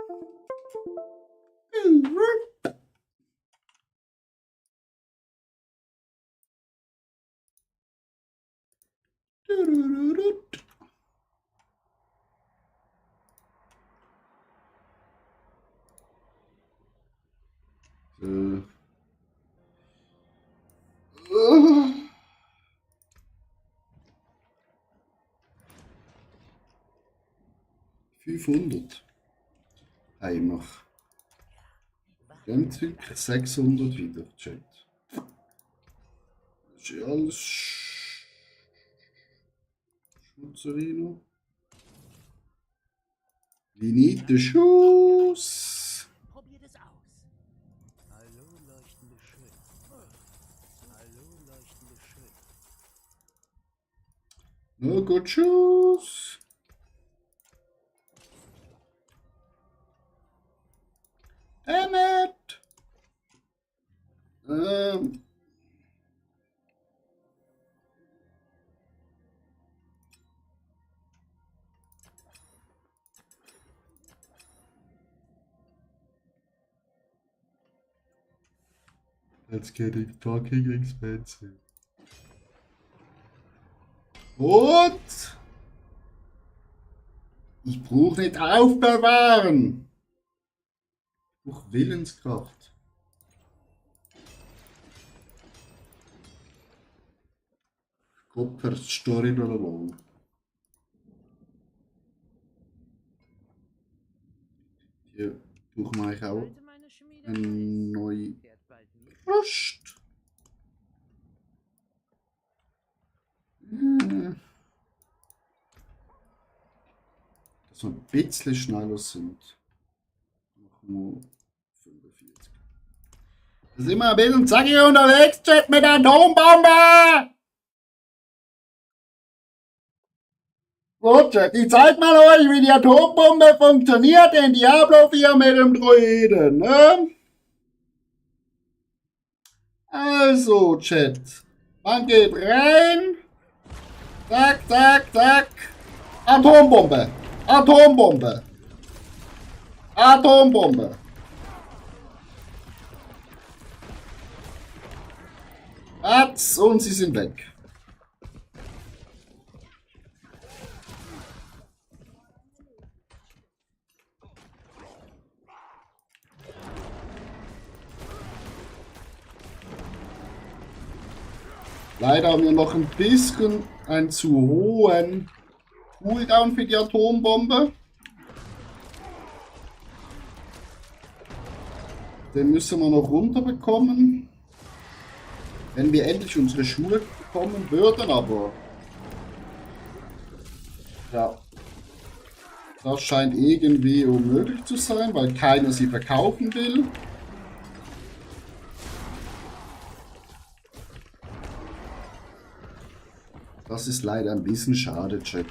So. 500 haben wir. Ganz wirklich 600 wieder, Chat. Das ist ja alles Schmutzerino. Wie nicht der Schuss. Probiert es aus. Hallo, leuchtende Schön. Hallo, leuchtende Schön. No good Schuss. Emmet. That's getting fucking expensive. Und ich brauche nicht aufbewahren. Ich brauche Willenskraft. Kopper Story lang. Hier brauchen wir eigentlich auch eine neue Rust. Dass wir ein bisschen schneller sind. Machen wir 45. Da sind wir ein bisschen zackig unterwegs, Chat, mit der Atombombe! So, Chat, ich zeig mal euch, wie die Atombombe funktioniert in Diablo 4 mit dem Druiden, ne? Also, Chat, man geht rein. Zack, zack, zack. Atombombe. Atombombe. Atombombe. Atz, und sie sind weg. Leider haben wir noch ein bisschen einen zu hohen Cooldown für die Atombombe. Den müssen wir noch runterbekommen. Wenn wir endlich unsere Schule bekommen würden, aber ja, das scheint irgendwie unmöglich zu sein, weil keiner sie verkaufen will. Das ist leider ein bisschen schade, Chat.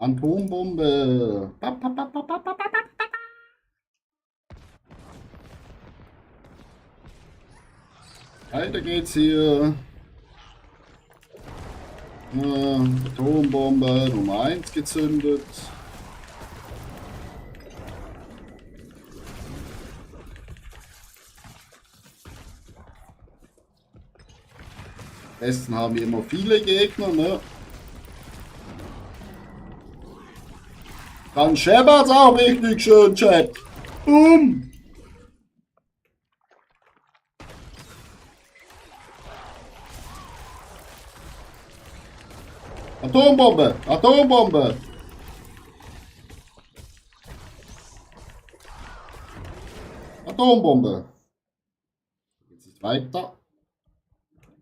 Atombombe. Weiter geht's hier. Atombombe Nummer 1 gezündet. Am besten haben wir immer viele Gegner, ne? Dann scheppert's auch richtig schön, Chat. Boom! Atombombe! Atombombe! Atombombe! Jetzt ist weiter.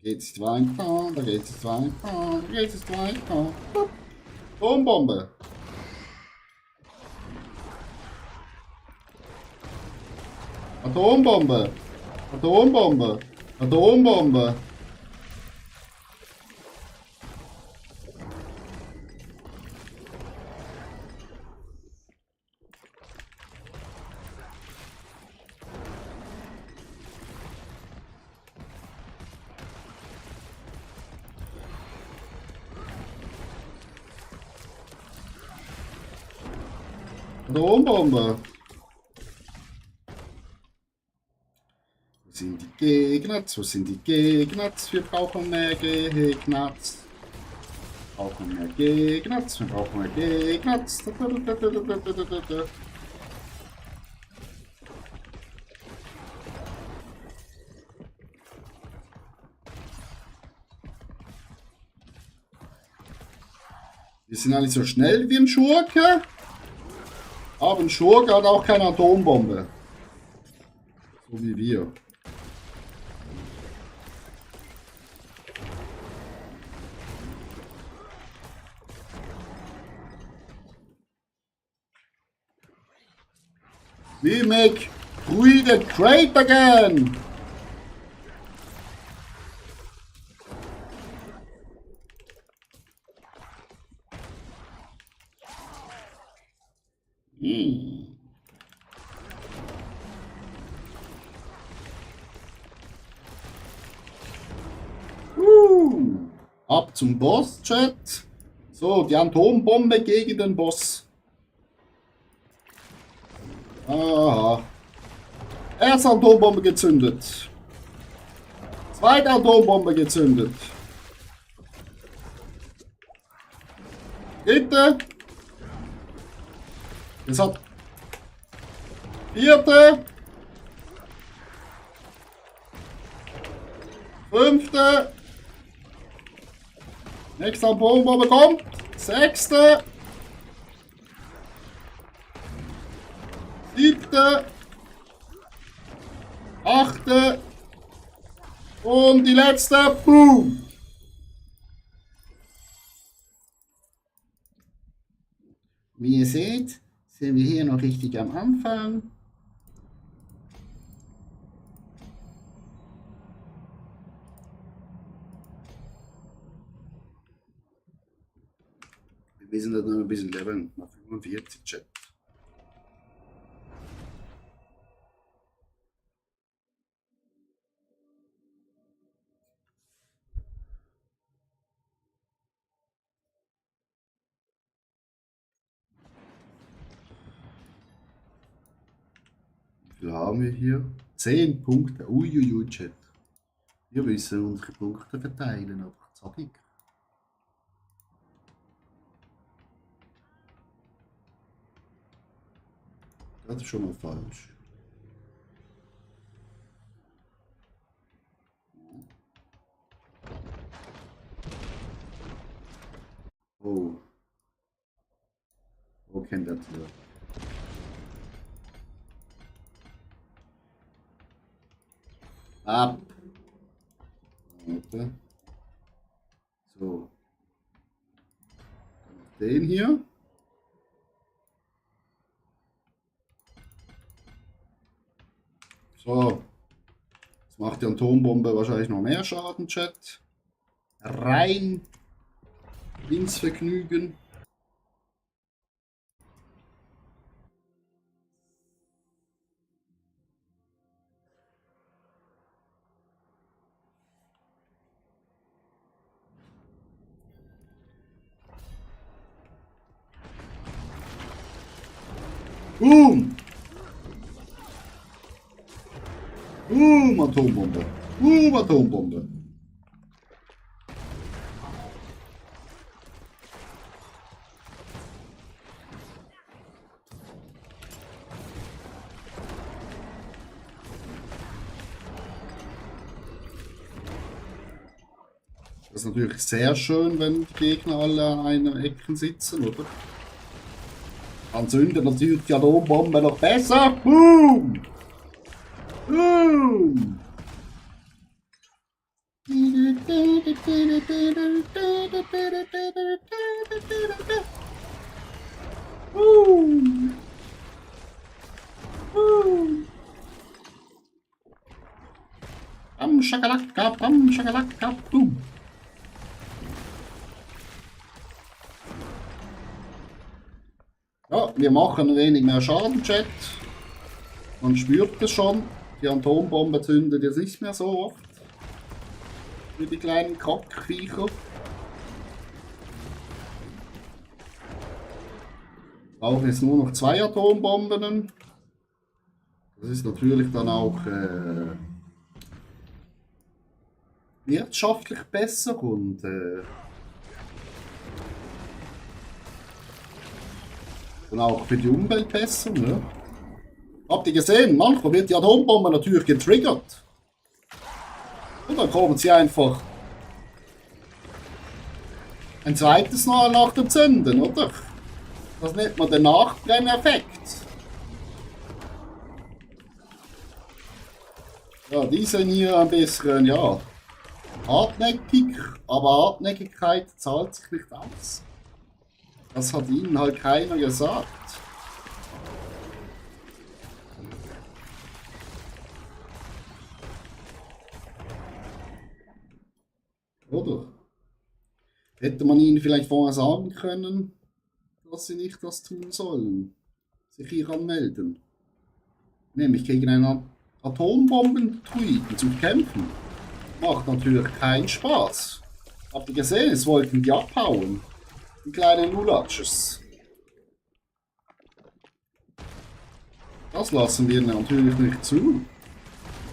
Geht's nicht weiter, da geht's nicht weiter, da geht's nicht weiter. Atombombe! Atombombe! Atombombe! Atombombe! Atombombe. Wo sind die Gegner? Wo sind die Gegner? Wir brauchen mehr Gegner. Wir brauchen mehr Gegner. Wir brauchen mehr Gegner. Wir sind alle so schnell wie ein Schurke. Aber ein Schurke hat auch keine Atombombe. So wie wir. We make Brüder great again! Ab zum Boss, Chat. So, die Atombombe gegen den Boss. Aha. Erste Atombombe gezündet. Zweite Atombombe gezündet. Dritte. Es hat. Vierte. Fünfte. Nächste Atombombe kommt. Sechste. Siebte. Achte. Und die letzte. Boom. Wie ihr seht, sind wir hier noch richtig am Anfang. Wir sind halt noch ein bisschen leveln, nach 45 Chat. Wie viel haben wir hier? 10 Punkte. Uiuiui, Chat. Wir müssen unsere Punkte verteilen, aber zackig. Das ist schon mal falsch. Oh. Wo kennt das hier? Ab. Warte. So. Dann noch den hier. So. Jetzt macht die Atombombe wahrscheinlich noch mehr Schaden, Chat. Rein ins Vergnügen. Boom! Atombombe. Atombombe. Das ist natürlich sehr schön, wenn die Gegner alle an einer Ecke sitzen, oder? Dann zündet natürlich die Atombombe noch besser. Boom! Boom! Bam, Schakalaka, bam, Schakalaka, boom! Ja, wir machen ein wenig mehr Schaden, Chat. Man spürt es schon. Die Atombombe zündet jetzt nicht mehr so oft. Für die kleinen Kackviecher. Brauchen jetzt nur noch 2 Atombomben. Das ist natürlich dann auch wirtschaftlich besser und auch für die Umwelt besser. Ne? Habt ihr gesehen, manchmal wird die Atombombe natürlich getriggert. Und dann kommen sie einfach ein zweites Mal nach dem Zünden, oder? Das nennt man den Nachbrenneffekt. Ja, die sind hier ein bisschen, ja, hartnäckig, aber Hartnäckigkeit zahlt sich nicht aus. Das hat ihnen halt keiner gesagt. Oder? Hätte man ihnen vielleicht vorher sagen können, dass sie nicht das tun sollen. Sich hier anmelden. Nämlich gegen einen Atombomben-Druiden zu kämpfen. Macht natürlich keinen Spaß. Habt ihr gesehen, es wollten die abhauen. Die kleinen Lulatschers. Das lassen wir natürlich nicht zu.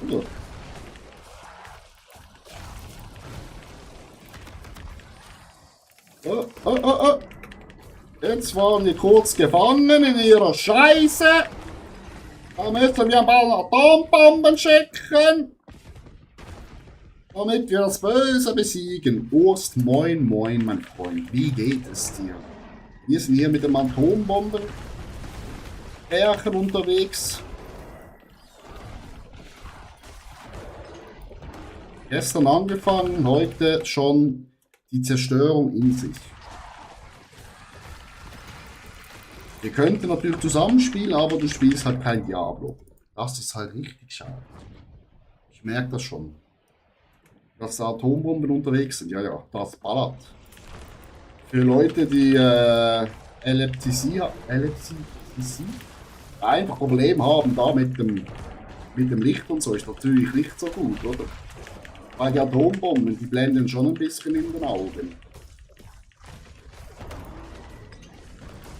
Oder? Oh, oh, oh, oh. Jetzt waren wir kurz gefangen in ihrer Scheiße. Da müssen wir ein paar Atombomben schicken. Damit wir das Böse besiegen. Urst, moin, moin, mein Freund. Wie geht es dir? Wir sind hier mit dem Atombombenpärchen unterwegs. Gestern angefangen, heute schon die Zerstörung in sich. Wir könnten natürlich zusammenspielen, aber du spielst halt kein Diablo. Das ist halt richtig schade. Ich merke das schon. Dass da Atombomben unterwegs sind, ja, das ballert. Für Leute, die Epilepsie einfach Probleme haben da mit dem Licht und so, ist natürlich nicht so gut, oder? Weil die Atombomben, die blenden schon ein bisschen in den Augen.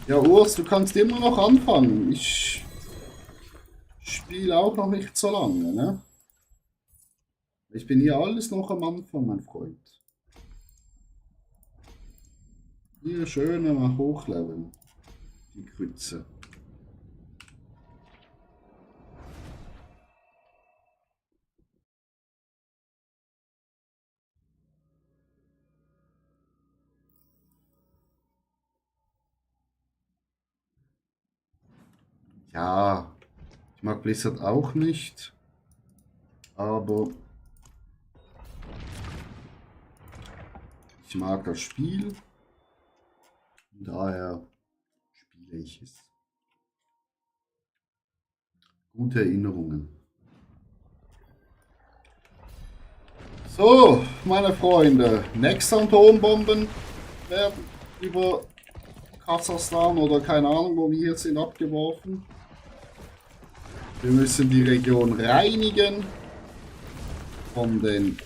Ja, Urs, du kannst immer noch anfangen. Ich spiele auch noch nicht so lange, ne? Ich bin hier alles noch am Anfang, mein Freund. Hier schön mal hochleveln. Die Krütze. Ja, ich mag Blizzard auch nicht. Aber ich mag das Spiel. Daher spiele ich es. Gute Erinnerungen. So, meine Freunde, nächste Atombomben werden über Kasachstan oder keine Ahnung, wo wir hier sind, abgeworfen. Wir müssen die Region reinigen von den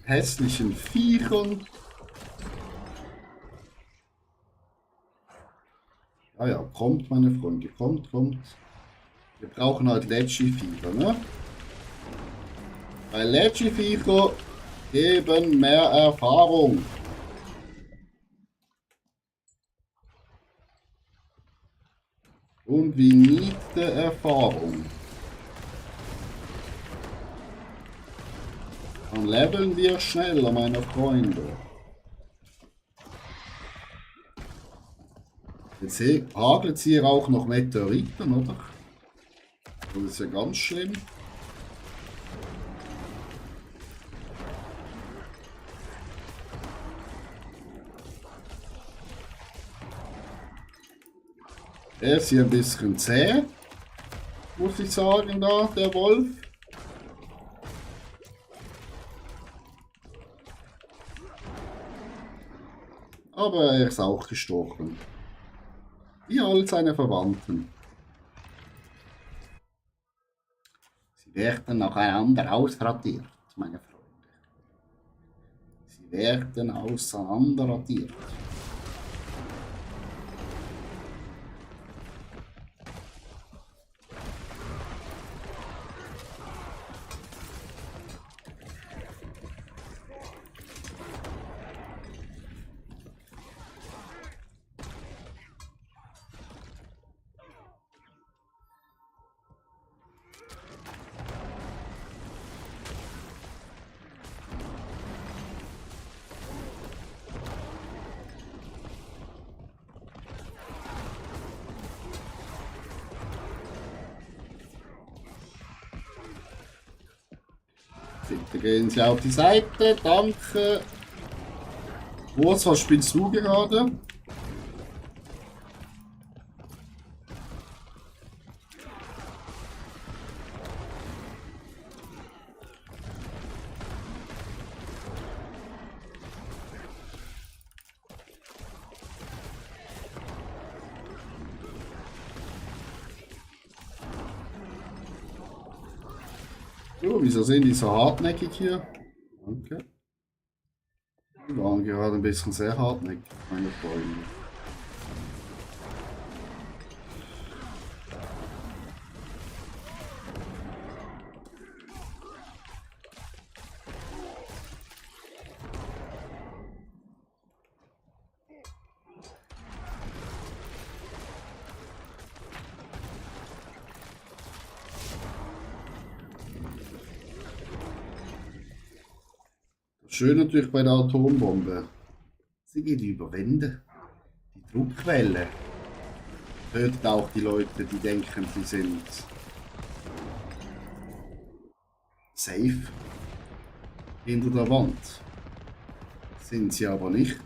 hässlichen Viechern. Ah ja, kommt, meine Freunde, kommt. Wir brauchen halt Ledgy-Viecher, ne? Weil Ledgy-Viecher geben mehr Erfahrung. Und wie niete Erfahrung. Dann leveln wir schneller, meine Freunde. Jetzt hagelt es hier auch noch Meteoriten, oder? Das ist ja ganz schlimm. Er ist hier ein bisschen zäh, muss ich sagen, da, der Wolf. Aber er ist auch gestorben. Wie all seine Verwandten. Sie werden nacheinander ausradiert, meine Freunde. Sie werden auseinanderradiert. Bitte gehen Sie auf die Seite, danke. Urs, was spielst du gerade? So, wieso sind die so hartnäckig hier? Danke. Die waren gerade ein bisschen sehr hartnäckig, meine Freunde. Schön natürlich bei der Atombombe. Sie geht über Wände. Die Druckwelle tötet auch die Leute, die denken, sie sind safe hinter der Wand. Sind sie aber nicht.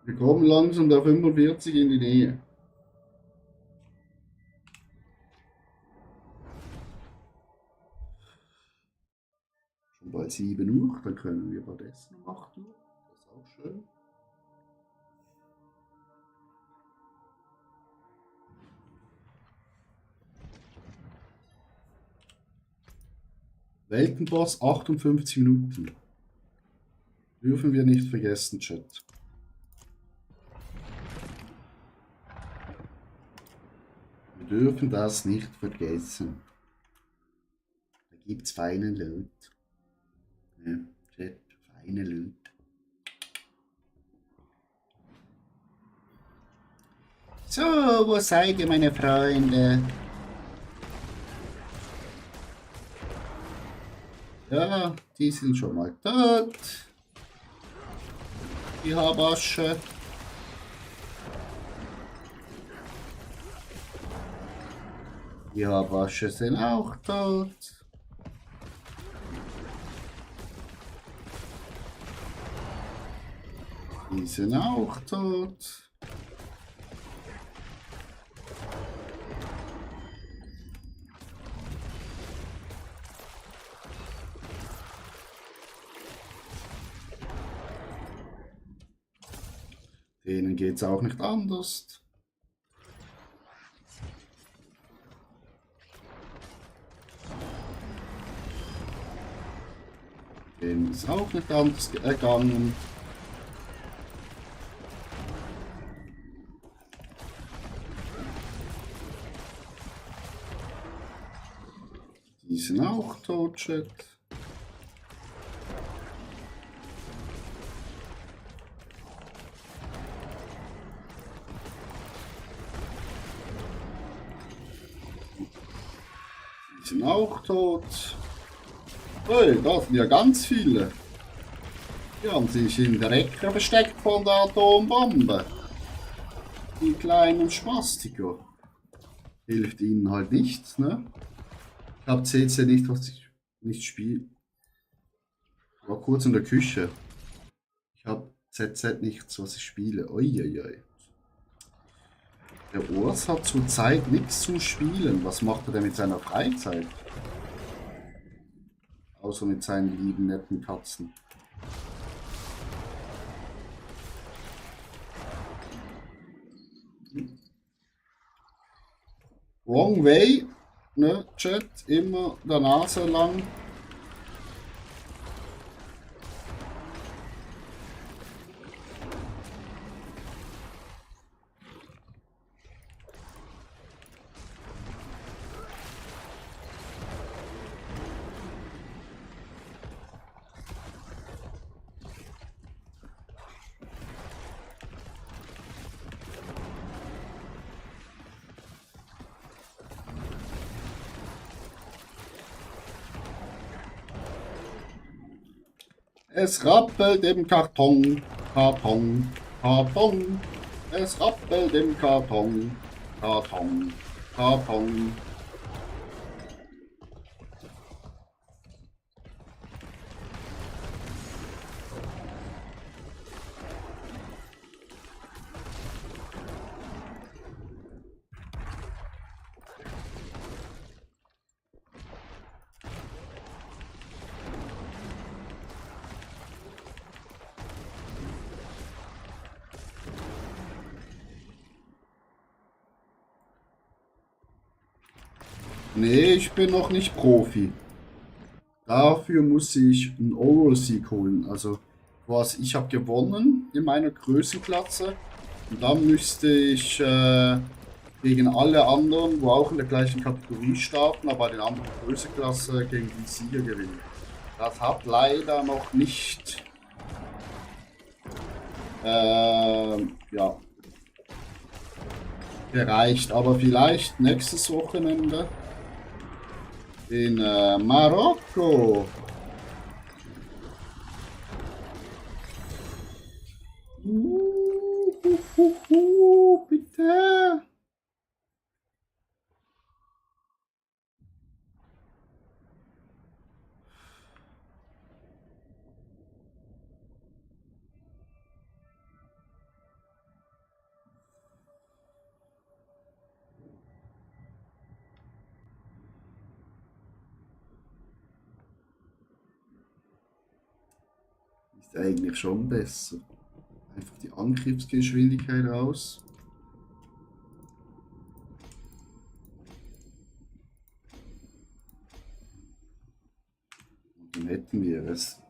Wir kommen langsam der 45 in die Nähe. Schon bald 7 Uhr, dann können wir bald essen um 8 Uhr. Das ist auch schön. Weltenboss 58 Minuten. Dürfen wir nicht vergessen, Chat. Wir dürfen das nicht vergessen. Da gibt's feine Leute. Ja, Chat, feine Leute. So, wo seid ihr, meine Freunde? Ja, die sind schon mal tot. Die Habasche. Die Habasche sind auch tot. Die sind auch tot. Denen geht's auch nicht anders. Denen ist auch nicht anders gegangen. Die sind auch tot, Chat. Die sind auch tot. Hey, da sind ja ganz viele. Die haben sich in der Ecke versteckt von der Atombombe. Die kleinen Spastiker. Hilft ihnen halt nichts, ne? Ich hab CC nicht, was ich nicht spiele. War kurz in der Küche. Ich hab ZZ nichts, was ich spiele. Uiuiui. Der Urs hat zurzeit nichts zu spielen. Was macht er denn mit seiner Freizeit? Außer mit seinen lieben, netten Katzen. Wrong way, ne, Chat, immer der Nase lang. Es rappelt im Karton, Karton, Karton. Es rappelt im Karton, Karton, Karton. Nee, ich bin noch nicht Profi. Dafür muss ich einen Overall-Sieg holen. Also quasi, ich habe gewonnen in meiner Größenklasse. Und dann müsste ich gegen alle anderen, wo auch in der gleichen Kategorie starten, aber bei den anderen Größenklasse gegen die Sieger gewinnen. Das hat leider noch nicht ja, gereicht. Aber vielleicht nächstes Wochenende in Marokko. Bitte. Ist eigentlich schon besser. Einfach die Angriffsgeschwindigkeit raus. Und dann hätten wir es.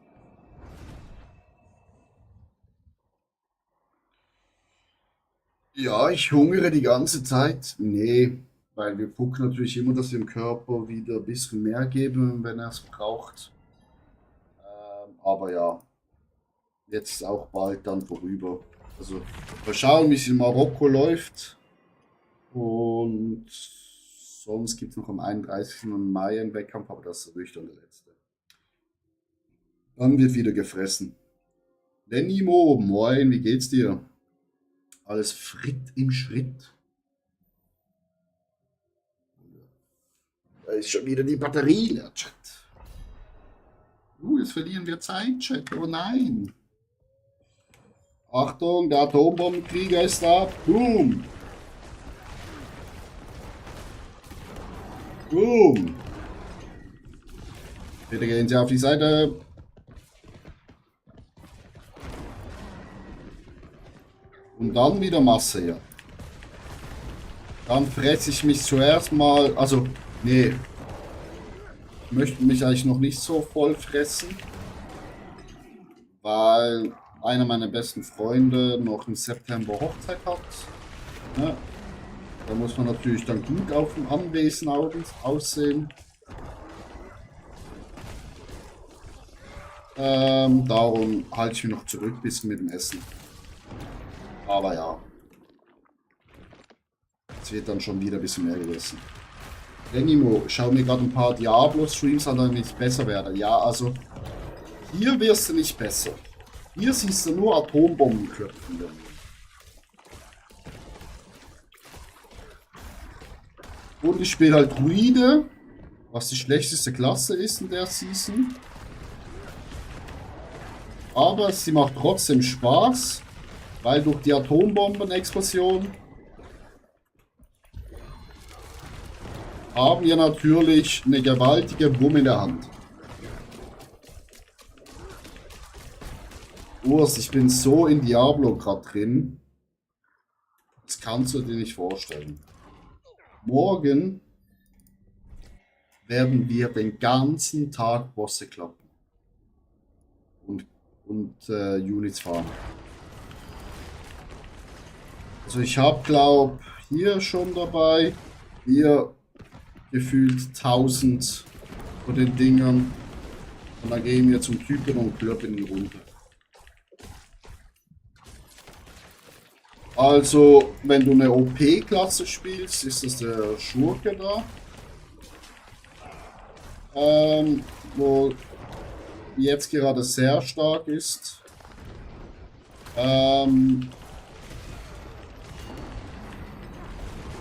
Ja, ich hungere die ganze Zeit. Nee, weil wir gucken natürlich immer, dass wir dem Körper wieder ein bisschen mehr geben, wenn er es braucht. Aber ja, jetzt ist auch bald dann vorüber. Also, mal schauen, wie es in Marokko läuft. Und sonst gibt es noch am 31. Mai einen Wettkampf, aber das ist natürlich dann der letzte. Dann wird wieder gefressen. Lenimo, moin, wie geht's dir? Alles Fritt im Schritt. Da ist schon wieder die Batterie leer, Chat. Jetzt verlieren wir Zeit, Chat. Oh nein. Achtung, der Atombombenkrieger ist da. Boom. Boom. Bitte gehen Sie auf die Seite. Und dann wieder Masse, ja. Dann fresse ich mich zuerst mal, also, nee. Ich möchte mich eigentlich noch nicht so voll fressen. Weil einer meiner besten Freunde noch im September Hochzeit hat. Ja. Da muss man natürlich dann gut auf dem Anwesen aussehen. Darum halte ich mich noch zurück ein bisschen mit dem Essen. Aber ja. Es wird dann schon wieder ein bisschen mehr gegessen. Renimo, schau mir gerade ein paar Diablo-Streams an, damit ich besser werde. Ja, also hier wirst du nicht besser. Hier siehst du nur Atombombenköpfen. Und ich spiele halt Druide, was die schlechteste Klasse ist in der Season. Aber sie macht trotzdem Spaß, weil durch die Atombombenexplosion haben wir natürlich eine gewaltige Wumme in der Hand. Urs, ich bin so in Diablo gerade drin. Das kannst du dir nicht vorstellen. Morgen werden wir den ganzen Tag Bosse klappen. Und Units fahren. Also ich habe, glaube hier schon dabei, hier gefühlt 1000 von den Dingern. Und dann gehen wir zum Typen und klöppen ihn runter. Also, wenn du eine OP-Klasse spielst, ist das der Schurke da. Wo jetzt gerade sehr stark ist.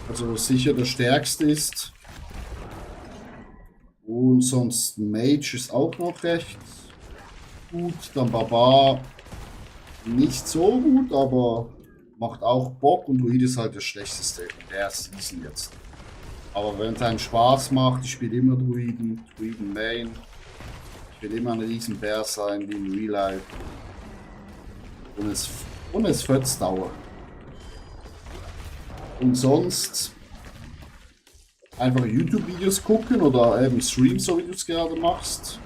Also sicher der stärkste ist. Und sonst Mage ist auch noch recht gut. Dann Barbar nicht so gut, aber macht auch Bock. Und Druid ist halt der schlechteste in der Season jetzt. Aber wenn es einen Spaß macht, ich spiele immer Druiden Main. Ich will immer ein riesen Bär sein, wie in Real Life. Und es wird's dauern. Und sonst einfach YouTube-Videos gucken oder eben Streams, so wie du es gerade machst.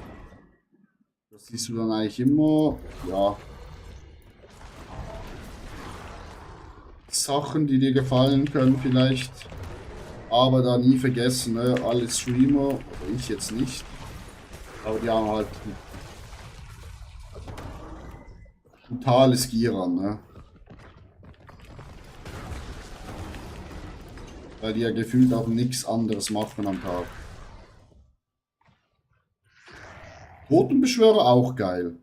Das siehst du dann eigentlich immer, ja, Sachen, die dir gefallen können vielleicht. Aber da nie vergessen, ne, alle Streamer, oder ich jetzt nicht, aber die haben halt totales Gier an, ne? Weil die ja gefühlt auch nichts anderes machen am Tag. Totenbeschwörer auch geil.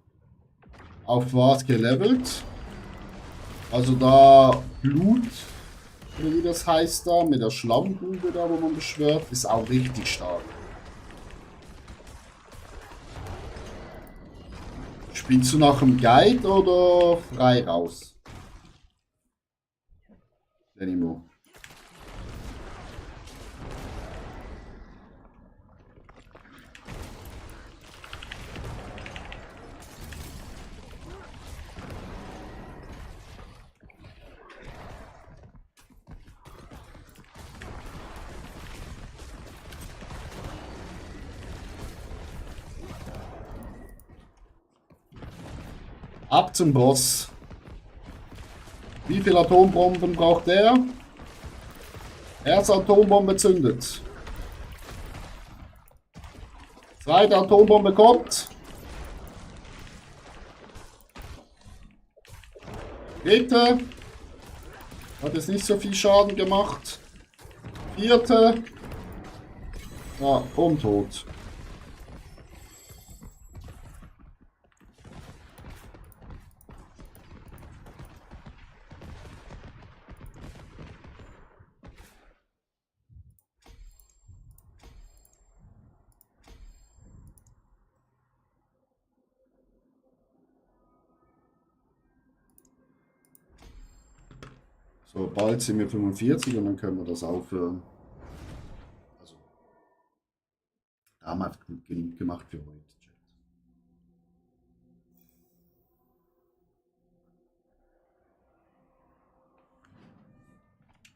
Auf was gelevelt? Also da Blut, oder wie das heißt da, mit der Schlammgrube da, wo man beschwört, ist auch richtig stark. Spielst du nach dem Guide oder frei raus? Lenimo. Ab zum Boss. Wie viele Atombomben braucht der? Erste Atombombe zündet. Zweite Atombombe kommt. Dritte. Hat jetzt nicht so viel Schaden gemacht. Vierte. Ja, und tot. So, bald sind wir 45 und dann können wir das aufhören. Also, da haben wir genug gemacht für heute.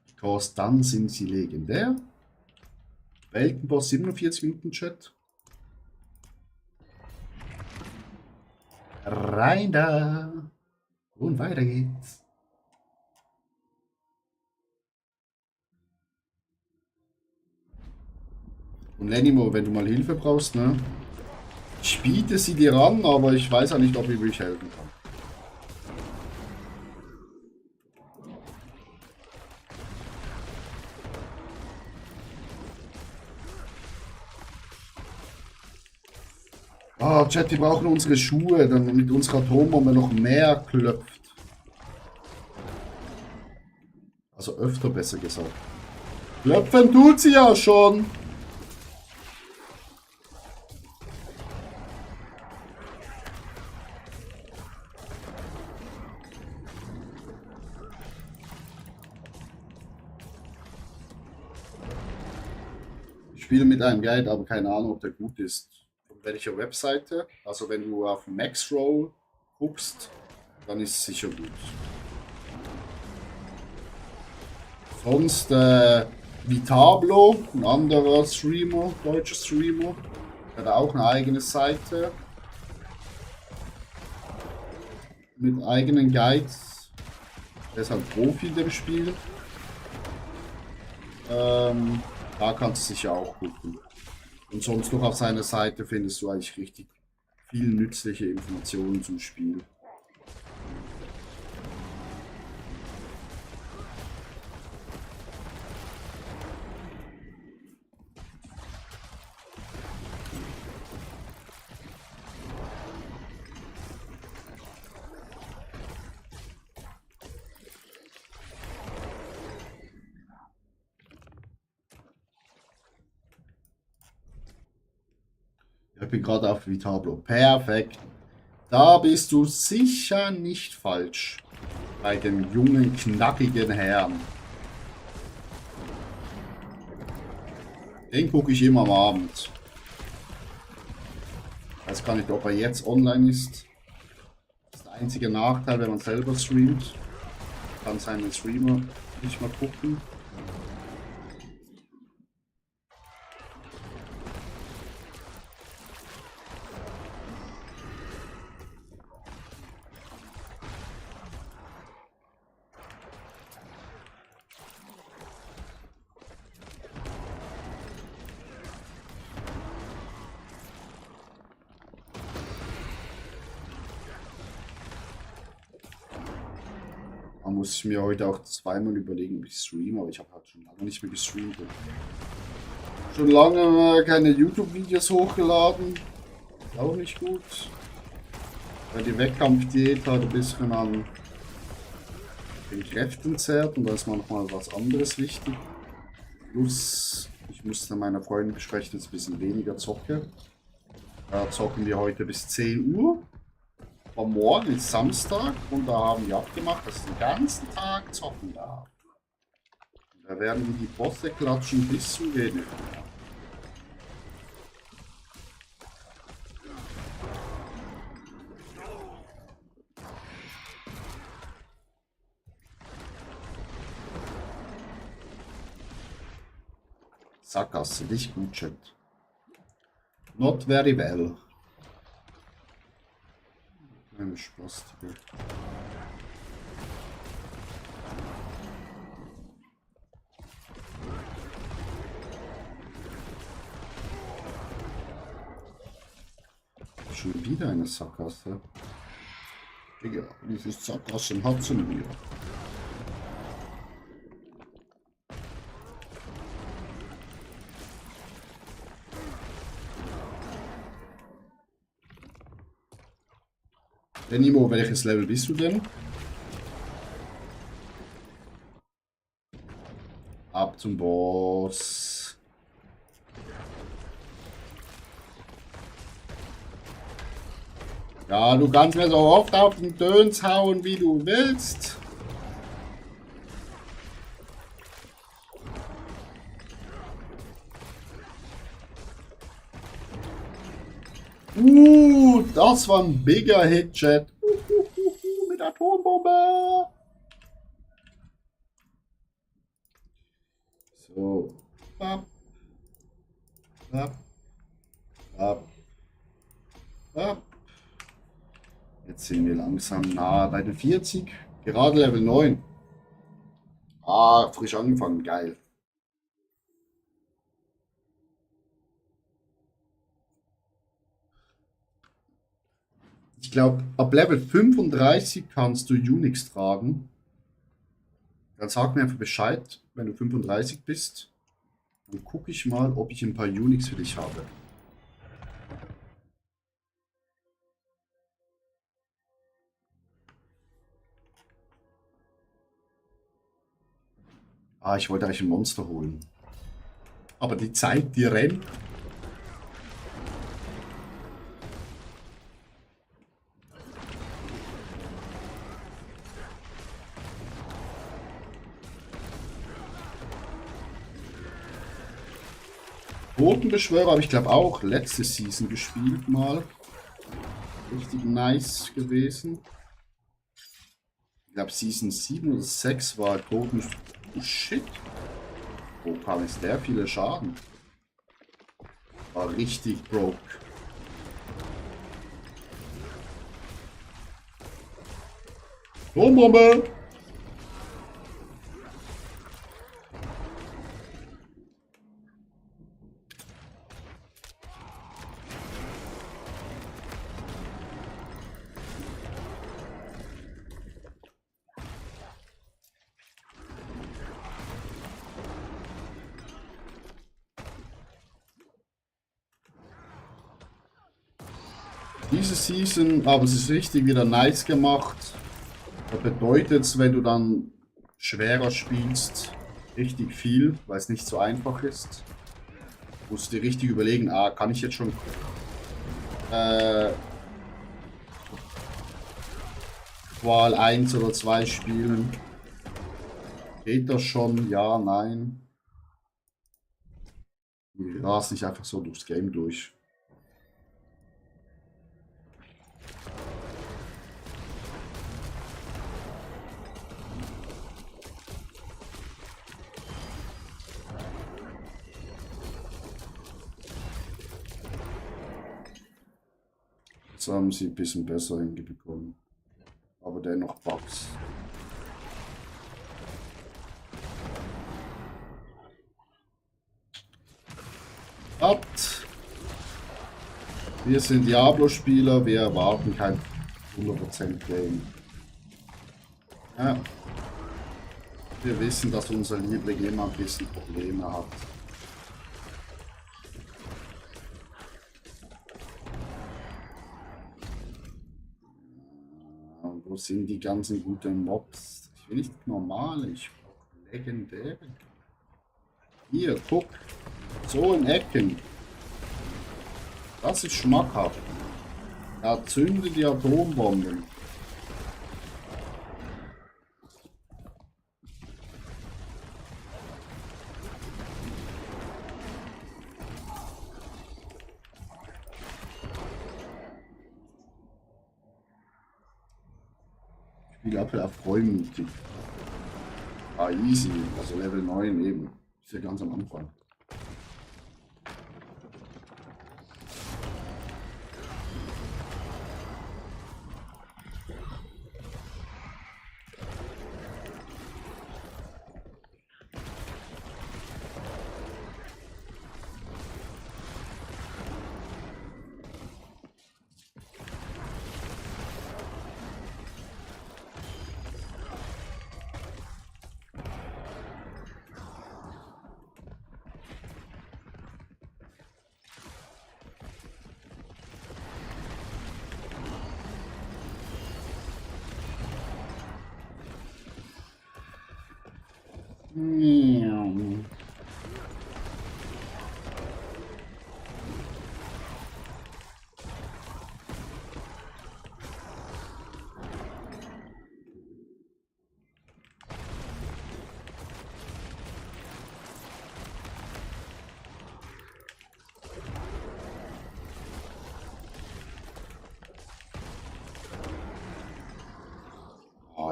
Because dann sind sie legendär. Weltenboss 47 Minuten Chat. Rein da. Und weiter geht's. Und Lenimo, wenn du mal Hilfe brauchst, ne? Ich biete sie dir an, aber ich weiß ja nicht, ob ich wirklich helfen kann. Ah, Chat, die brauchen unsere Schuhe, dann mit unserer Atombombe noch mehr klopft. Also öfter besser gesagt. Klopfen tut sie ja schon. Ich spiele mit einem Guide, aber keine Ahnung, ob der gut ist. Von welcher Webseite? Also wenn du auf Maxroll guckst, dann ist es sicher gut. Sonst Vitablo, ein anderer Streamer, deutscher Streamer, hat auch eine eigene Seite mit eigenen Guides. Der ist halt Profi in dem Spiel. Da kannst du sicher auch gucken. Und sonst noch auf seiner Seite findest du eigentlich richtig viel nützliche Informationen zum Spiel. bin gerade auf Vitablo. Perfekt. Da bist du sicher nicht falsch. Bei dem jungen, knackigen Herrn. Den gucke ich immer am Abend. Ich weiß gar nicht, ob er jetzt online ist. Das ist der einzige Nachteil, wenn man selber streamt. Kann seinen Streamer nicht mal gucken. Man muss mir heute auch zweimal überlegen, ob ich streame, aber ich habe halt schon lange nicht mehr gestreamt. Schon lange keine YouTube-Videos hochgeladen. Auch nicht gut. Weil die Wettkampfdiät halt ein bisschen an den Kräften zerrt und da ist manchmal was anderes wichtig. Plus, ich musste meiner Freundin besprechen, dass ich ein bisschen weniger zocke. Da zocken wir heute bis 10 Uhr. Aber morgen ist Samstag und da haben wir abgemacht, dass ich den ganzen Tag zocken darf. Da werden wir die Bosse klatschen bis zu wenig. Sackgasse, nicht gut, Chat. Not very well. Eine Spastige. Schon wieder eine Sackgasse. Digga, wie viele Sackgassen hat sie mir? Benimo, welches Level bist du denn? Ab zum Boss. Ja, du kannst mir so oft auf den Döns hauen, wie du willst. Das war ein bigger Hit, Chat. Mit Atombombe. So. Bap. Bap. Bap. Bap. Jetzt sind wir langsam nahe bei den 40. Gerade Level 9. Ah, frisch angefangen. Geil. Ich glaube, ab Level 35 kannst du Unix tragen. Dann sag mir einfach Bescheid, wenn du 35 bist. Dann gucke ich mal, ob ich ein paar Unix für dich habe. Ah, ich wollte eigentlich ein Monster holen. Aber die Zeit, die rennt. Totenbeschwörer habe ich glaube auch letzte Season gespielt mal. Richtig nice gewesen. Ich glaube Season 7 oder 6 war Toten... Oh, shit. Wo kam jetzt der viele Schaden? War richtig broke. Bombe! Diese Season haben sie es richtig wieder nice gemacht. Das bedeutet, wenn du dann schwerer spielst, richtig viel, weil es nicht so einfach ist. Musst du dir richtig überlegen, kann ich jetzt schon Qual 1 oder 2 spielen. Geht das schon? Ja, nein. Wir rasen nicht einfach so durchs Game durch. Jetzt haben sie ein bisschen besser hingebekommen. Aber dennoch Bugs. Wir sind Diablo-Spieler, wir erwarten kein 100% Game. Ja. Wir wissen, dass unser Liebling immer ein bisschen Probleme hat. Wo sind die ganzen guten Mobs? Ich will nicht normal, ich brauche legendäre. Hier, guck. So in Ecken. Das ist schmackhaft. Er zündet die Atombomben. Spielapfel erfreumütig. Ah, easy. Also Level 9 eben. Ist ja ganz am Anfang.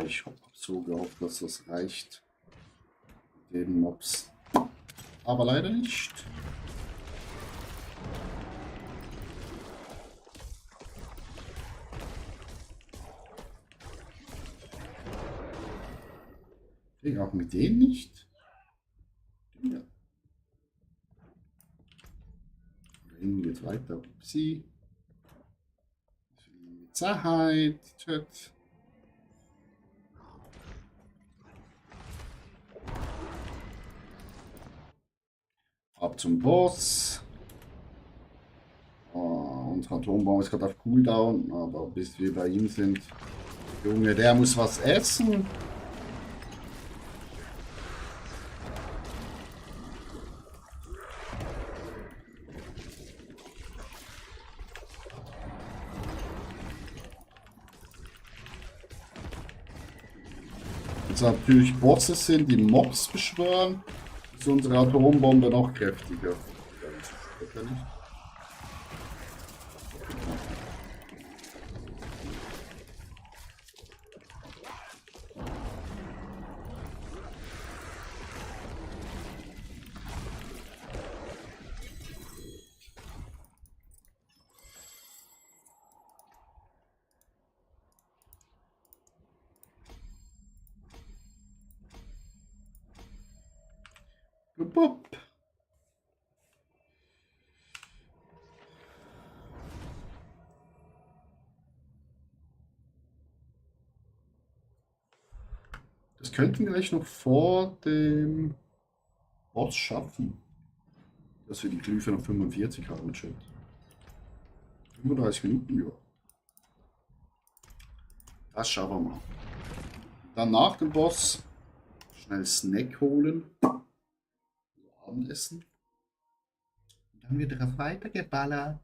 Ich habe so gehofft, dass das reicht. Den Mobs. Aber leider nicht. Auch mit denen nicht. Ja. Dahin geht weiter. Upsi. Sicherheit. Chat. Ab zum Boss. Unser Atombombe ist gerade auf Cooldown, aber bis wir bei ihm sind. Junge, der muss was essen. Jetzt natürlich Bosses sind, die Mobs beschwören, ist unsere Atombombe noch kräftiger. Bup. Das könnten wir gleich noch vor dem Boss schaffen. Dass wir die Glyphe noch 45 haben, Chat. 35 Minuten, ja. Das schaffen wir mal. Dann nach dem Boss schnell Snack holen. Abendessen. Und dann wird er weitergeballert.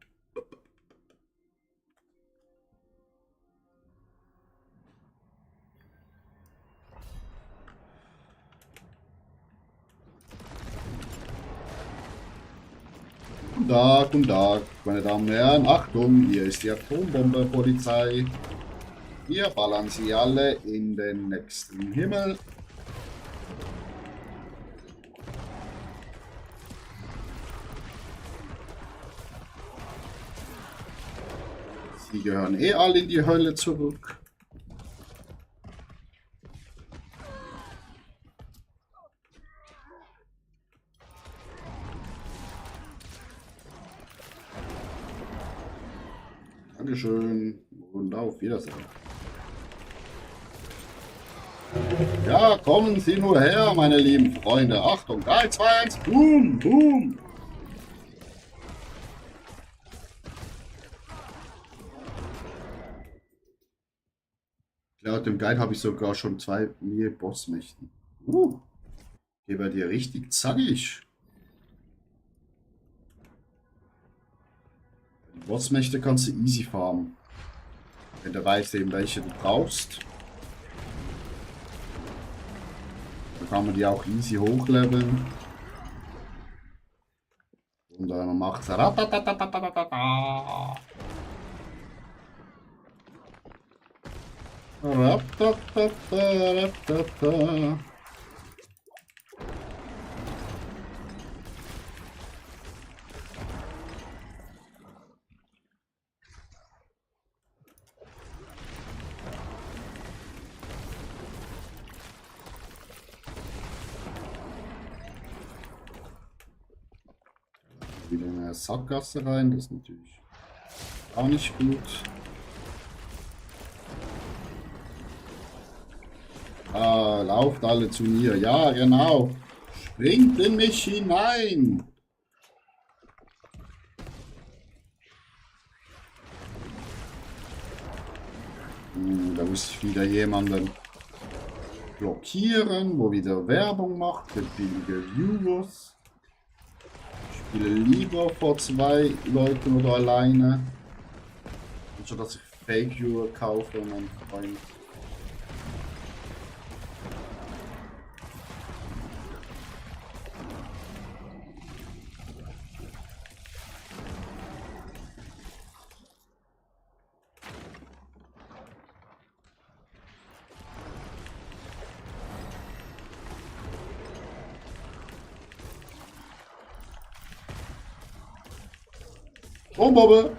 Guten Tag, meine Damen und Herren. Achtung, hier ist die Atombombe-Polizei. Wir ballern sie alle in den nächsten Himmel. Sie gehören eh alle in die Hölle zurück. Dankeschön und auf Wiedersehen. Ja, kommen Sie nur her, meine lieben Freunde. Achtung, 3, 2, 1, boom, boom. Laut dem Guide habe ich sogar schon 2 Bossmächten. Hier bei dir richtig zackig. Die Bossmächte kannst du easy farmen. Wenn du weißt eben, welche du brauchst. Dann kann man die auch easy hochleveln. Und dann macht es ratatatatatatata. Ratatatatata. Wieder in eine Sackgasse rein, das ist natürlich auch nicht gut. Ah, lauft alle zu mir. Ja, genau. Springt in mich hinein. Da muss ich wieder jemanden blockieren, wo wieder Werbung macht für billige Viewers. Ich spiele lieber vor 2 Leuten oder alleine, anstatt dass ich Fake Viewer kaufe, mein Freund. Oh, Bobbe!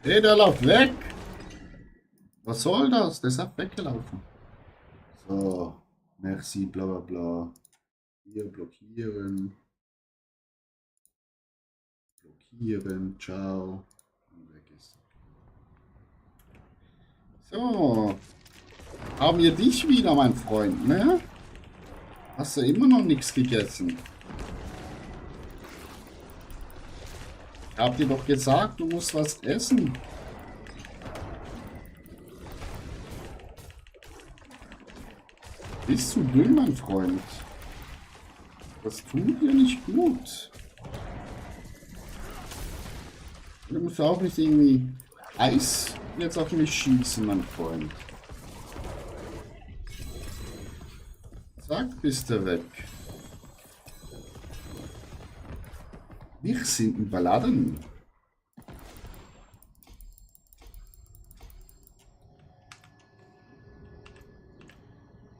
Hey, der läuft weg! Was soll das? Der ist ab weggelaufen. So, merci, bla bla bla. Hier blockieren. Blockieren, ciao. Und weg ist er. So. Haben wir dich wieder, mein Freund, ne? Hast du immer noch nichts gegessen? Ich hab dir doch gesagt, du musst was essen. Bist du dünn, mein Freund? Das tut dir nicht gut. Du musst auch nicht irgendwie Eis jetzt auf mich schießen, mein Freund. Zack, bist du weg. Wir sind überladen.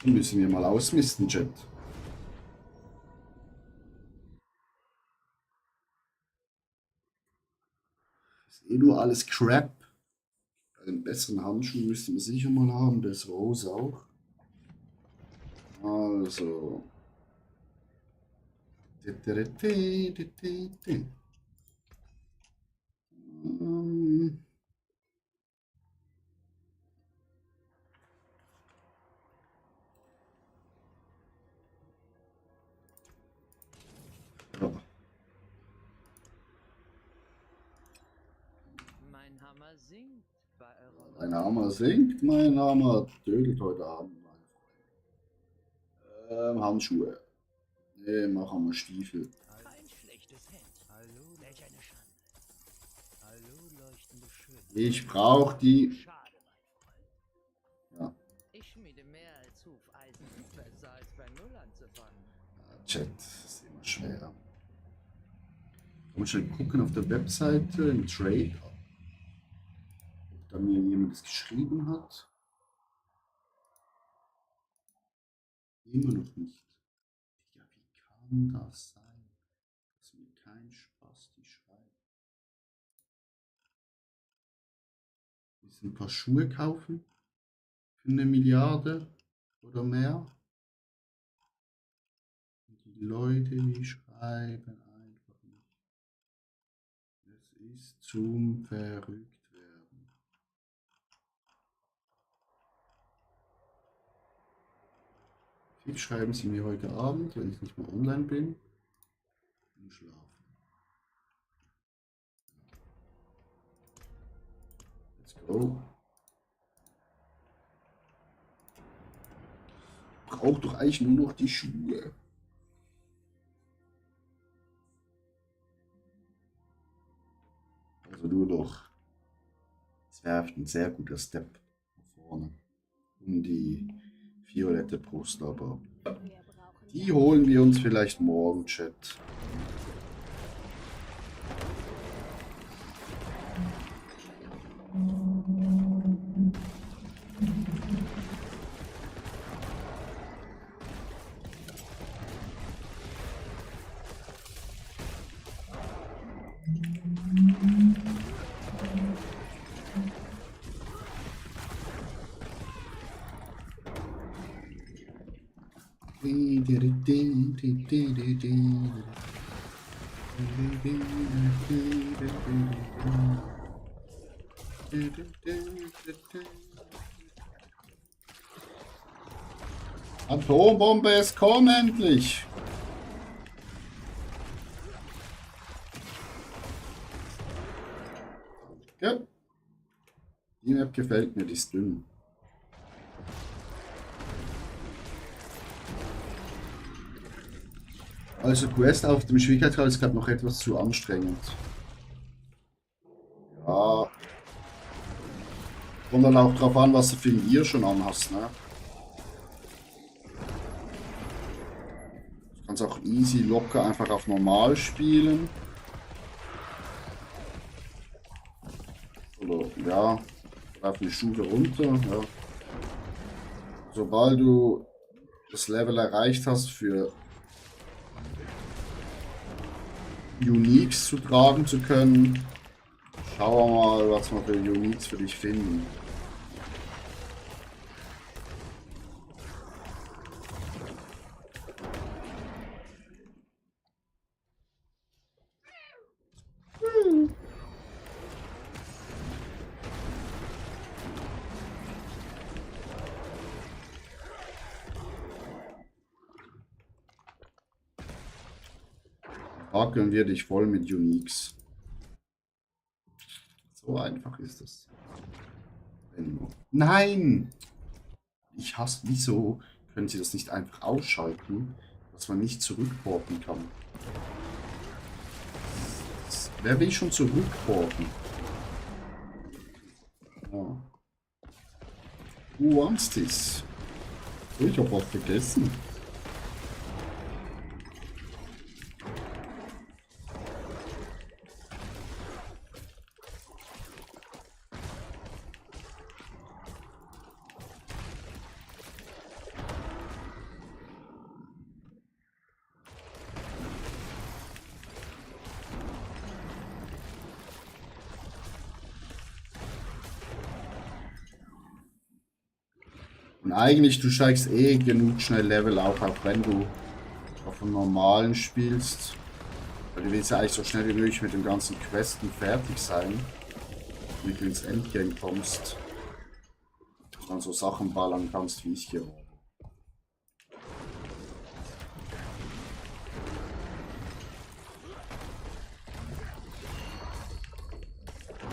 Müssen wir mal ausmisten, Chat. Ist eh nur alles Crap. Einen besseren Handschuh müssten wir sicher mal haben, bessere Hose auch. Also. Ja. Mein Hammer singt bei eurer Mein Hammer singt, mein Hammer tötet heute Abend, mein Freund. Handschuhe. Ne, machen wir Stiefel. Kein schlechtes Hemd. Hallo, Ich brauche die. Schade, mein Freund. Ja, Ich schmiede mehr als Hufeisen. Besser als bei Null anzufangen. Chat ist immer schwer. Kann man schnell gucken auf der Webseite im Trade, ob da mir jemand das geschrieben hat. Immer noch nicht. Ja, wie kann das sein, dass mir kein Spaß die schreibt? Willst du ein paar Schuhe kaufen? Für 1 Milliarde oder mehr? Und die Leute, die schreiben einfach nicht. Es ist zum Verrücktwerden. Viel schreiben sie mir heute Abend, wenn ich nicht mehr online bin. Und schlafen. Let's go. Braucht doch eigentlich nur noch die Schuhe. Also nur noch. Es wäre ein sehr guter Step nach vorne. Um die violette Brust, aber die holen wir uns vielleicht morgen, Chat. Atombombe, es kommt endlich! Ja. Die Map gefällt mir, die ist dünn. Also Quest auf dem Schwierigkeitsgrad ist gerade noch etwas zu anstrengend. Ja. Kommt dann auch drauf an, was du für ein Gear schon anhast, ne? Du kannst auch easy locker einfach auf normal spielen. Oder ja, auf eine Stufe runter. Ja. Sobald du das Level erreicht hast für Uniques zu tragen zu können, schauen wir mal, was wir für Uniques für dich finden. Packen wir dich voll mit Uniques. So einfach ist es. Nein! Ich hasse, wieso können sie das nicht einfach ausschalten, dass man nicht zurückporten kann? Wer will schon zurückporten? Ja. Who wants this? Oh, ich habe was vergessen. Und eigentlich, du steigst eh genug schnell Level auf, auch wenn du auf dem normalen spielst. Weil du willst ja eigentlich so schnell wie möglich mit den ganzen Questen fertig sein, damit du ins Endgame kommst. Und dann so Sachen ballern kannst, wie ich hier.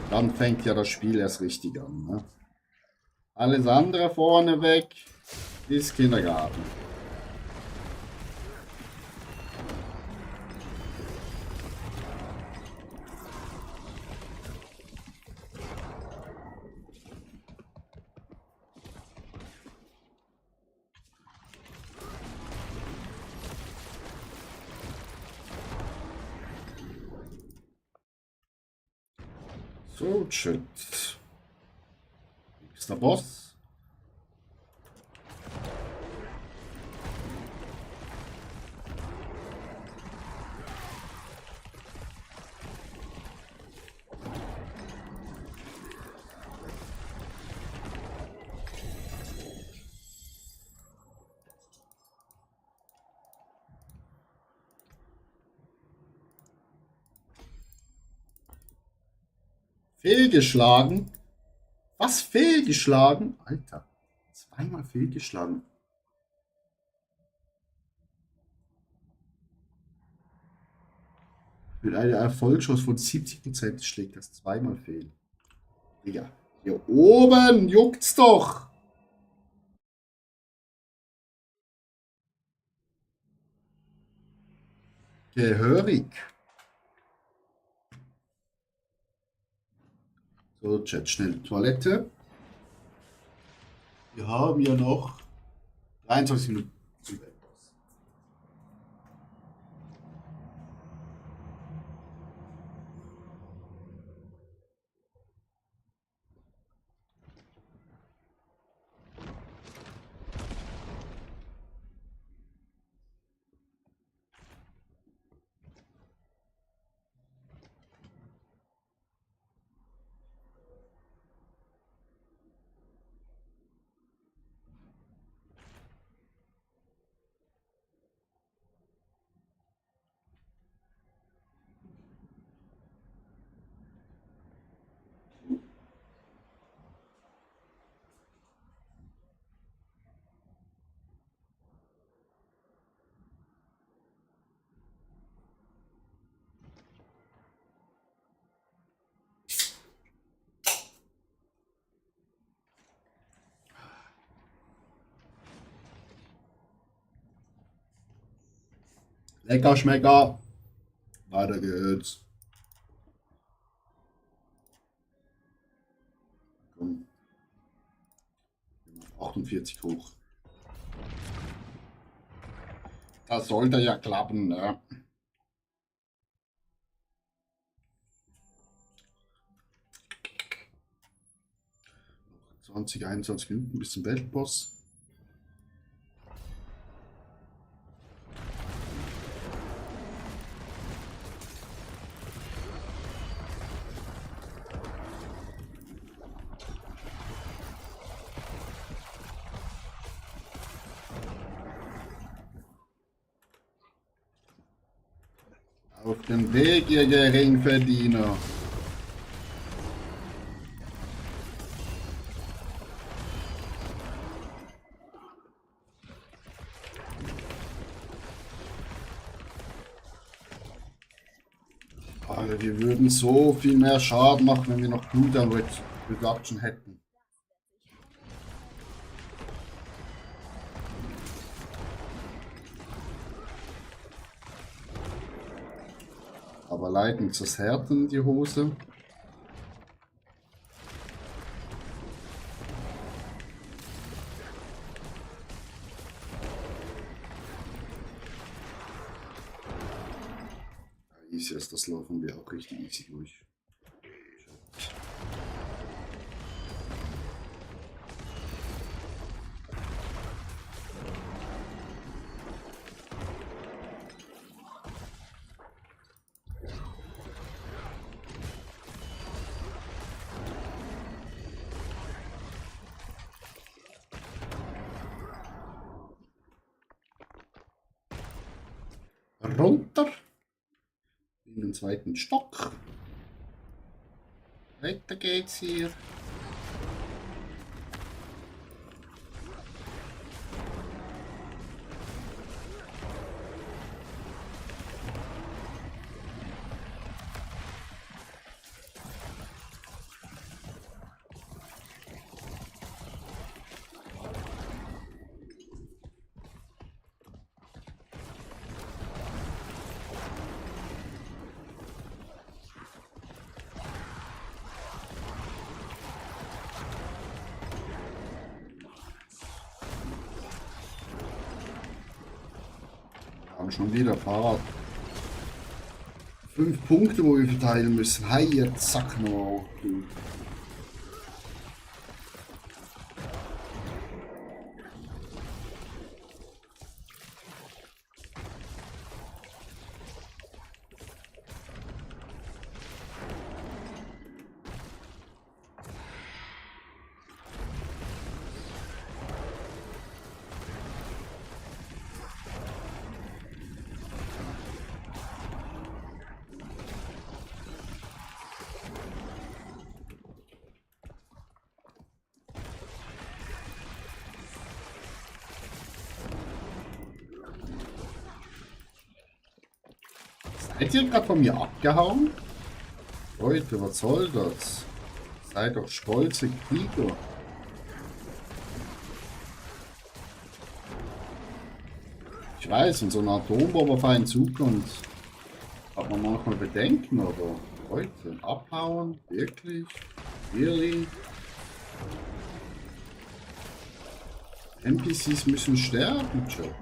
Dann fängt ja das Spiel erst richtig an. Ne? Alles andere vorne weg ist Kindergarten. So, Chat. Nächster Boss. Fehlgeschlagen? Was fehlgeschlagen? Alter, zweimal fehlgeschlagen. Mit einer Erfolgschance von 70% schlägt das zweimal fehl. Digga, hier oben juckt's doch. Gehörig. So, Chat, schnell Toilette. Wir haben ja noch 23 Minuten zum Weltboss. Lecker Schmecker. Weiter geht's. Komm. 48 hoch. Das sollte ja klappen, ne? Noch 20, 21 Minuten bis zum Weltboss. Auf dem Weg, ihr Geringverdiener. Alter, wir würden so viel mehr Schaden machen, wenn wir noch Cooldown Reduction hätten. Aber leid mit das Härten in die Hose. Easy ist, das laufen wir auch richtig easy durch. Runter in den zweiten Stock. Weiter geht's hier. Schon wieder Fahrrad. 5 Punkte, wo wir verteilen müssen. Hey, jetzt zack noch. Du. Seid ihr gerade von mir abgehauen? Leute, was soll das? Seid doch stolze Krieger. Ich weiß, wenn so eine Atombombe auf einen zukommt, hat man manchmal Bedenken, aber Leute, abhauen? Wirklich? Really? NPCs müssen sterben, Chat.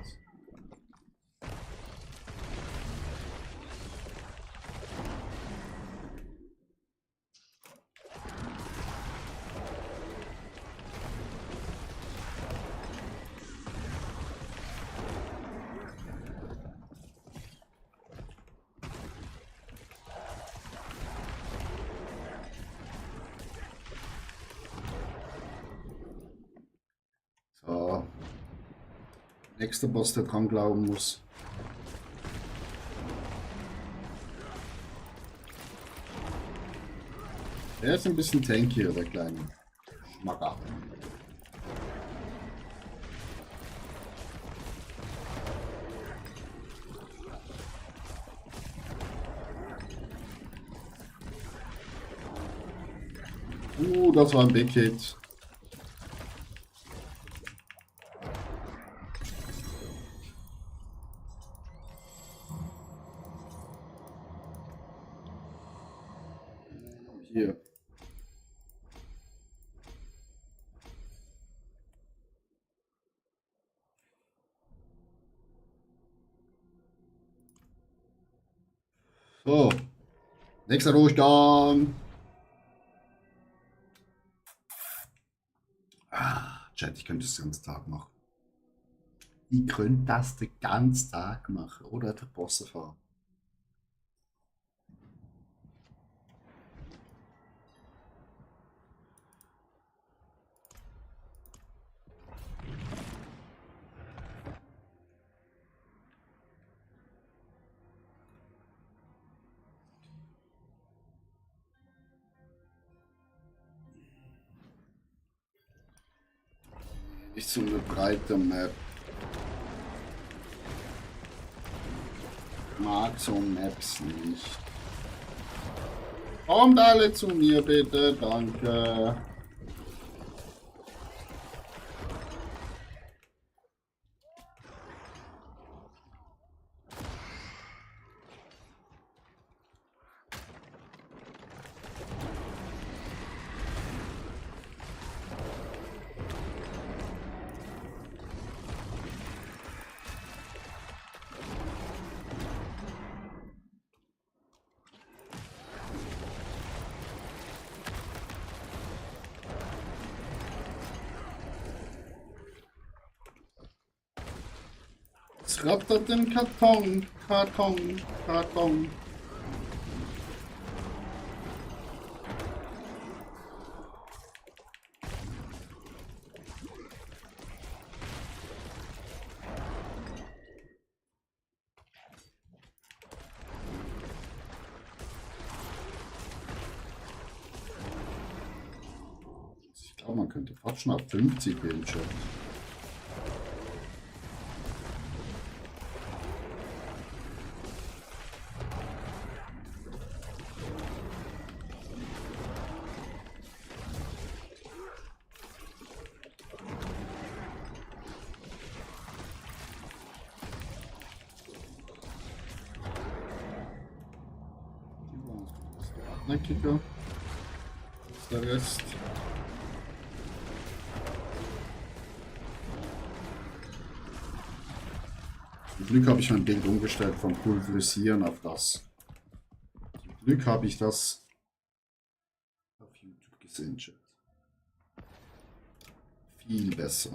So. Nächster Boss, der dran glauben muss. Der ist ein bisschen tankier, der kleine Schmacker. Das war ein Big Hit. Hier. So. Nächster Durchgang. Chat, ich könnte das den ganzen Tag machen. Ich könnte das den ganzen Tag machen. Oder einfach Bosse fahren. Nicht so eine breite Map. Mag so Maps nicht. Kommt alle zu mir bitte, danke. Es rattert im Karton, Karton, Karton. Ich glaube, man könnte fast schon auf 50 gehen, Chat. Kicker. Das ist der Rest. Zum Glück habe ich mein Bild umgestellt vom Pulverisieren auf das. Glück habe ich das auf YouTube gesehen, Chat. Viel besser.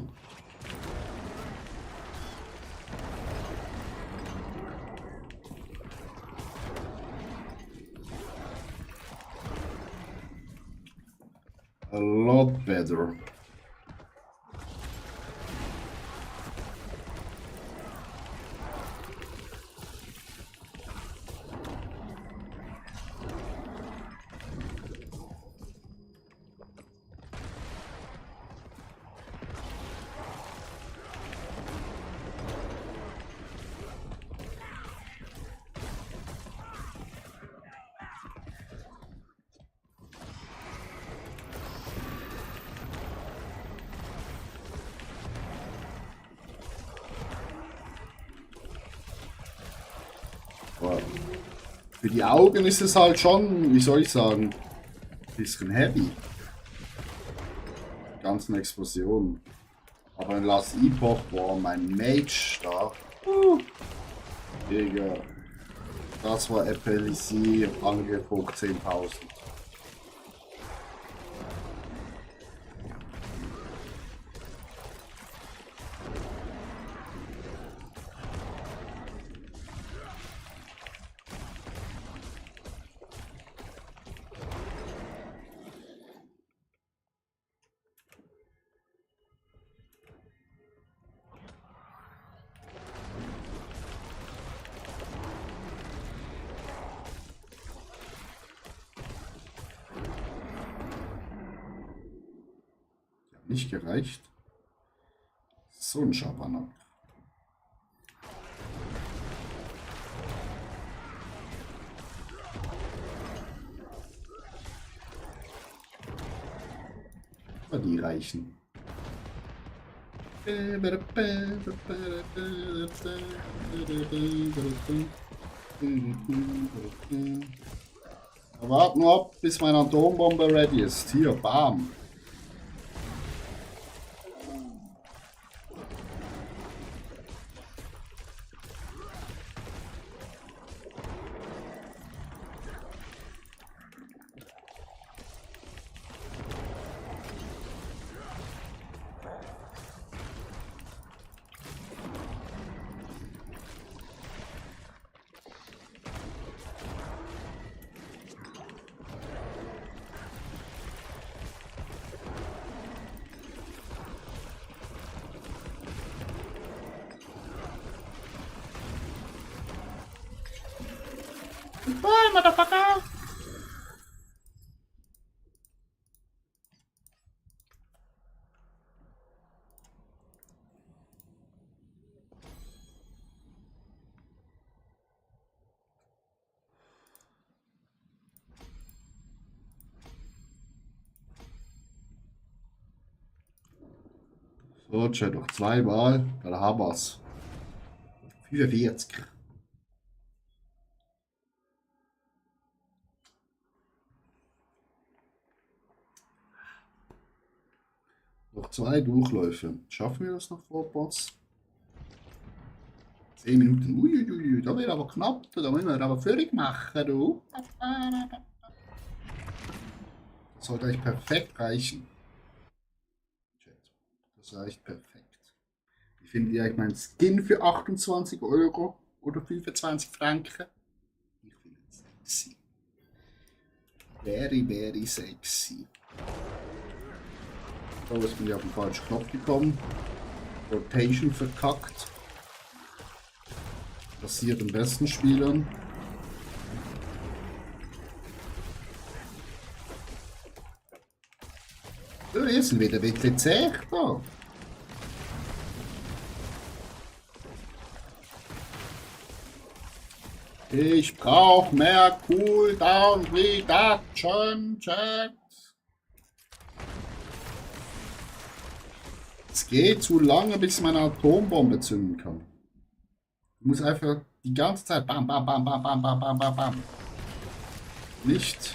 A lot better. Aber für die Augen ist es halt schon, wie soll ich sagen, ein bisschen heavy. Die ganzen Explosionen. Aber in Last Epoch war mein Mage da. Digga. Das war Epilepsie, Angriff hoch 10.000. Nicht gereicht. So ein Schabernack. Aber die reichen. Warten wir ab, bis meine Atombombe ready ist. Hier, bam. Goodbye, motherfucker! So, Chat, noch zweimal, dann haben wir's. 45. Noch 2 Durchläufe. Schaffen wir das noch vor Boss? 10 Minuten. Uiuiui, da wird aber knapp. Da müssen wir aber völlig machen, du. Das sollte eigentlich perfekt reichen. Das reicht perfekt. Wie findet ihr eigentlich meinen Skin für 28 € oder 25 Franken? Ich finde es sexy. Very, very sexy. So, jetzt bin ich auf den falschen Knopf gekommen. Rotation verkackt. Passiert den besten Spielern. So, wir sind wieder ein bisschen zäh da. Ich brauche mehr Cooldown Reduction, Chat. Es geht zu lange, bis ich meine Atombombe zünden kann. Ich muss einfach die ganze Zeit bam, bam, bam, bam, bam, bam, bam, bam, bam. Nicht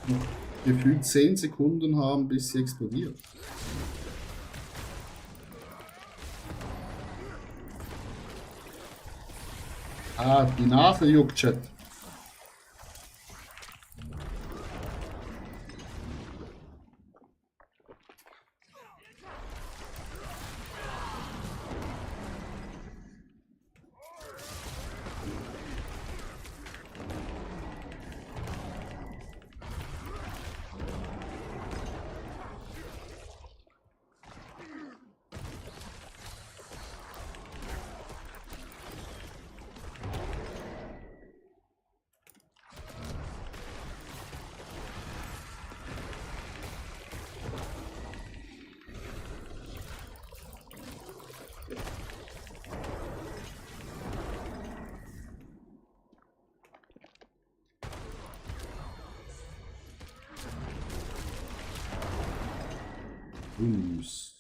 noch gefühlt 10 Sekunden haben, bis sie explodiert. Ah, die Nase juckt, Chat. Bums.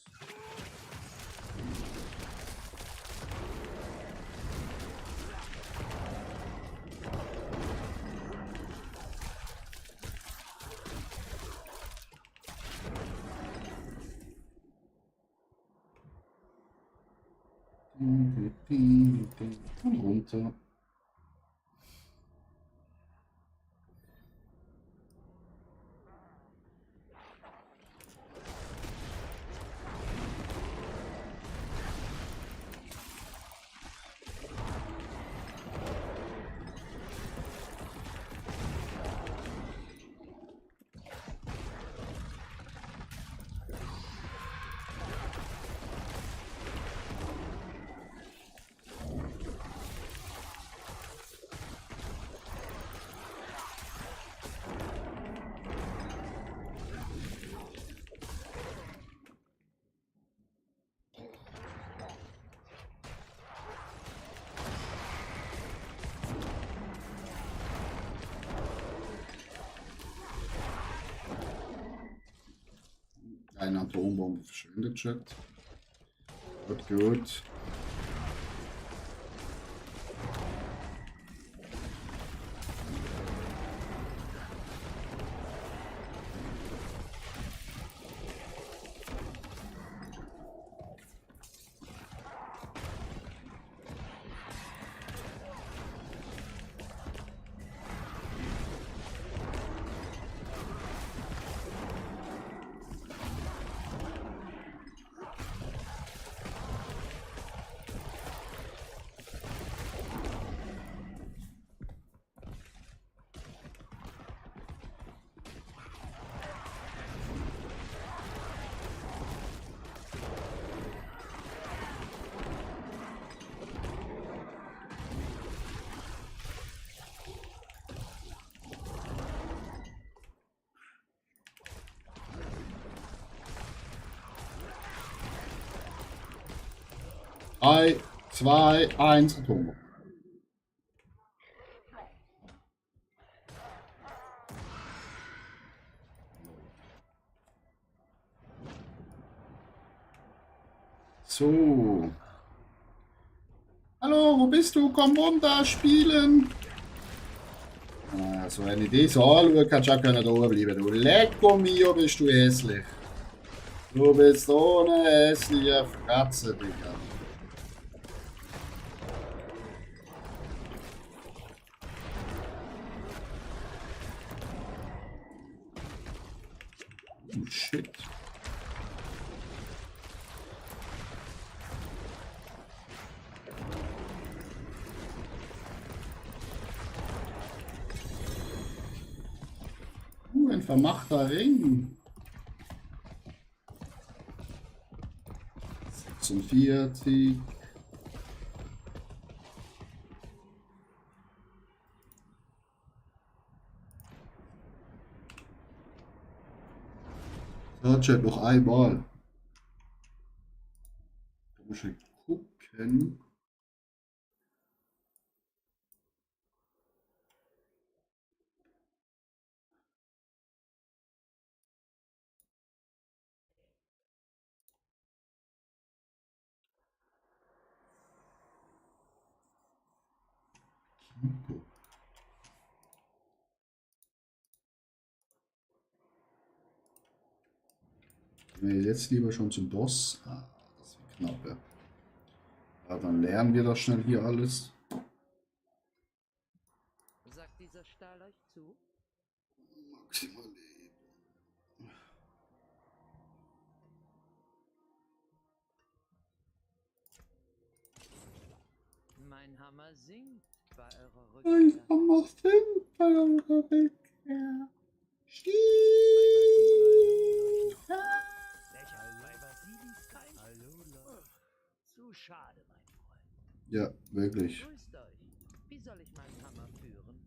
Und runter. Eine Atombombe verschwindet, Chat. Gut, gut. Drei, zwei, eins, Atombombe. So. Hallo, wo bist du? Komm runter, spielen. So eine Idee so anschauen, kannst du auch da oben bleiben. Du Lecco mio, bist du hässlich. Du bist so eine hässliche Fratze, Digga. Oh, shit. Ein vermachter Ring. 46. Ja, Chat, noch einmal. Da muss ich gucken. Nee, jetzt lieber schon zum Boss. Ah, das ist knapp, ja. Ja, dann lernen wir das schnell hier alles. Sagt dieser Stahl euch zu? Maximal Leben. Mein Hammer singt bei eurer Ein Rückkehr. Hammer sind bei eurer Rückkehr. Stief. Zu schade, mein Freund. Ja, wirklich. Grüßt euch. Wie soll ich meinen Hammer führen?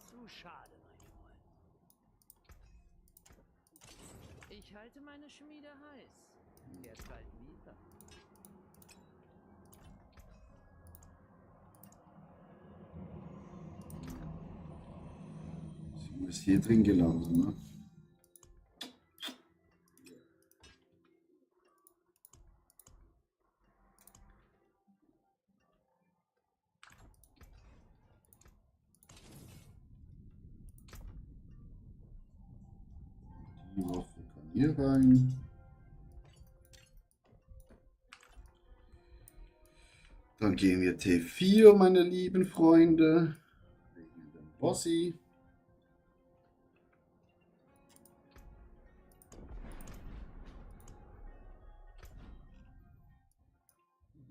Zu schade, mein Freund. Ich halte meine Schmiede heiß. Kehrt bald wieder. Ist hier drin gelandet, ne? Die Waffe kann hier rein. Dann gehen wir T4, meine lieben Freunde. Wegen dem Bossi.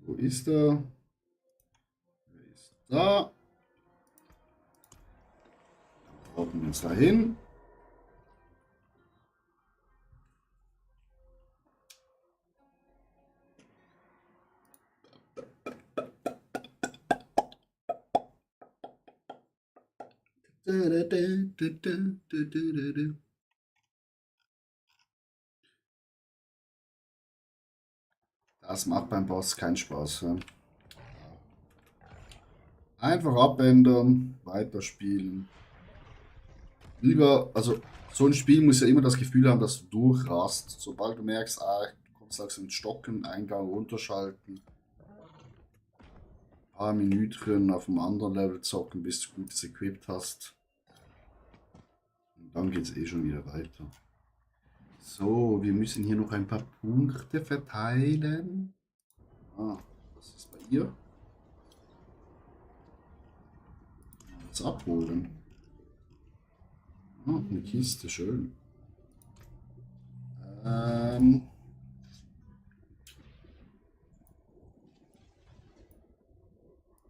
Wo ist er? Er ist da. Dann brauchen wir uns dahin. Das macht beim Boss keinen Spaß. Ja. Einfach abändern, weiterspielen. Lieber, also so ein Spiel muss ja immer das Gefühl haben, dass du durchrast. Sobald du merkst, du kommst langsam ins Stocken, Eingang runterschalten. Ein paar Minütchen auf einem anderen Level zocken, bis du gutes Equipped hast. Und dann geht es eh schon wieder weiter. So, wir müssen hier noch ein paar Punkte verteilen. Ah, was ist bei ihr? Was abholen. Ah, eine Kiste, schön.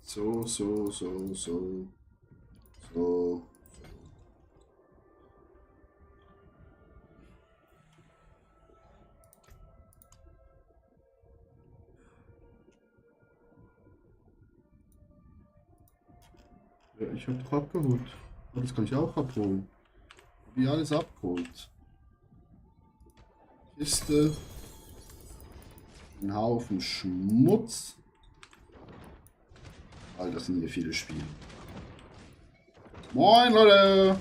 So. Ja, ich habe doch abgeholt. Oh, das kann ich auch abholen. Hab ich alles abgeholt. Kiste. Ein Haufen Schmutz. Weil das sind hier viele Spiele. Moin Leute!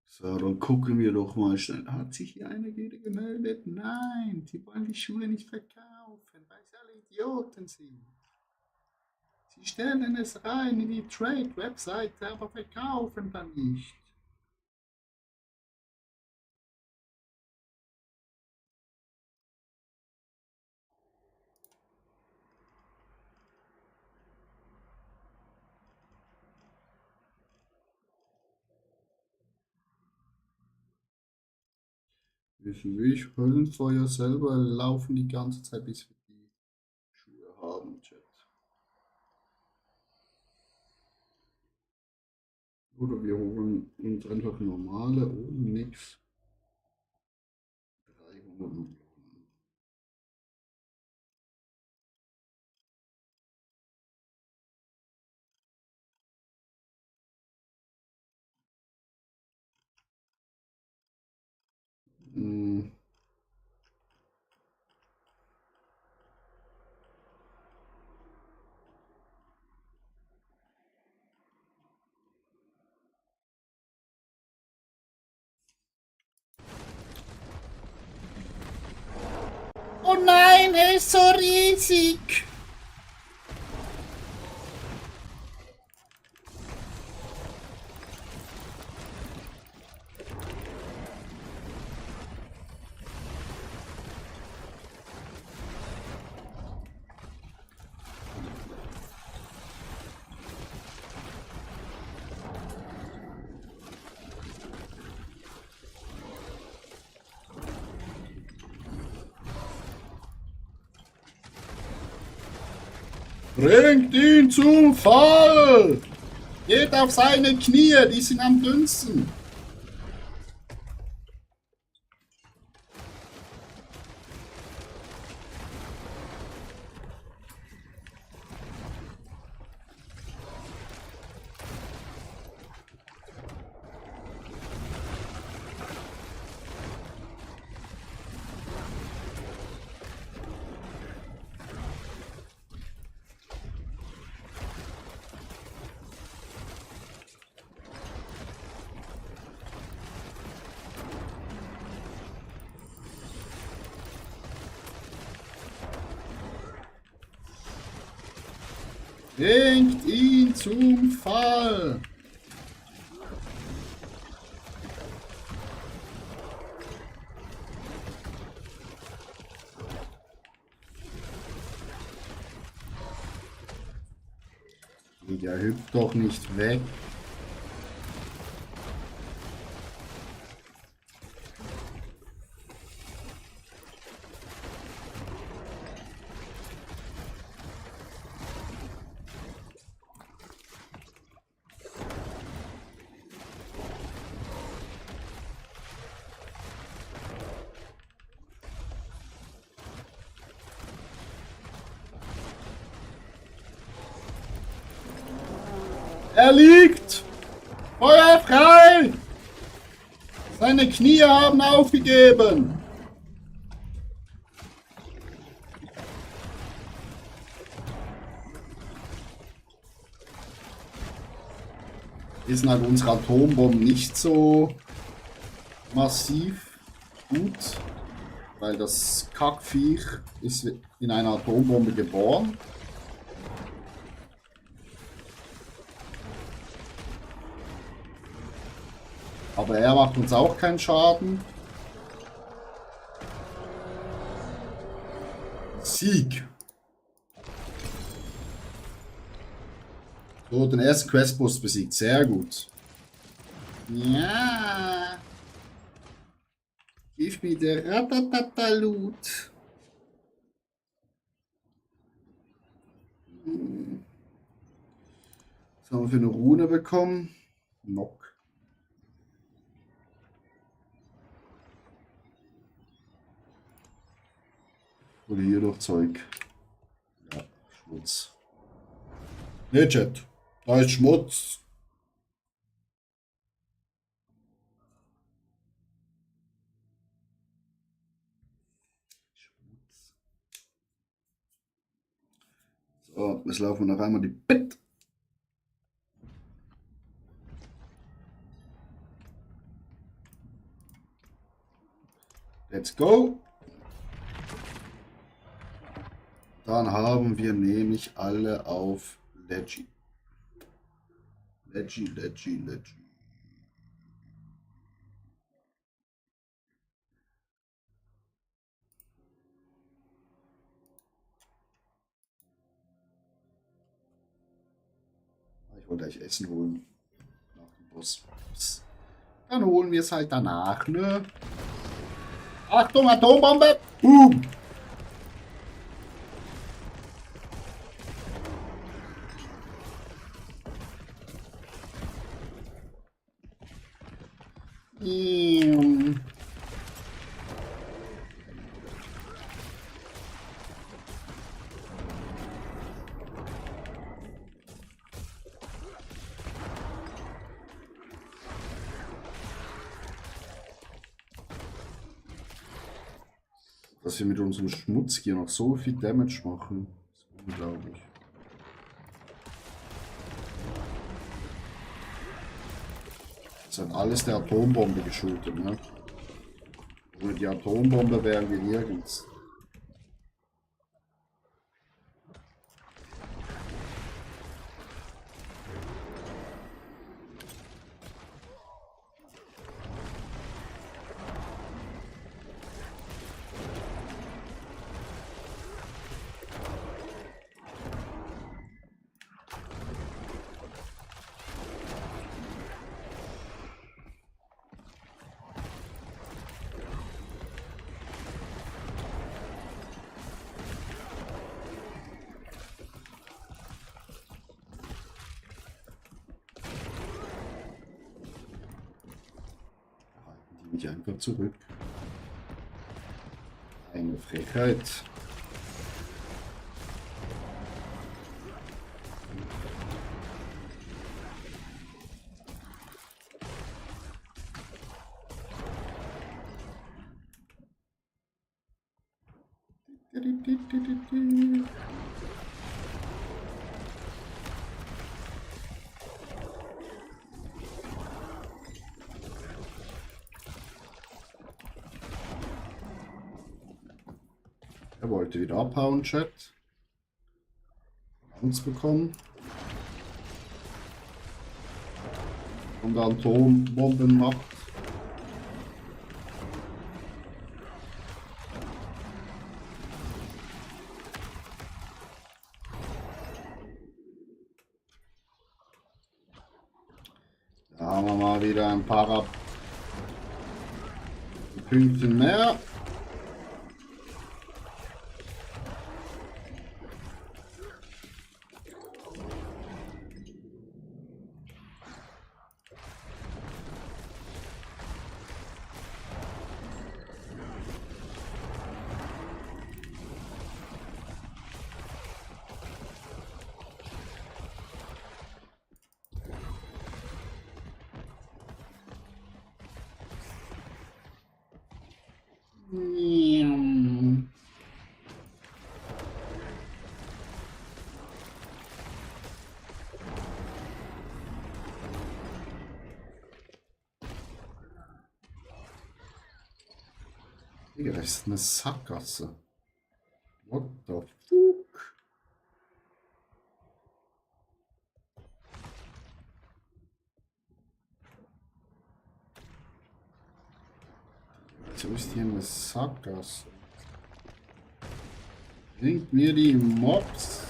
So, dann gucken wir doch mal schnell. Hat sich hier eine gemeldet? Nein, die wollen die Schuhe nicht verkaufen, weil sie alle Idioten sind. Sie stellen es rein in die Trade-Webseite, aber verkaufen dann nicht. Wissen wir, ich Höllenfeuer selber laufen die ganze Zeit, bis wir die Schuhe haben, Chat. Oder wir holen uns einfach normale ohne nix. 300 Millionen. Oh nein, er ist so riesig! Bringt ihn zum Fall! Geht auf seine Knie, die sind am dünnsten. Bringt ihn zum Fall. Der hüpft doch nicht weg. Er liegt! Feuer frei! Seine Knie haben aufgegeben! Hier sind halt unsere Atombomben nicht so massiv gut, weil das Kackviech ist in einer Atombombe geboren. Aber er macht uns auch keinen Schaden. Sieg. So, den ersten Questboss besiegt. Sehr gut. Ja. Gib mir der Ratatata-Loot. Was haben wir für eine Rune bekommen? Nock. Oder hier noch Zeug. Ja, Schmutz. Ne, Chat. Da ist Schmutz. So, jetzt laufen wir noch einmal die Bett. Let's go. Dann haben wir nämlich alle auf Leggy. Leggy. Ich wollte euch Essen holen. Nach dem Boss. Dann holen wir es halt danach, ne? Achtung, Atombombe! Boom! Dass wir mit unserem Schmutz hier noch so viel Damage machen. Das ist unglaublich. Das hat alles der Atombombe geschuldet, ne? Ohne die Atombombe wären wir nirgends. Mich einfach zurück. Eine Frechheit. Er wollte wieder abhauen, Chat. Uns bekommen. Und Atombomben macht. Da haben wir mal wieder ein paar Pünktchen mehr. Digga, das ist eine Sackgasse. What the fuck? So ist hier eine Sackgasse. Bringt mir die Mobs.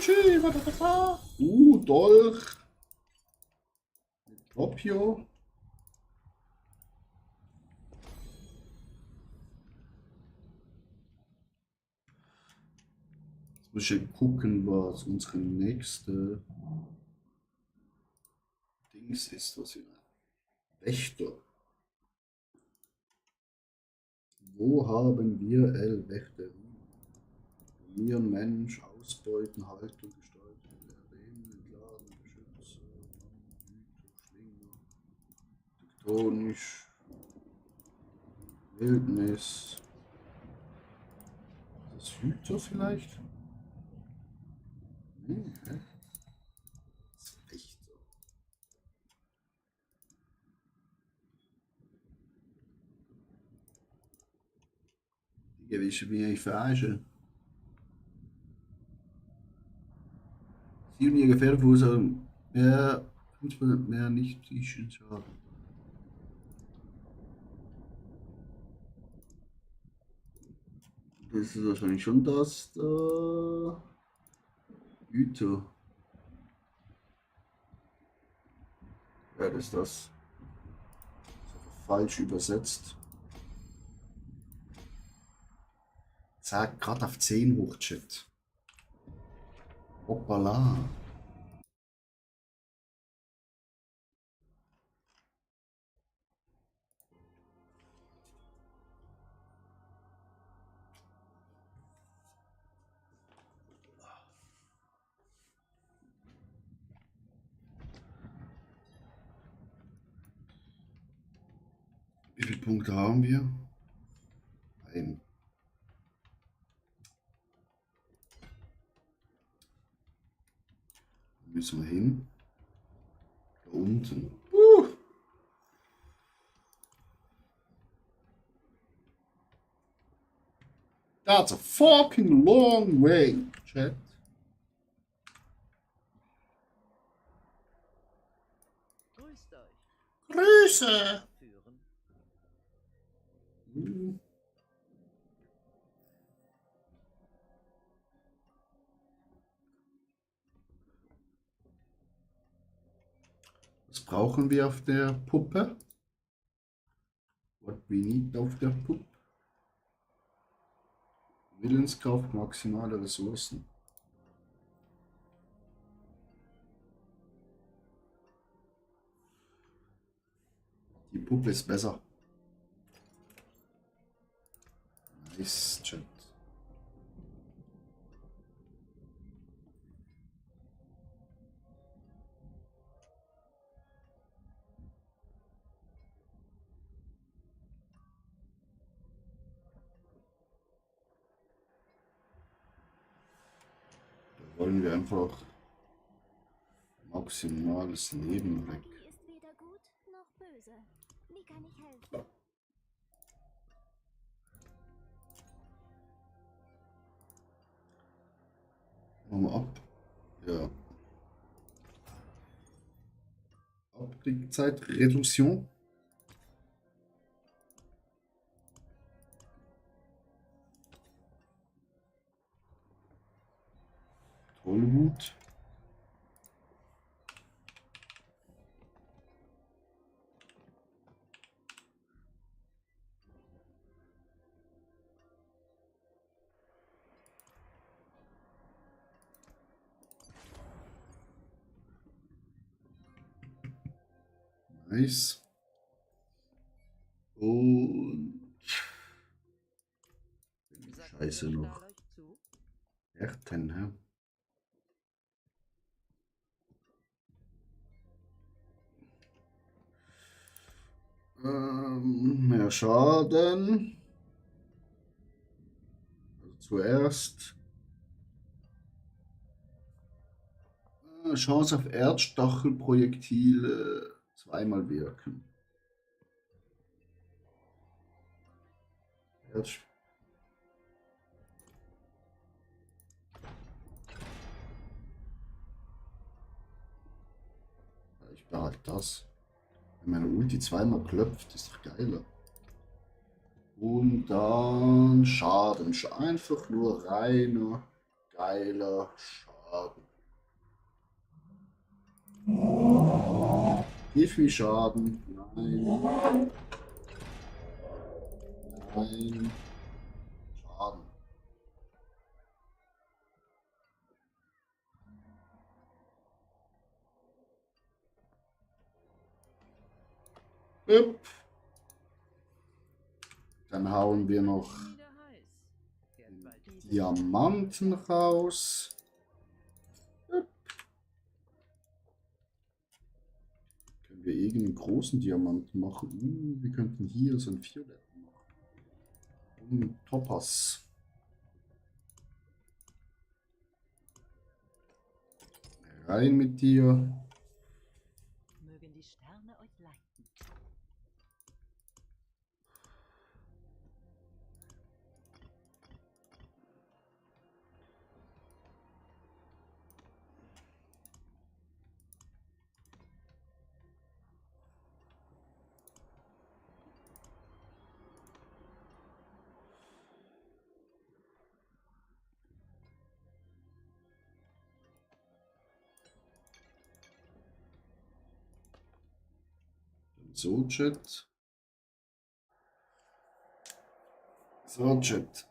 Tschüssi, was das war? Dolch. Mit Doppio. Jetzt muss ich gucken, was unsere nächste Dings ist, was wir. Wächter. Wo haben wir El-Wächter? Wir Mensch, Ausbeuten, Haltung, Gestaltung, Erleben, Entladen, Beschützer, Hüter, Schlinger, tektonisch, Wildnis. Ist das Hüter vielleicht? Nee, hä? Das ist Wächter. Digga, wie ist mich verarschen? Sie und ihr Gefährte verursachen mehr, 5% mehr nicht psychischen Schaden. Das ist wahrscheinlich schon das da. Hüter. Ja, das ist das. Ist einfach falsch übersetzt. Sag gerade auf 10 hoch, Chat. Hoppala. Wie viele Punkte haben wir? Ein. Wo müssen wir hin? Da unten. That's a fucking long way, Chat. Grüßt euch. Grüße! Führen. Was brauchen wir auf der Puppe? What we need auf der Puppe? Willenskraft, maximale Ressourcen. Die Puppe ist besser. Nice, Chat. Da wollen wir einfach maximales Leben weg. Die ist weder gut noch böse. Wie kann ich helfen? Machen wir ab. Ja. Abklickzeit, Reduktion. Tollwut. Nice. Und Scheiße Sagt der noch. Stahl euch zu? Härten, hä? Mehr Schaden. Also zuerst. Chance auf Erdstachelprojektile zweimal wirken. Erd Ich behalte das. Wenn meine Ulti zweimal klopft, ist doch geiler. Und dann Schaden. Einfach nur reiner, geiler Schaden. Gib mir Schaden. Nein. Nein. Schaden. Upp. Dann hauen wir noch Wieder heiß. Gern bald diese Diamanten raus. Können wir irgendeinen großen Diamanten machen? Wir könnten hier so einen violetten machen. Und Topaz. Rein mit dir. Mögen die Sterne euch leiten. So, Chat. So, Chat.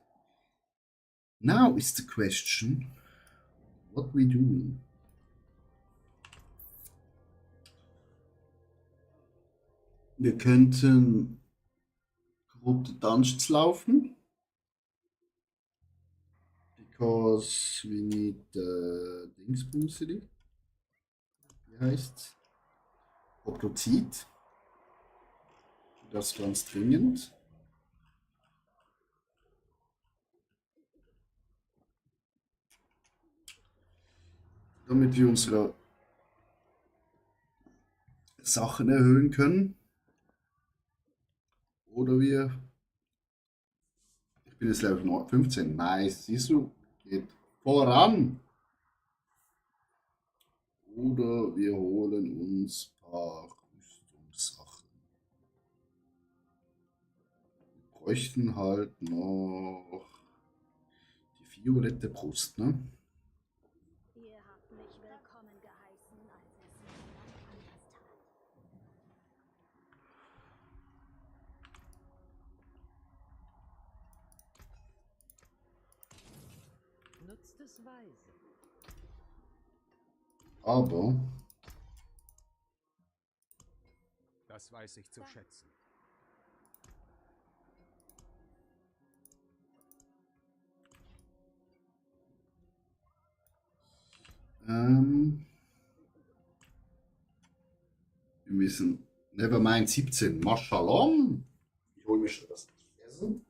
Now is the question, what we doing? Wir könnten korrupte Dungeons laufen. Because we need Dingsbumsity. Wie heißt? Oplozid. Das ganz dringend. Damit wir unsere Sachen erhöhen können. Oder wir. Ich bin jetzt Level 15. Nice. Siehst du? Geht voran. Oder wir holen uns ein paar Rüstungssachen. Wir bräuchten halt noch die violette Brust, ne? Ihr habt mich willkommen geheißen, als es niemand anders tat. Nutzt es weise. Aber Das weiß ich zu schätzen. wir müssen Nevermind 17. Maschalom. Ich hole mir schon das Essen.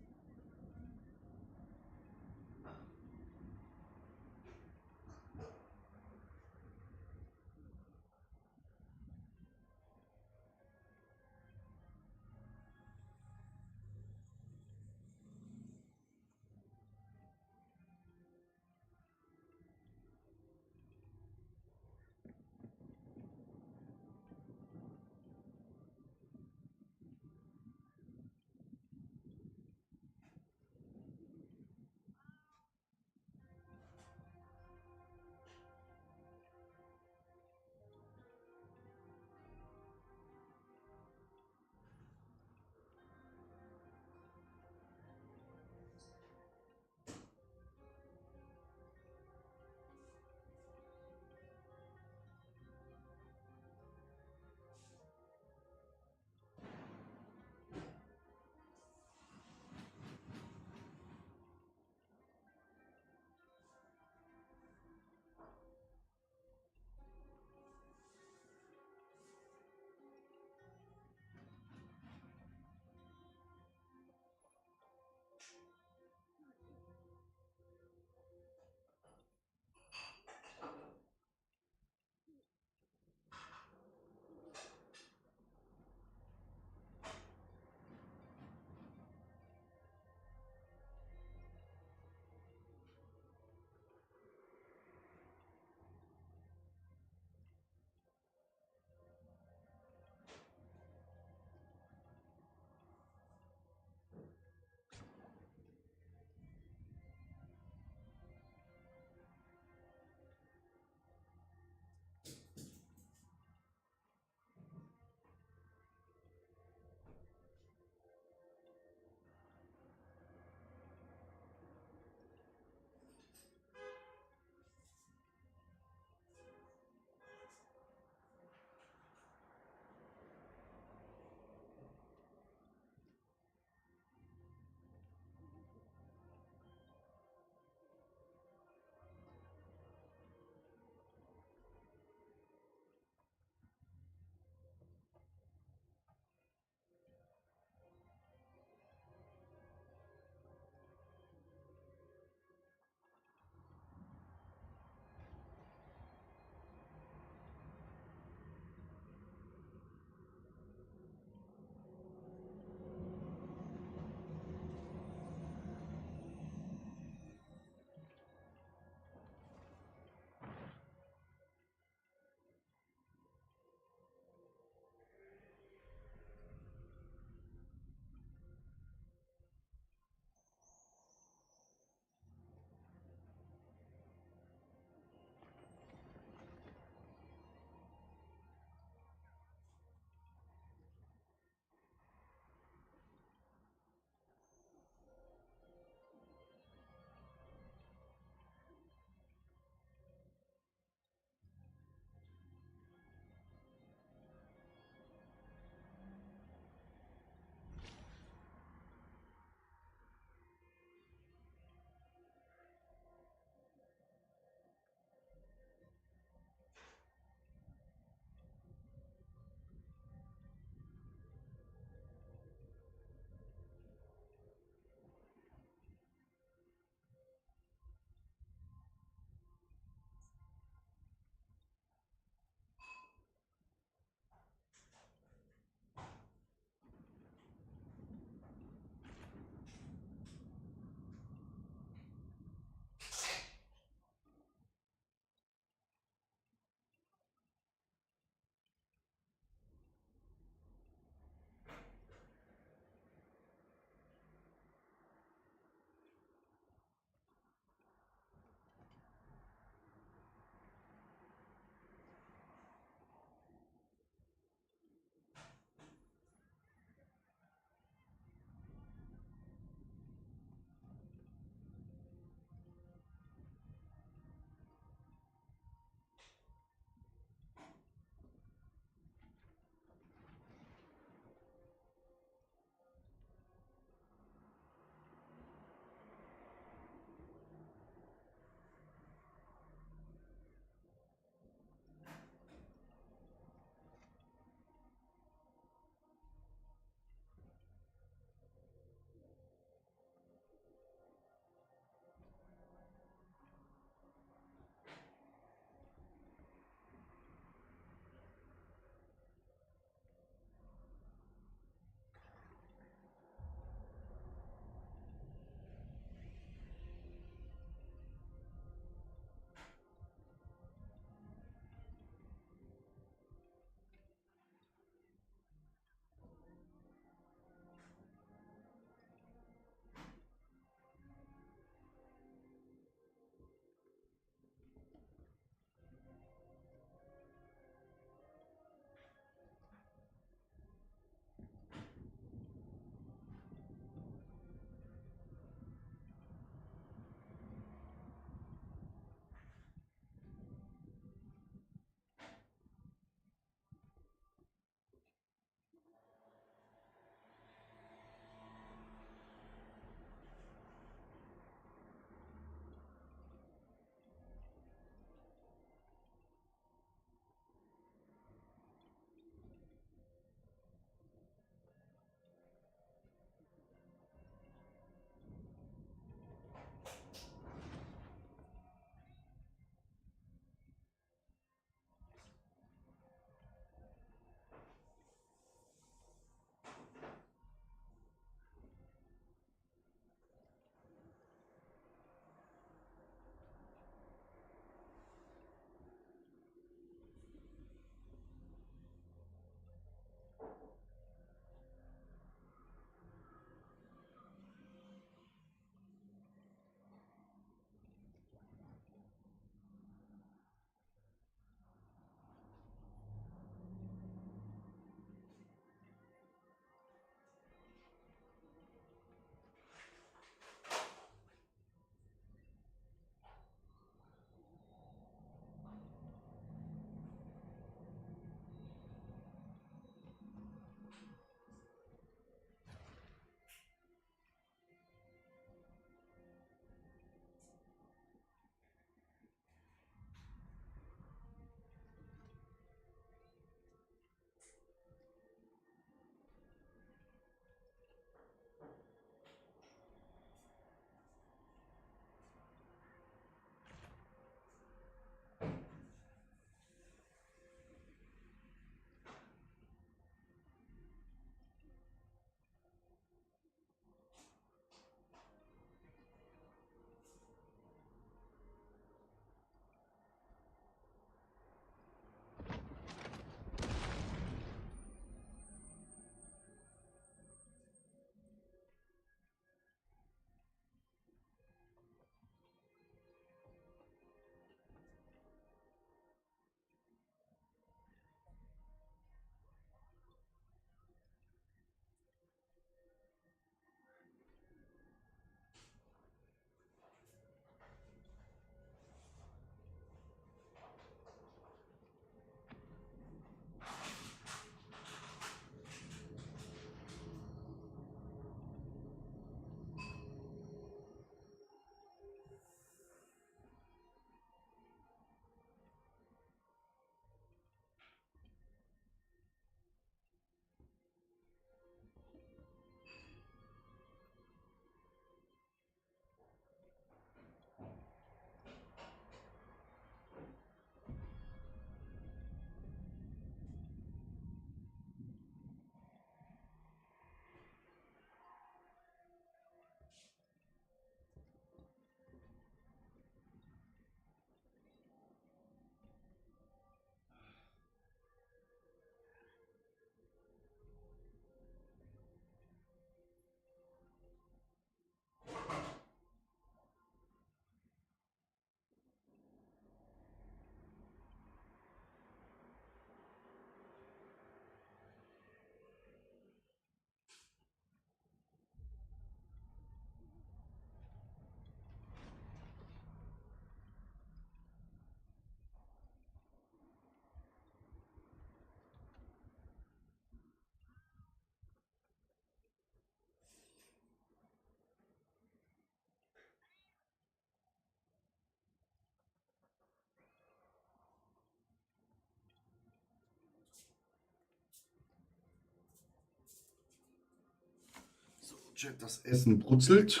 Chat, das Essen brutzelt.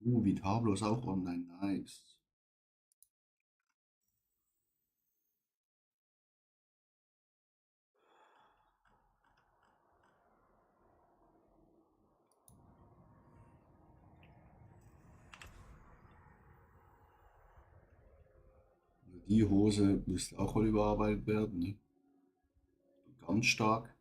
Vitablo ist auch online. Nice. Die Hose müsste auch mal überarbeitet werden. Ne? Ganz stark.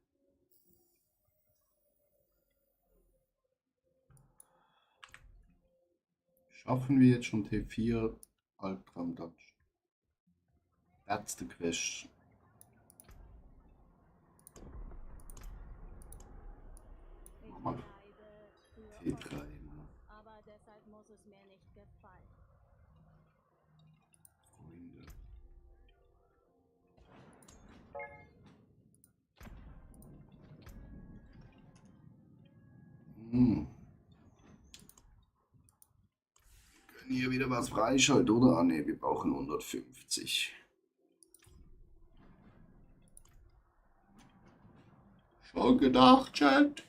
Schaffen wir jetzt schon T4 Albtraum Dutch? That's the question. Ich Mal bleibe für T3. euch, Ne? aber deshalb muss es mir nicht gefallen. Freunde. Hm. Können hier wieder was freischalten, oder? Ah ne, wir brauchen 150. Schon gedacht, Chat.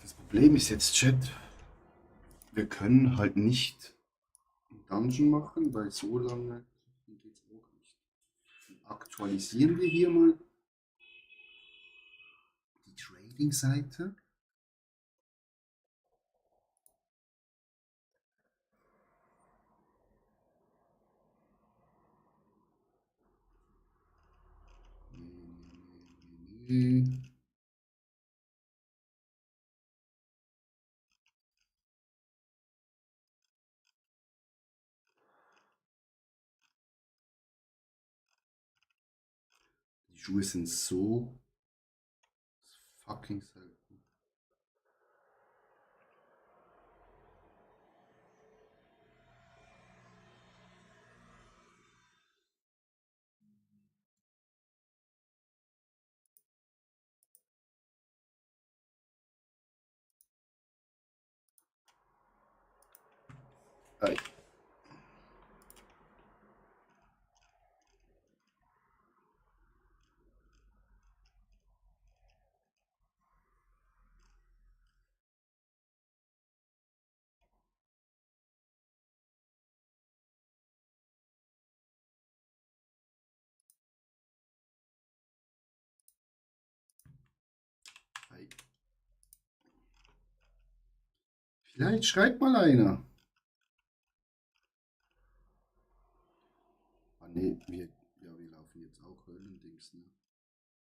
Das Problem ist jetzt, Chat, wir können halt nicht einen Dungeon machen, weil so lange geht es auch nicht. Dann aktualisieren wir hier mal die Trading-Seite. Nee. Die Schuhe sind so fucking selten. Ei. Ei. Vielleicht schreibt mal einer. Ah ne, wir laufen jetzt auch Höllendings, ne?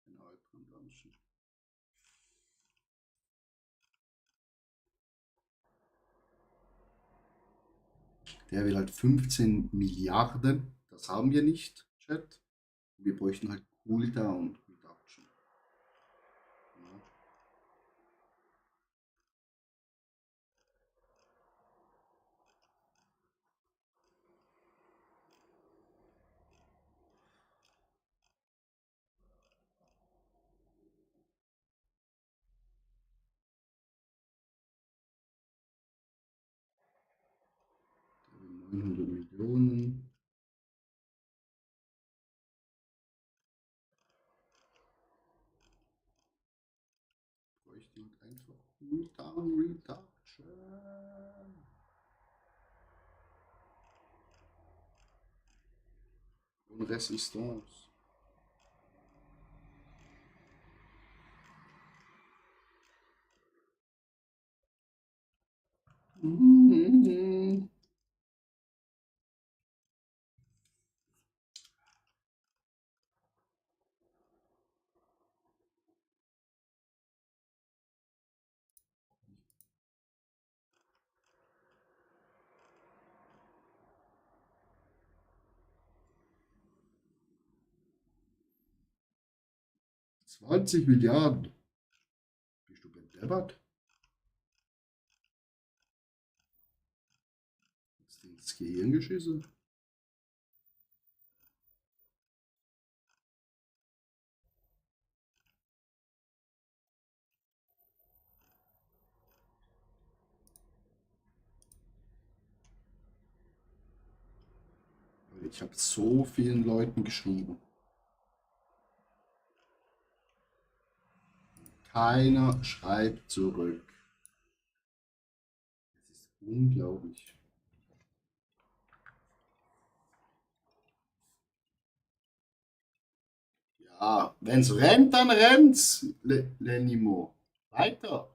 In Albtraum Dungeon. Der will halt 15 Milliarden. Das haben wir nicht, Chat. Wir bräuchten halt Cooldown Reduction. Ja. Der will 900 Millionen. Bräuchten halt einfach Cooldown Reduction. Und Resistance. Mhm. 20 Milliarden. Bist du bedeppert? Hast du ins Gehirn geschissen? Ich habe so vielen Leuten geschrieben. Keiner schreibt zurück. Das ist unglaublich. Ja, wenn's rennt, dann rennt's, Lenimo. Weiter.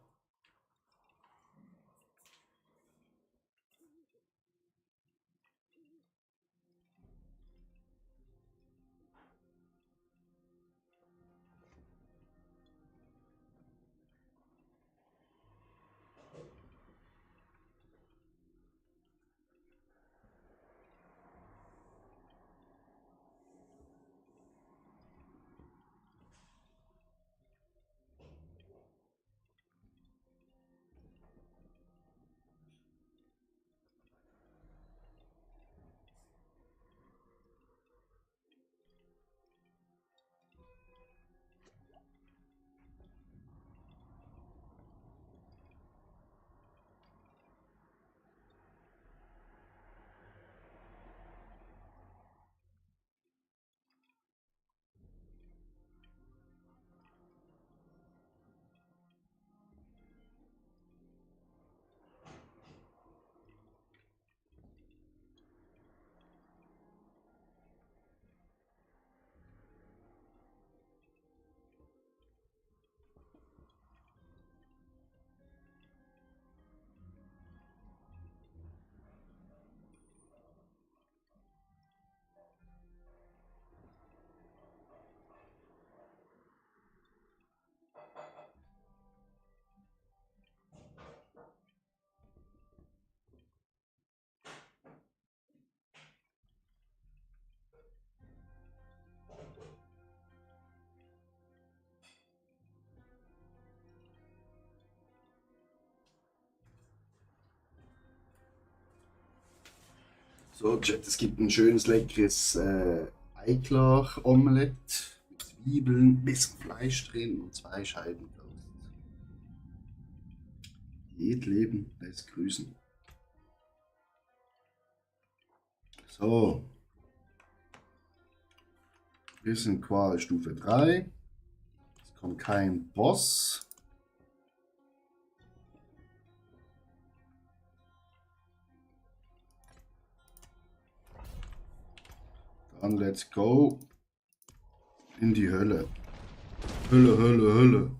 So, Chat, es gibt ein schönes, leckeres Eiklar-Omelette mit Zwiebeln, ein bisschen Fleisch drin und 2 Scheiben Toast. Jed Leben lässt grüßen. So. Wir sind quasi Stufe 3. Es kommt kein Boss. Dann let's go in die Hölle. Hölle, Hölle, Hölle.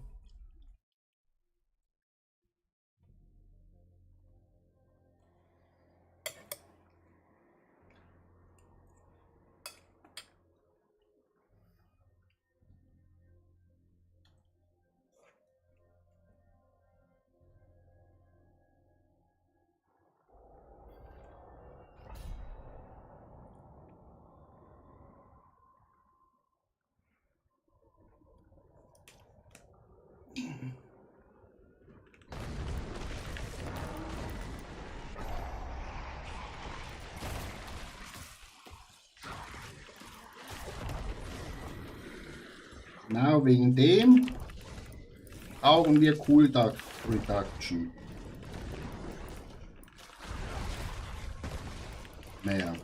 Genau wegen dem brauchen wir Cool Reduction. Mehr.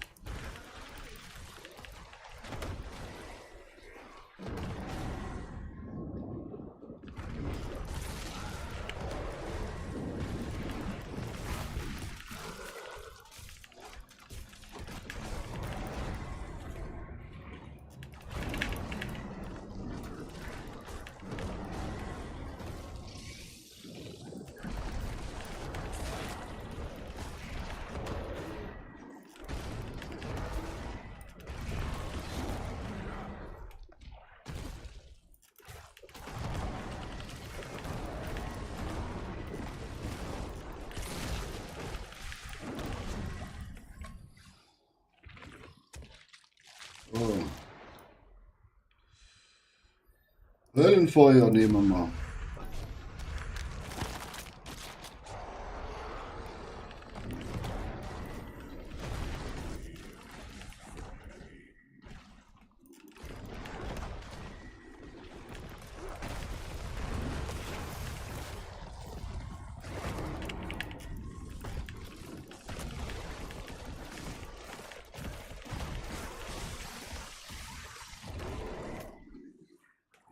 Höllenfeuer nehmen wir mal.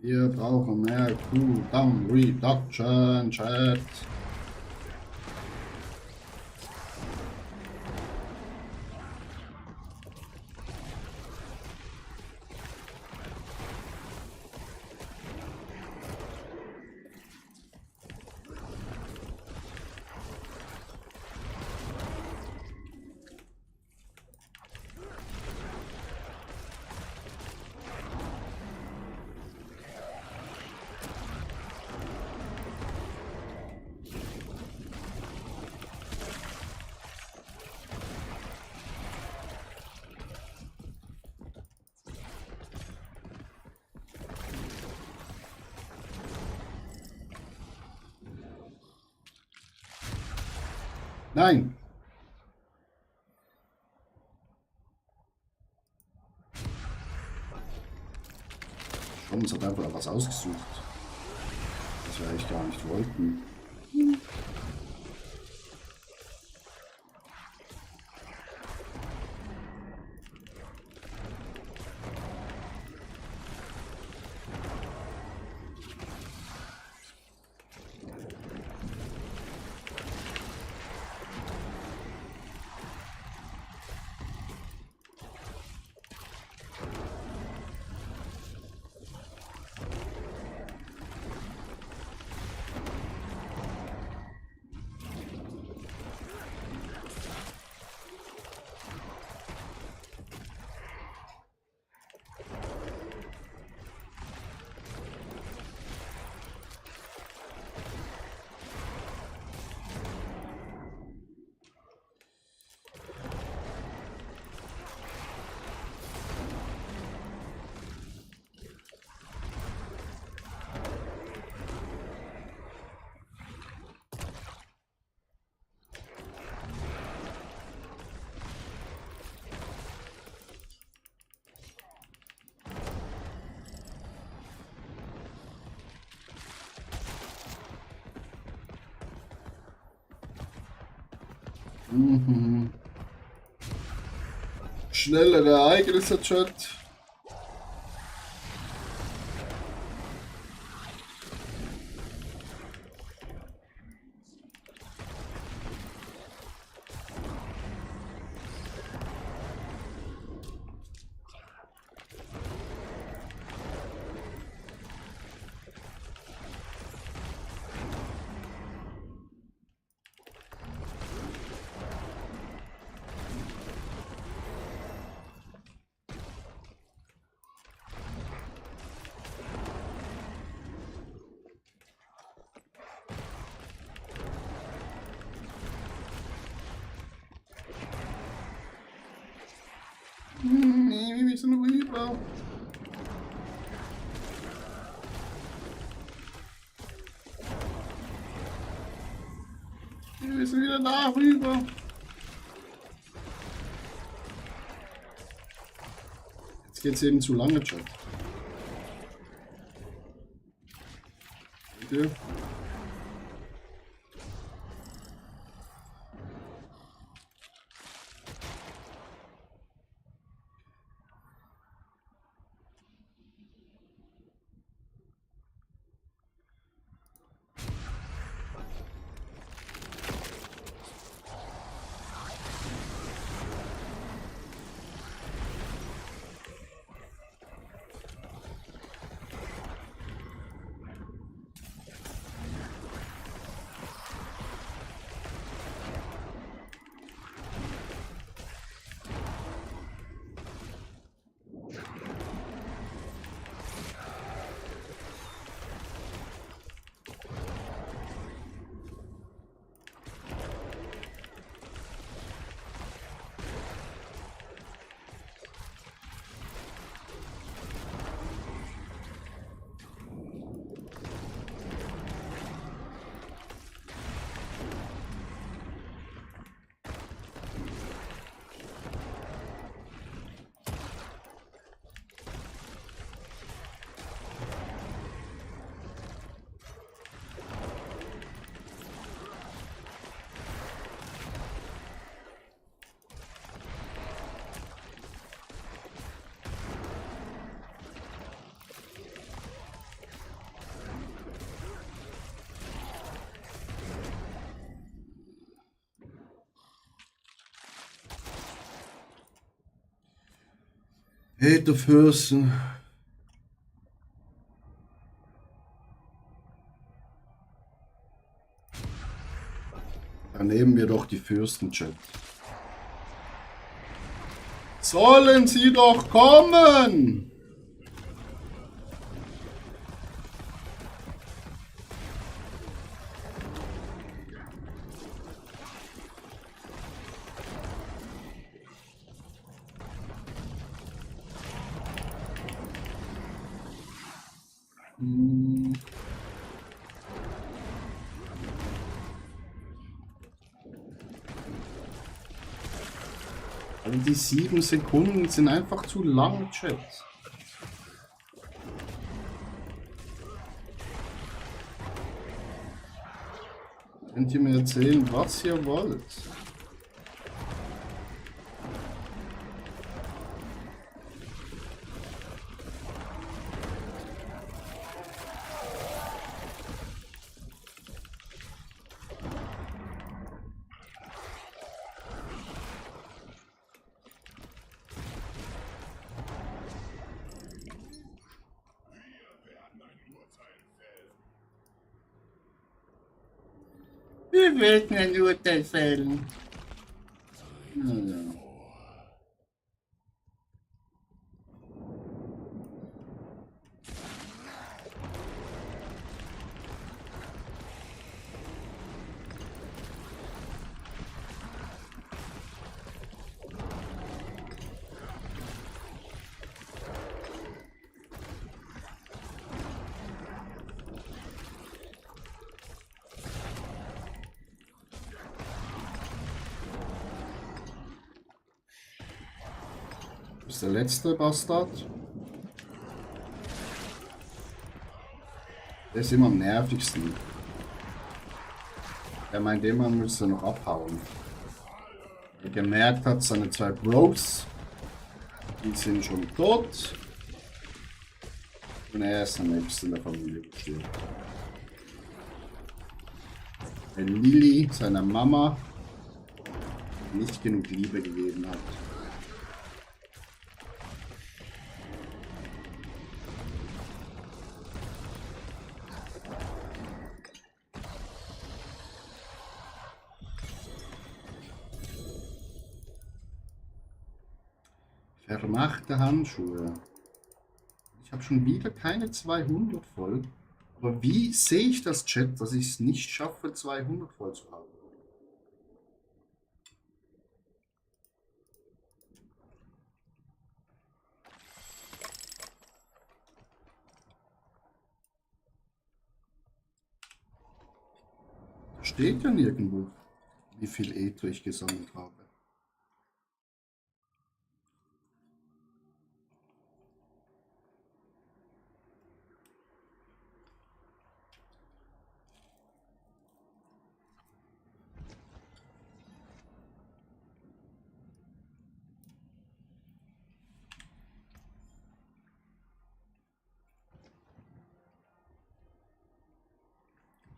Wir brauchen mehr Cooldown Reduction, Chat. Nein. Uns hat einfach was ausgesucht, was wir eigentlich gar nicht wollten. Mhm. Schnellere Ereignisse, Chat. Nee, wir müssen rüber. Wir müssen wieder darüber. Jetzt geht's eben zu lange, Chat. Bitte. Ätherfürsten. Dann nehmen wir doch die Fürsten-Chat. Sollen sie doch kommen! Also die 7 Sekunden sind einfach zu lang, Chat. Könnt ihr mir erzählen, was ihr wollt? Wir werden ein Urteil fällen. Ja. Das ist der letzte Bastard. Der ist immer am nervigsten. Er meint immer, müsste noch abhauen. Er gemerkt hat, seine 2 Bros, die sind schon tot. Und er ist der Nächste in der Familie gestorben. Wenn Lily seiner Mama nicht genug Liebe gegeben hat. Vermachte Handschuhe. Ich habe schon wieder keine 200 voll. Aber wie sehe ich das, Chat, dass ich es nicht schaffe, 200 voll zu haben? Da steht ja nirgendwo, wie viel Ether ich gesammelt habe.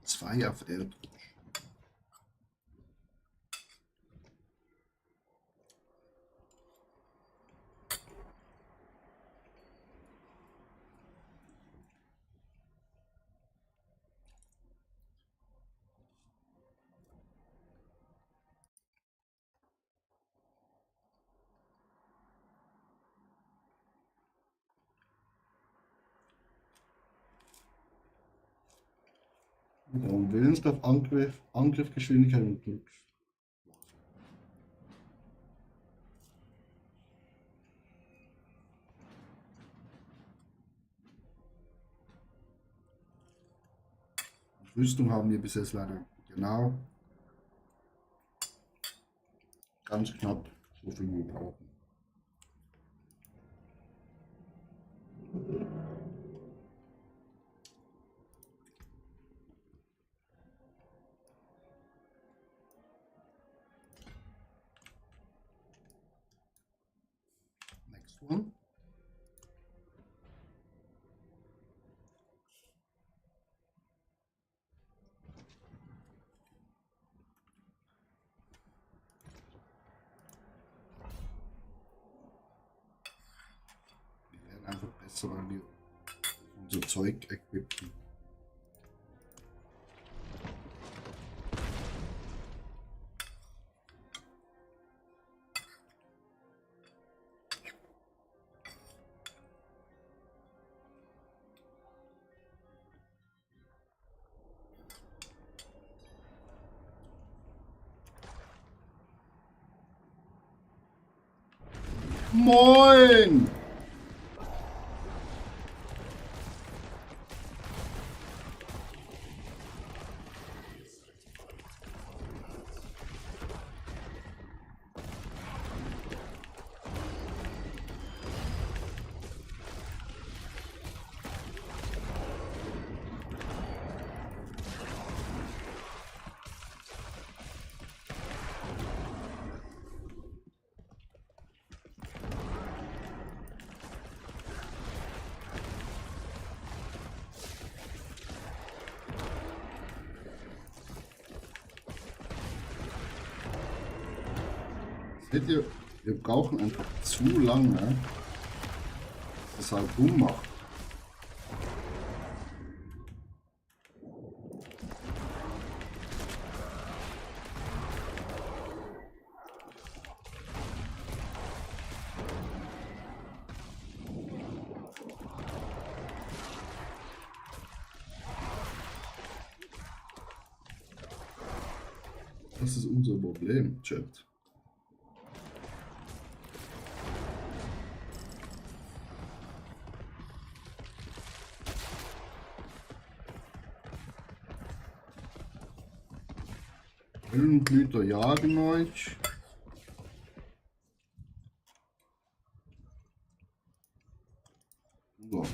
Zwei auf Erdrutsch. Ja, und Willenskraft, Angriffsgeschwindigkeit und Glück. Rüstung haben wir bis jetzt leider genau ganz knapp so viel wir brauchen. Next one. besser, weil wir unser Zeug equippen. Moin! Seht ihr, wir brauchen einfach zu lange, dass es halt dumm macht. Das ist unser Problem, Chat. Höllenblüter jagen euch. So.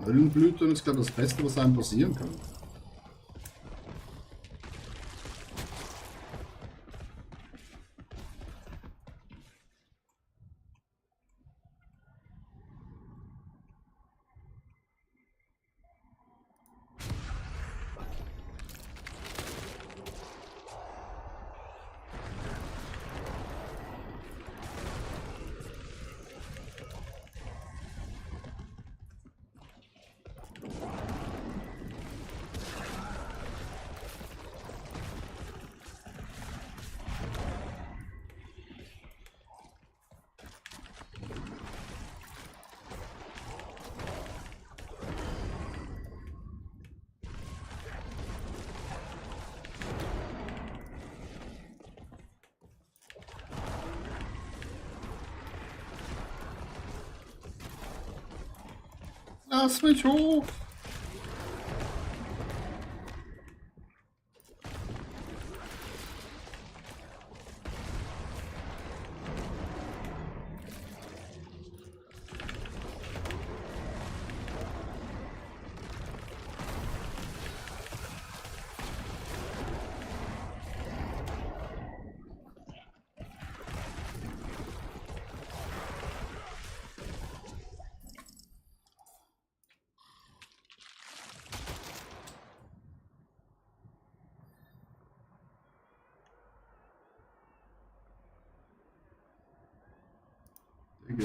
Höllenblüten ist gerade das Beste, was einem passieren kann. Lass mich hoch! Die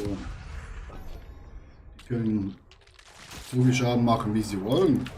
können so viel Schaden machen, wie sie wollen.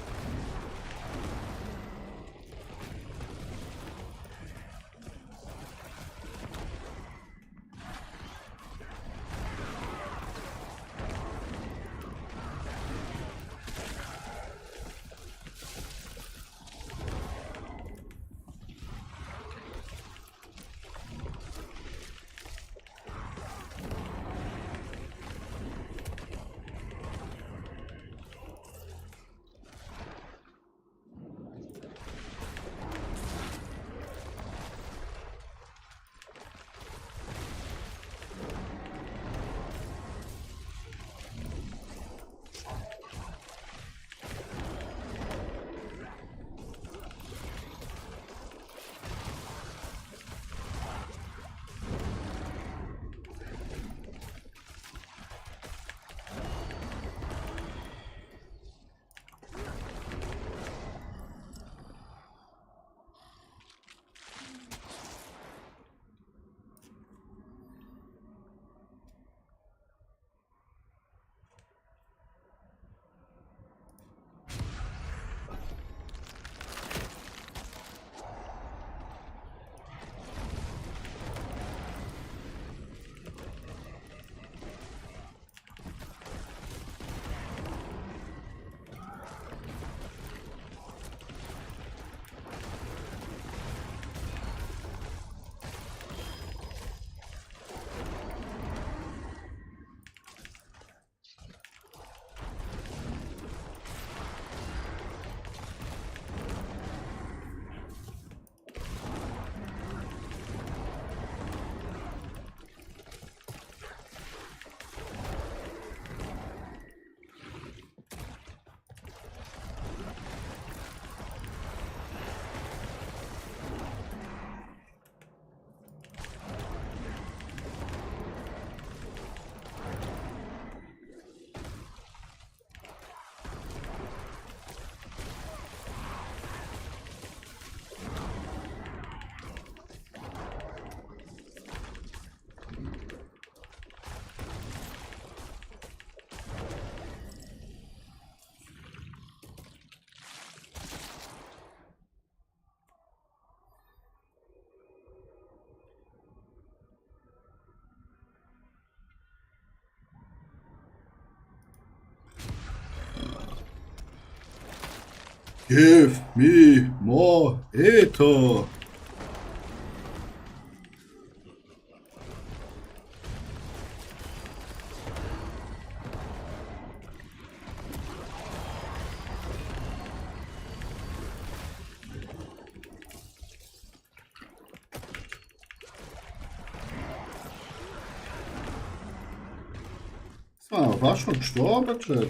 Give me more Ether. Ah, war schon gestorben, Chat.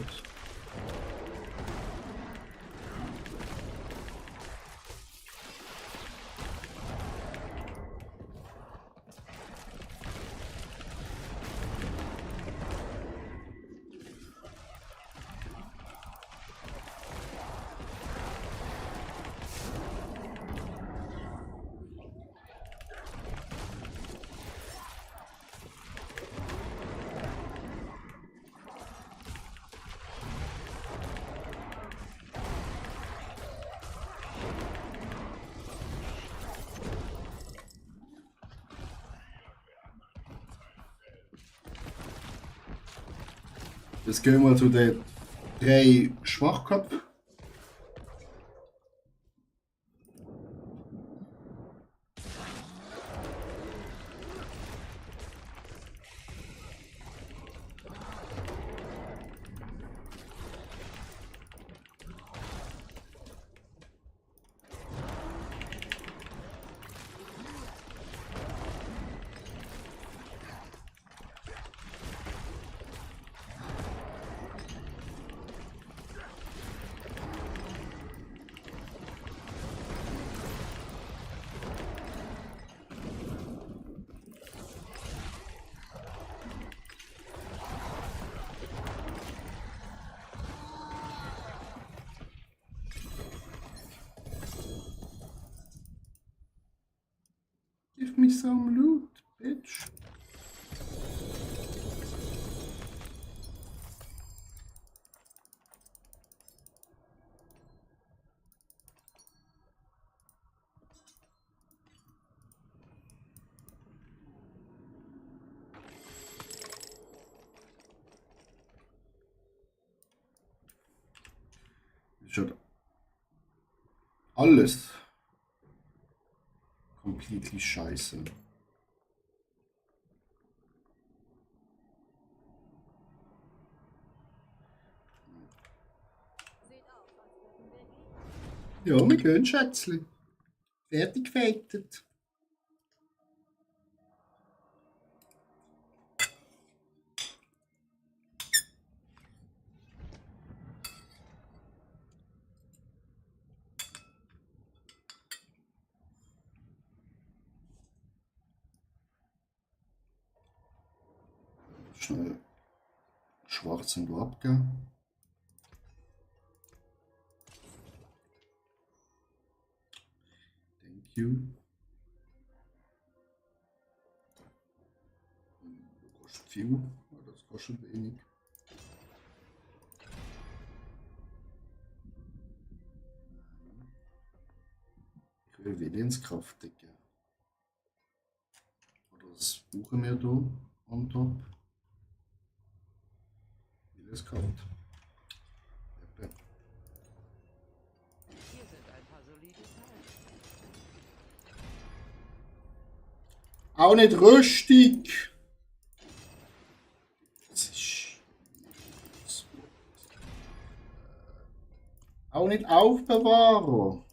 Jetzt gehen wir zu den 3 Schwachköpfen. Give me some loot, bitch. Schon alles completely scheiße. Ja, wir gehen, Schätzli. Fertig gefeitet. Schnell schwarz und abgeben. Thank you. Das kostet viel, das kostet wenig. Ich will Willenskraft decken. Oder das brauchen wir da on top. Willenskraft. Hier sind ein paar solide Teile. Auch nicht rüstig. Das ist auch nicht Aufbewahrer.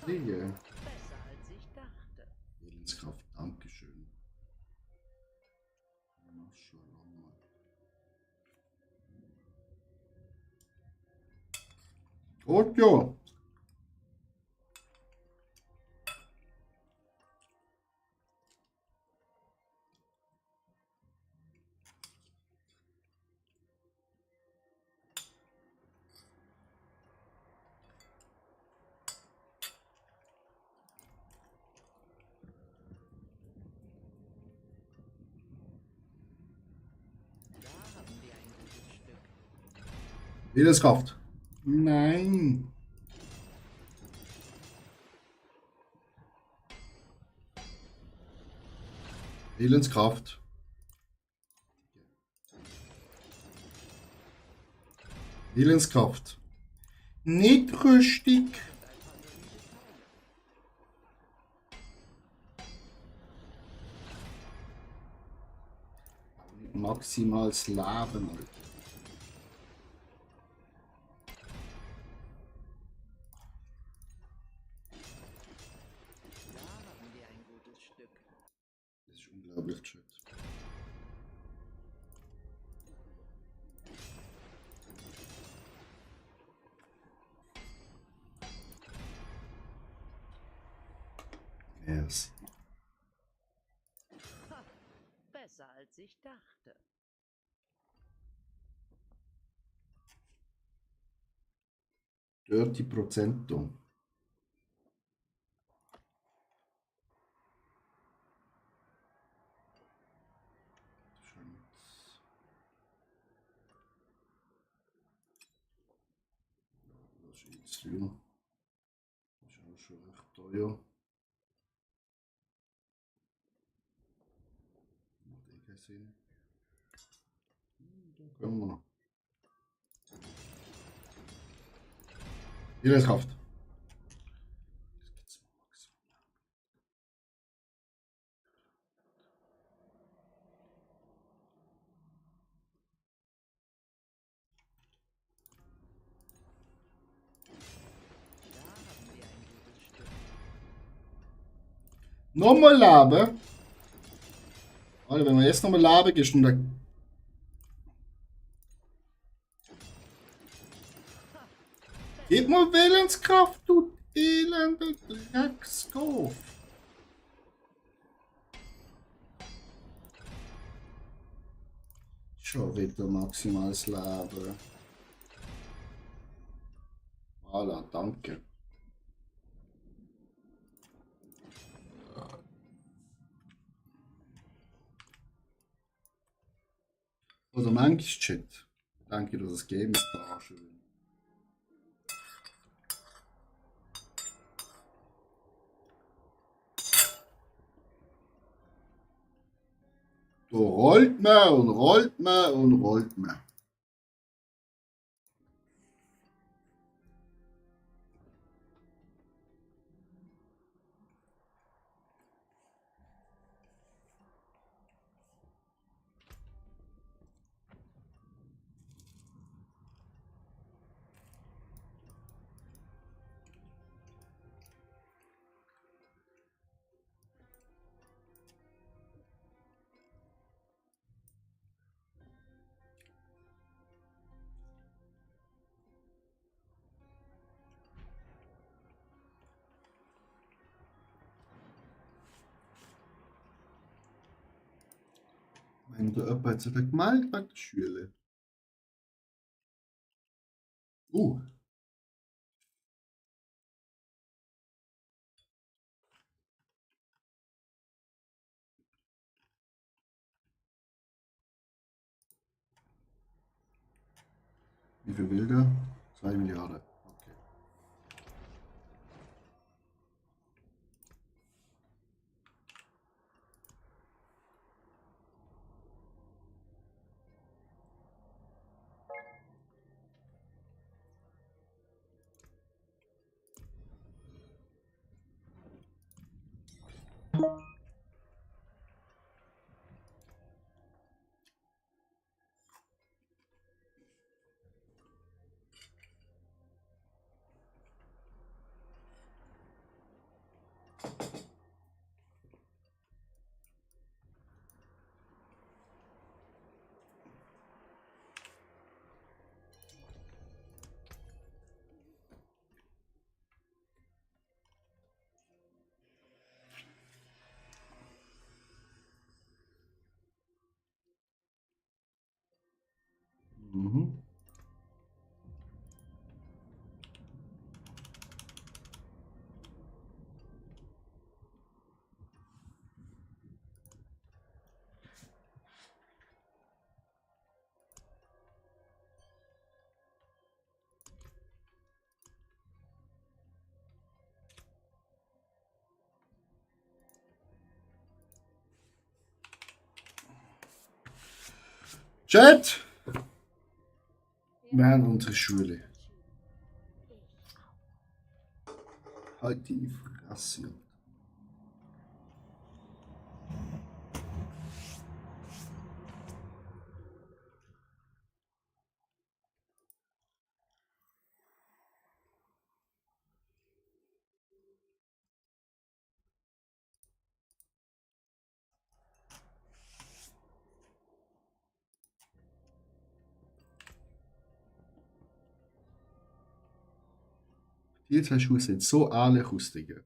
Kriege. Besser als ich dachte. Willenskraft, Dankeschön. Maschallah. Gut, ja. Da haben wir ein gutes Stück. Willenskraft. Nein. Willenskraft. Willenskraft. Nicht rüstig. Maximales Leben, Alter. Da haben wir ein gutes Stück. Das ist unglaublich, Chat. Yes. Ha, besser als ich dachte. Dirty Prozento. Das ist jetzt drin. Das ist auch schon recht teuer. Macht eh keinen Sinn. Da können wir noch. Jeder ist kauft. Da haben wir ein gutes Stück. Nochmal Leben. Alter, wenn wir jetzt nochmal Leben geben, dann. Gib mal Willenskraft, du elende Dreckskopf. Schon wieder maximales Leben. Voilà, danke. Oder manchmal Chat. Danke, dass das Game ist verarschen will. Da rollt man und rollt man und rollt man. Wenn der jemand jetzt wieder gemeldet wegen der Schule. Wie viel will der? 2 Milliarden. Okay. Mhm. Chat! Wir haben unsere Schule. Halt die Fresse. Die zwei Schuhe sehen so ähnlich aus, Digga.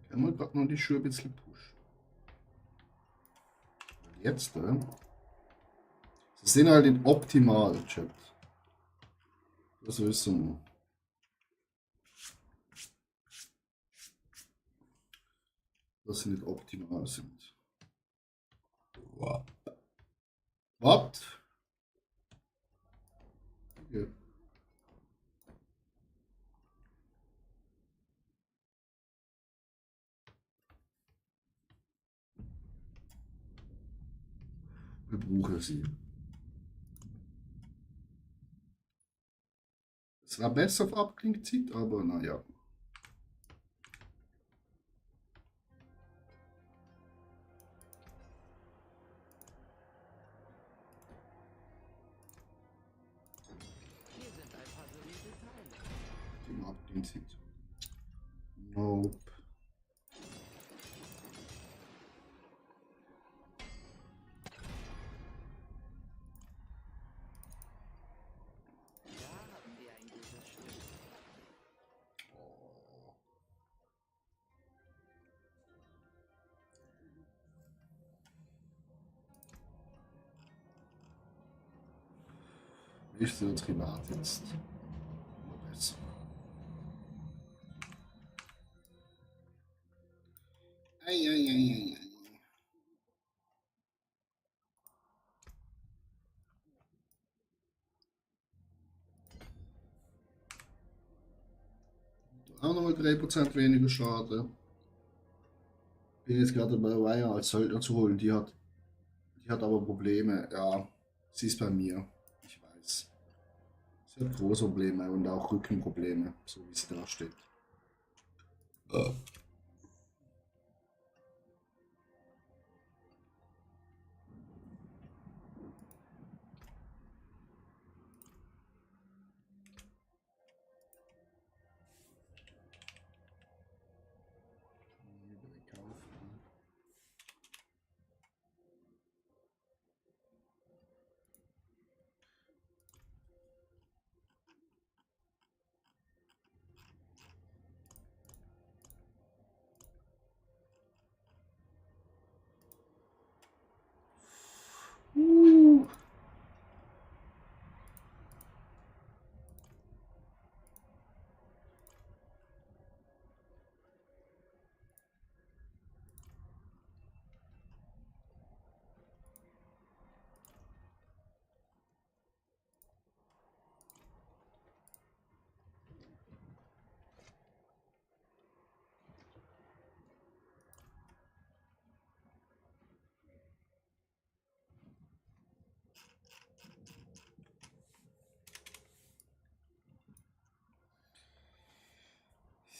Können wir gerade noch die Schuhe ein bisschen pushen. Jetzt, sie sind halt nicht optimal, Chat. Das wissen wir. Dass sie nicht optimal sind. Was? Okay. Wir brauchen sie. Es wäre besser auf Abklingzeit, aber naja. Hier sind ein paar solide Teile. Die Abklingzeit. Nope. Da haben wir ein gutes Stück. Ich sehe privat jetzt. Noch besser. Ei. Auch nochmal 3% weniger Schaden. Bin jetzt gerade dabei, als Söldner zu holen. Die hat aber Probleme. Ja, sie ist bei mir. Ich weiß. Sie hat große Probleme und auch Rückenprobleme, so wie sie da steht.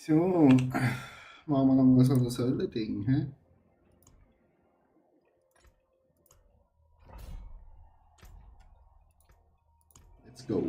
So, machen wir nochmal so das Säule-Ding, hä? Let's go.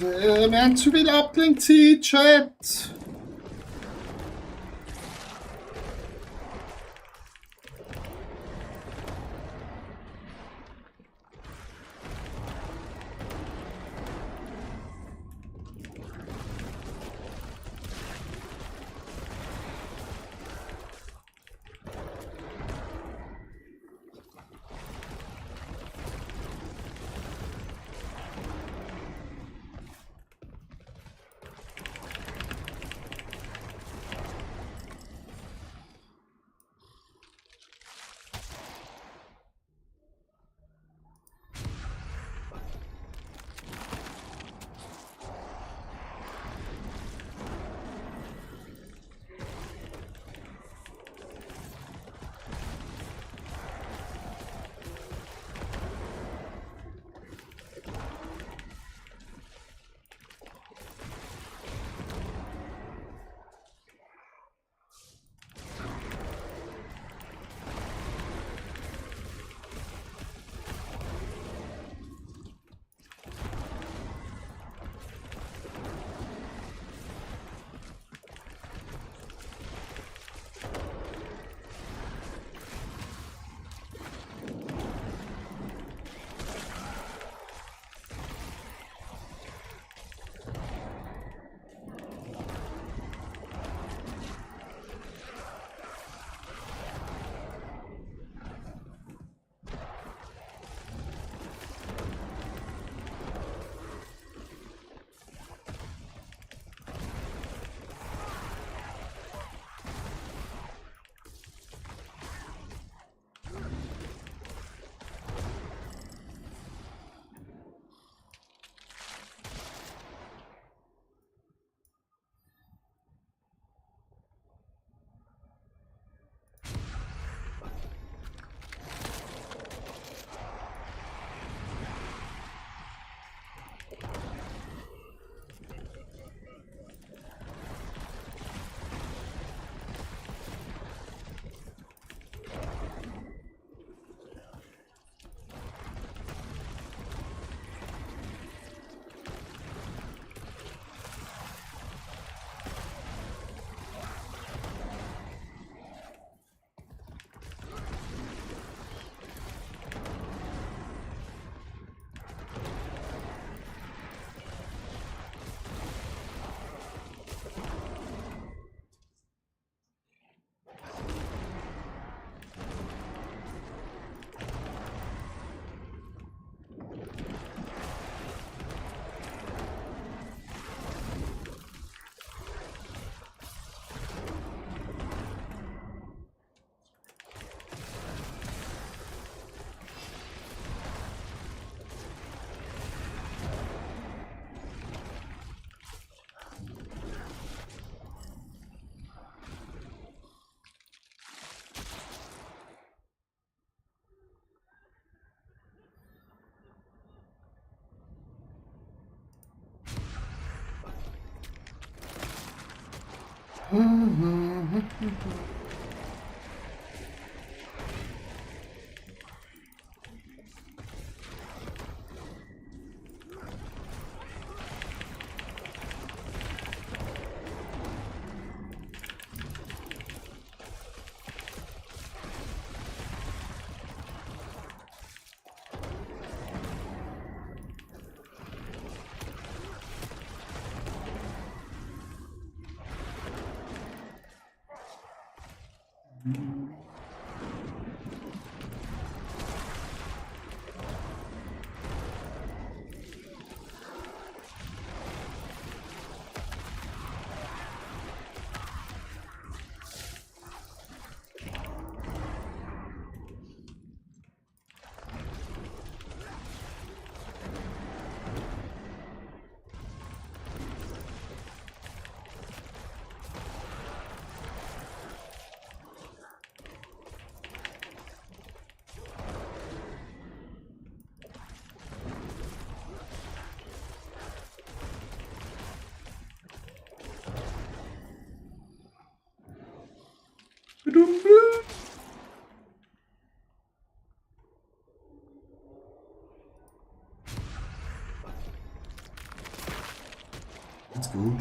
Wir haben zu viel Ablenkzeit, Chat.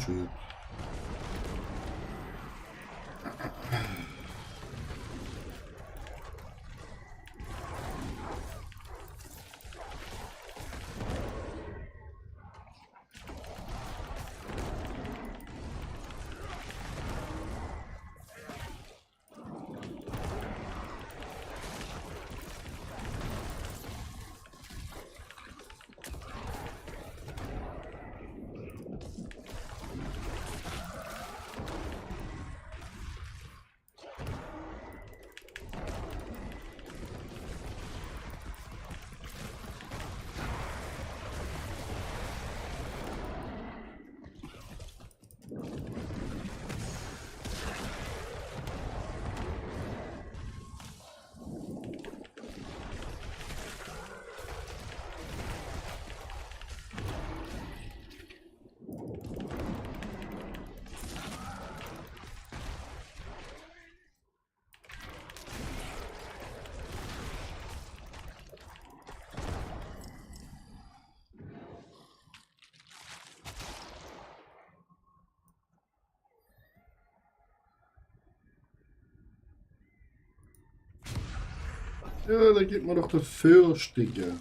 schön. Ja, da gibt man doch der Fürstige.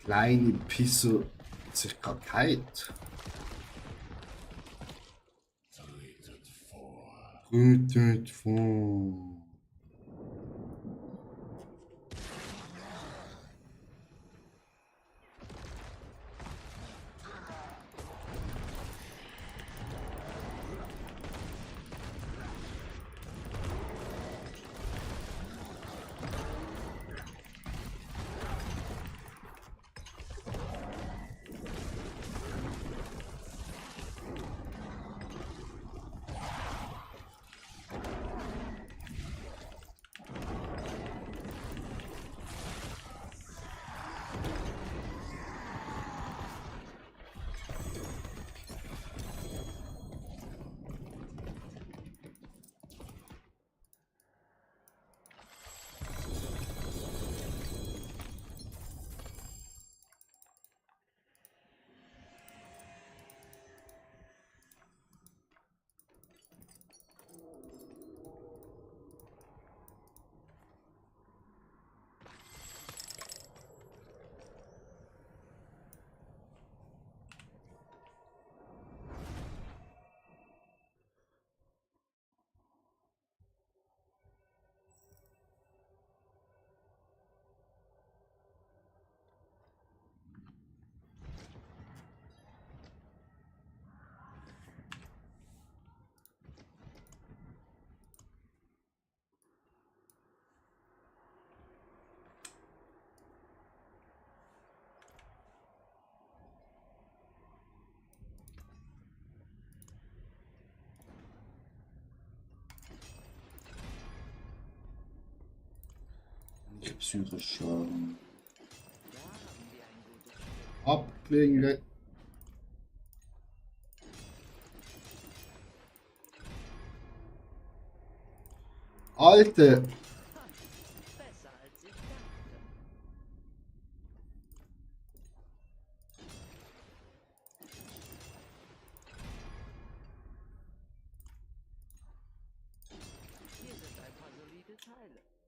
Kleine Pisser sich gerade geheilt. Brütet vor. Psychisch Schaden. Ablegen. Alte. Besser als ich dachte.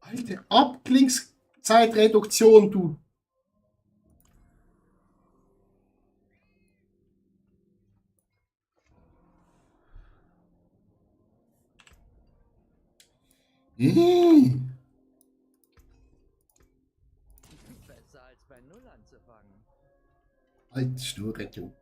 Alte Abklingzeitreduktion, du. Besser als bei Null anzufangen. Alte Schnurre, du.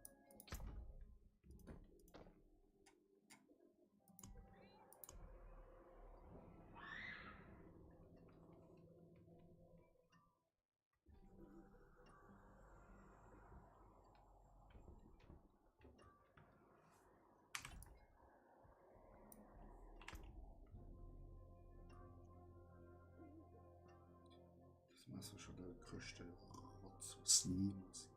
Das Messer schon der größte Rotz, was es niemals gibt.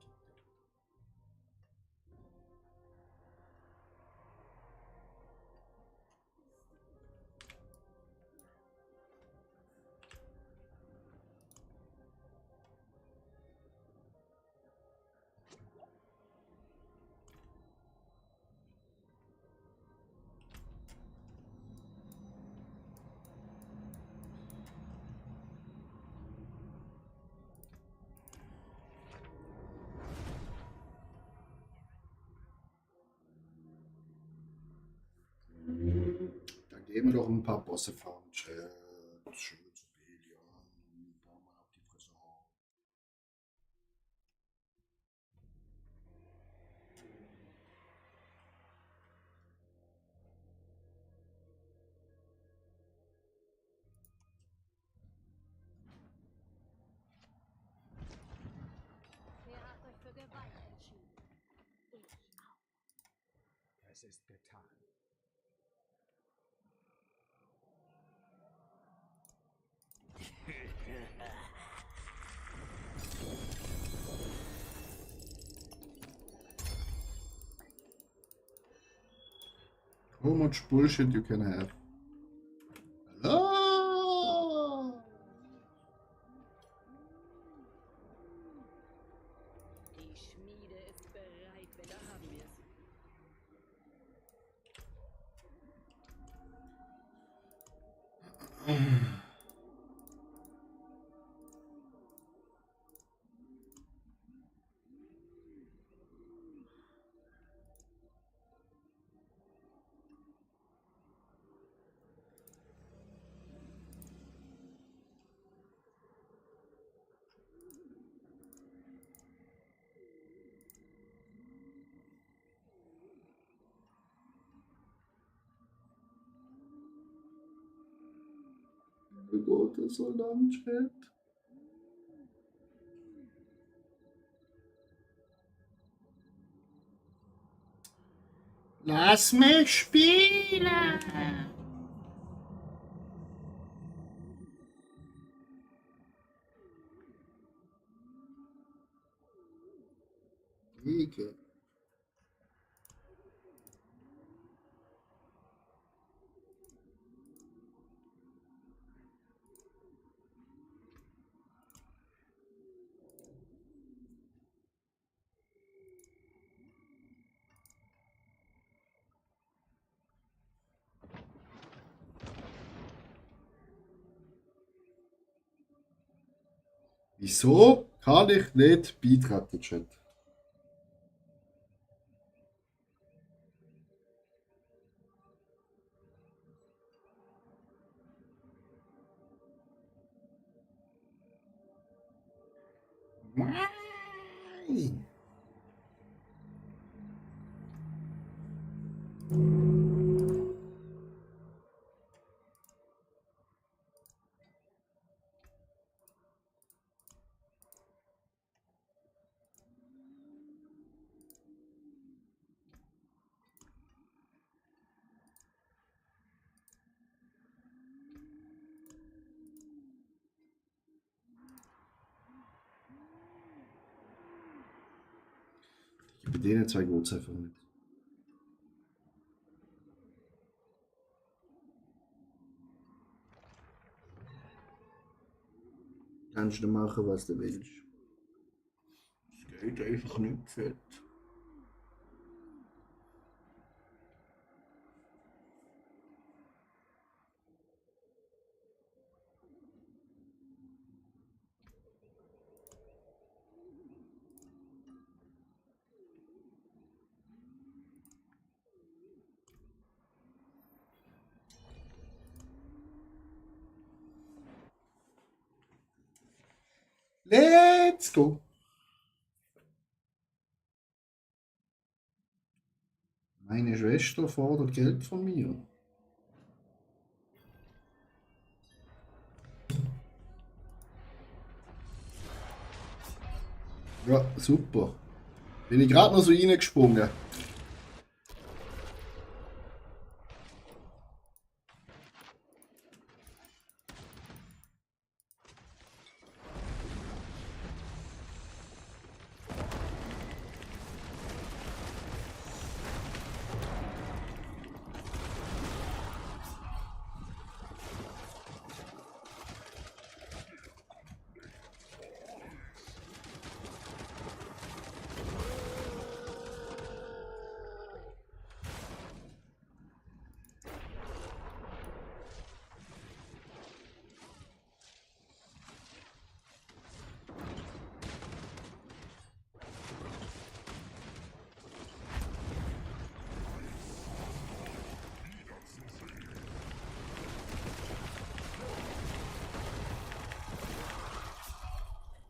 Dann gehen wir doch ein paar Bosse fahren, Chat. Schön zu Belian. Da mal auf die Fresse hauen. Wer hat euch für Gewalt entschieden? Ich auch. Es ist getan. How much bullshit you can have? Hello? Die Schmiede ist bereit, da haben wir es. Oh Gott, das ist so lang, Chat. Lass mich spielen! Ike. Wieso kann ich nicht beitreten, Chat? Nein! Ich gebe denen zwei Goats einfach mit. Kannst du machen, was du willst. Es geht einfach nicht fett. Let's go. Meine Schwester fordert Geld von mir. Ja, super. Bin ich gerade noch so reingesprungen.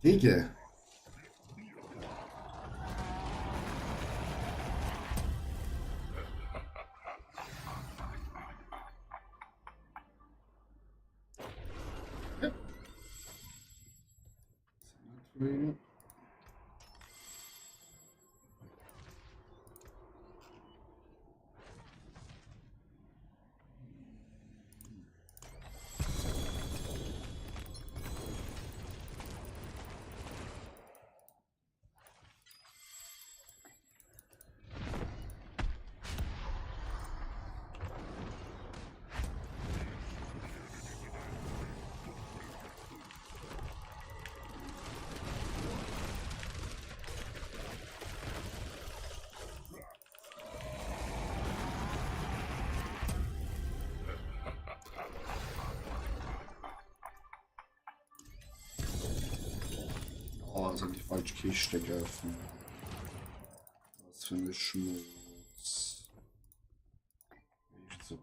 Digga. Oh, das hat die falsche Kiste geöffnet. Was für ein Schmutz. Echt so.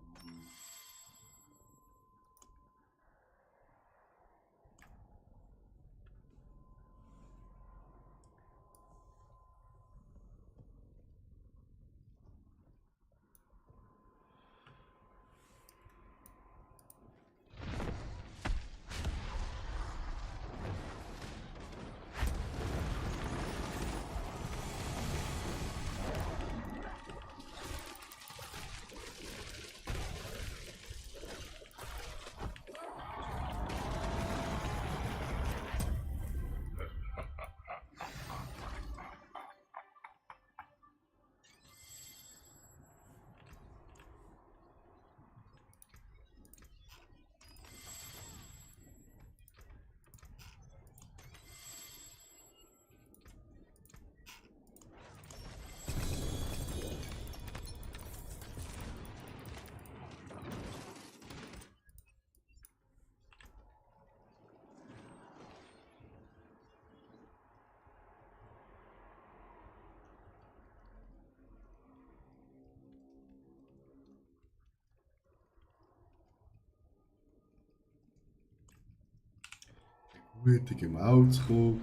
Gütige Maul zurück.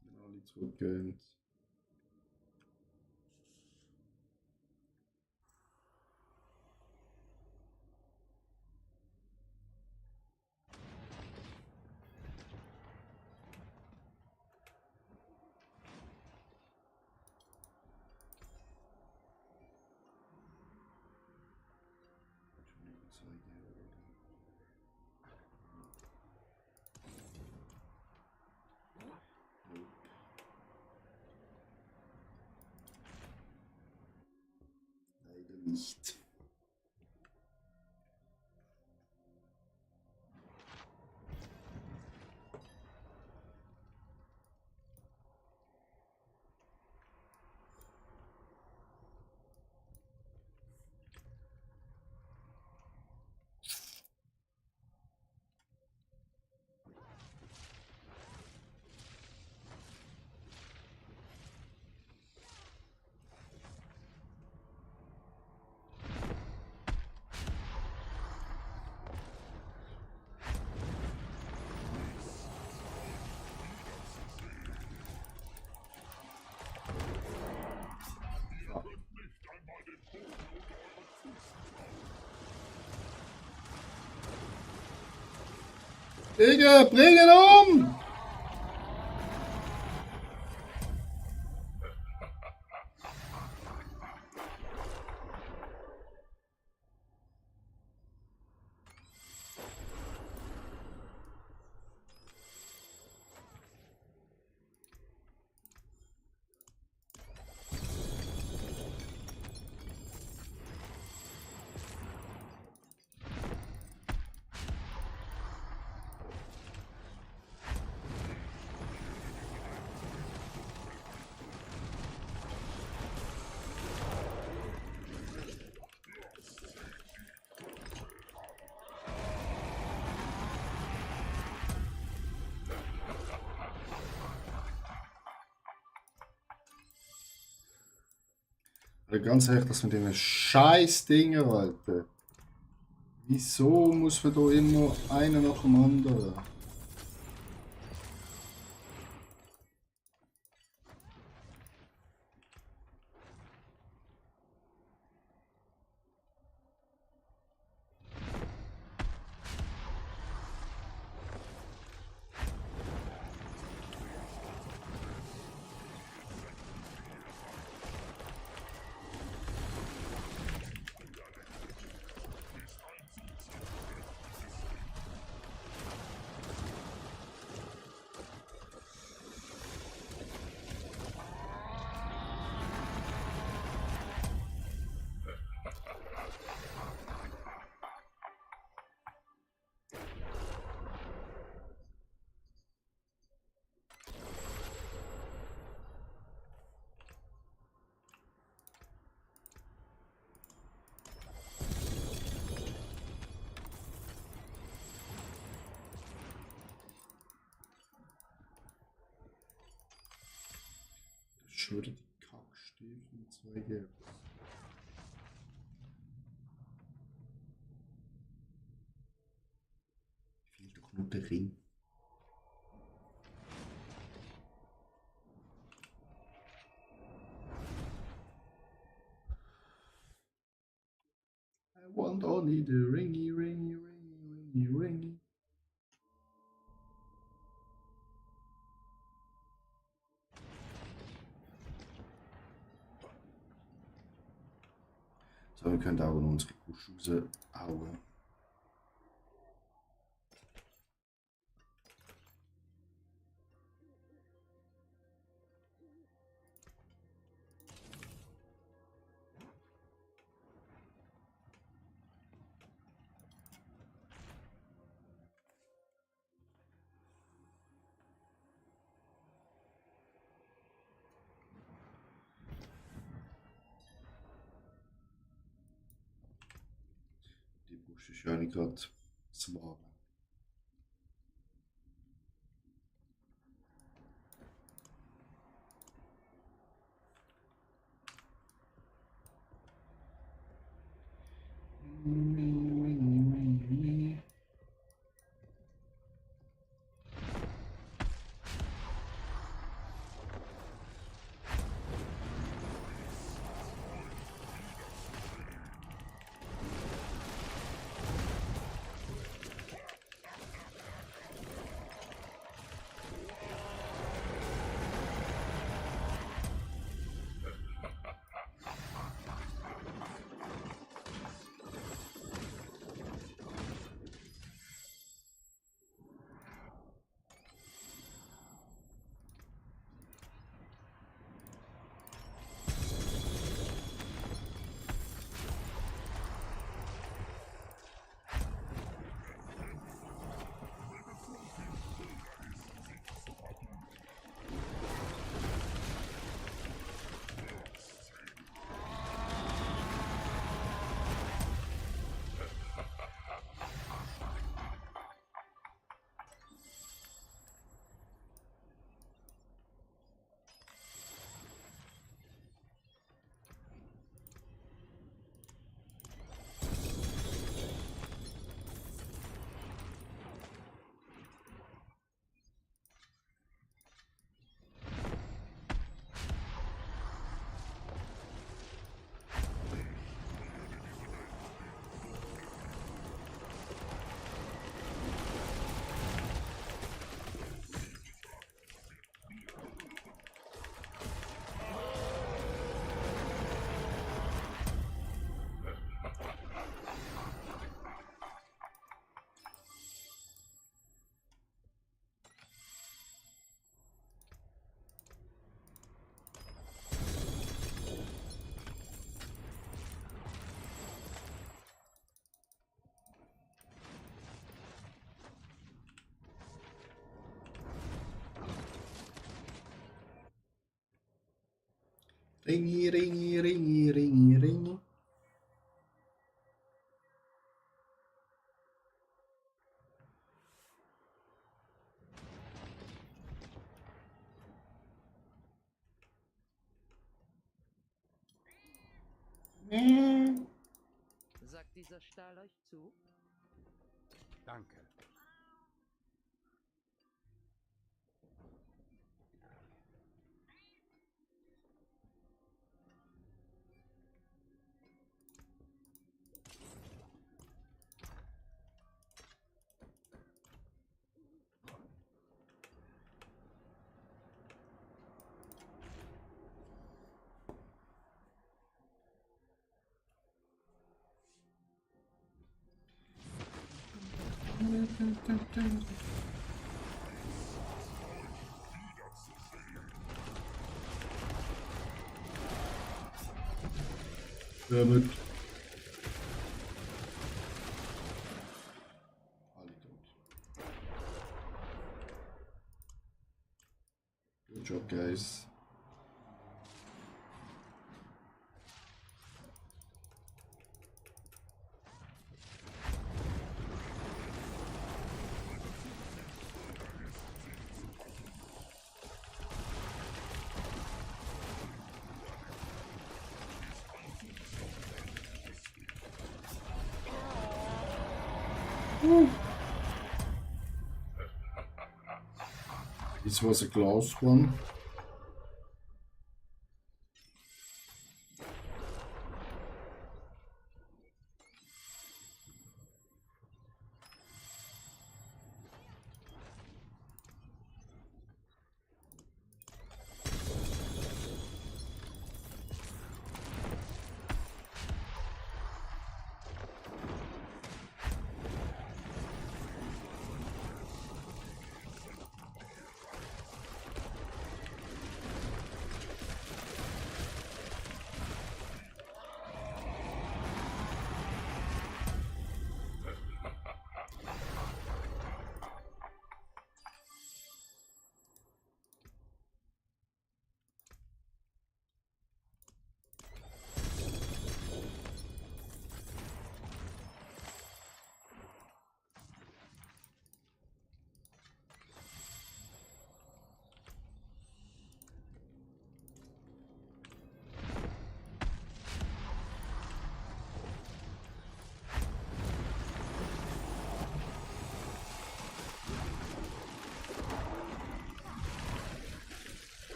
Wenn alle zurückgehen. Leider nicht. Digga, bring ihn um! Ganz ehrlich, das mit den scheiß Dingen, Alter. Wieso muss man da immer einer nach dem anderen? Schon wieder die Kackstiefel mit 2 Gelb. Fehlt doch nur der Ring. I want only the ringy, ringy, ringy, ringy, ringy. So, wir können auch noch unsere Kusch raushauen. Die Busch ist ja nicht gerade das Wahre. Ringi, ringi, ringi, ringi, ringi. Sagt dieser Stahl euch zu? Danke. Damit. Alle tot. Good job, guys. This was a close one.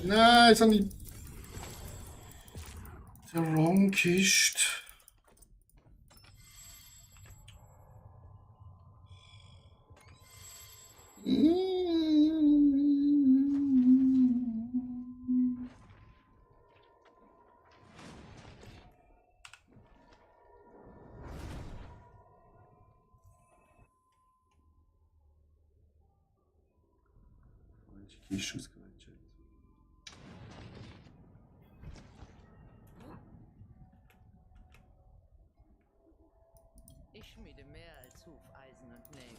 Nein, ist nicht. Der wrong Kist. Kiste ausgewählt. Ich schmiede mehr als Hufeisen und Nägel.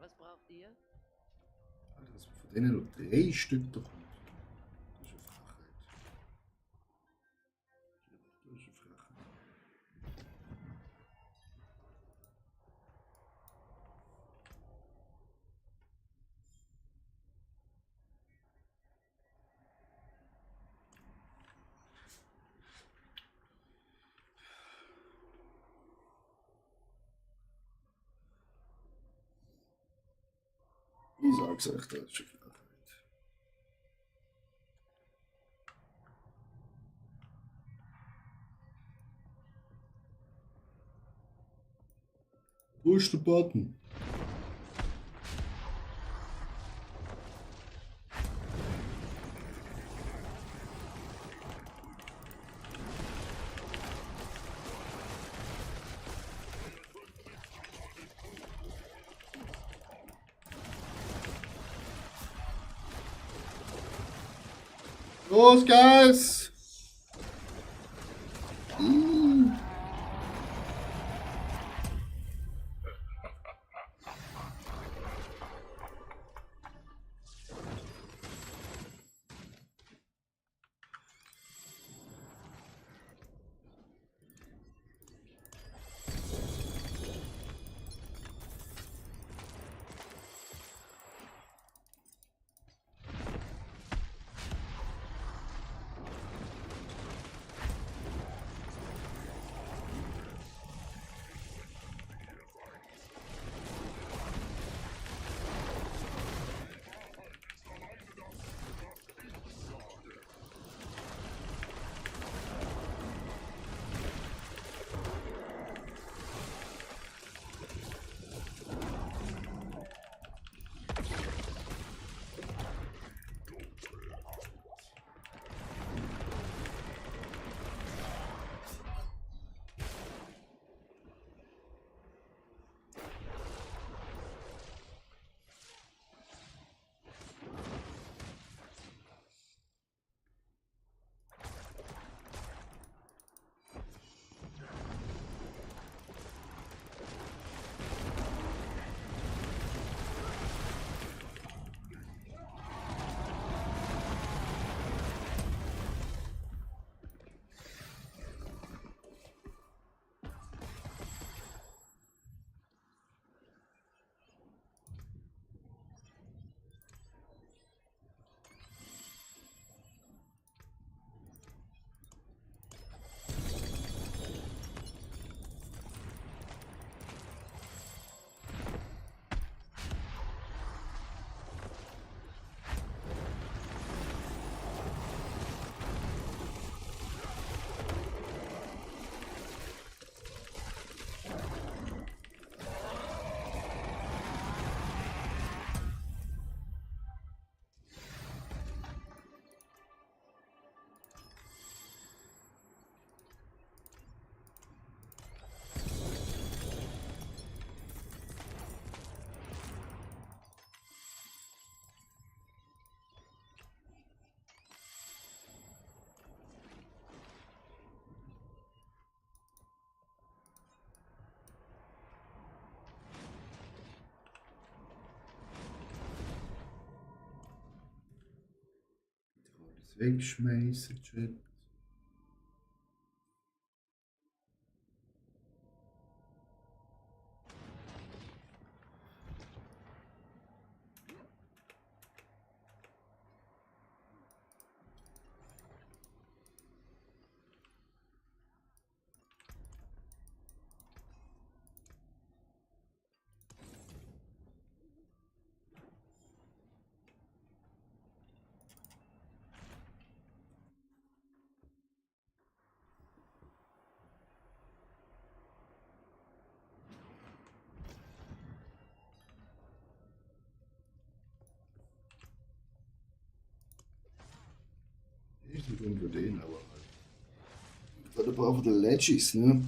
Was braucht ihr? Dass man von denen noch 3 Stück bekommt. Das ist eine Frechheit. Das ist eine Frechheit. Ich sag's euch, das ist eine Frechheit. Wo ist der Button? Los, Guys! Wegschmeißen, Chat. Ich nicht unter den, aber halt. Gerade brauchen wir Legis, ne?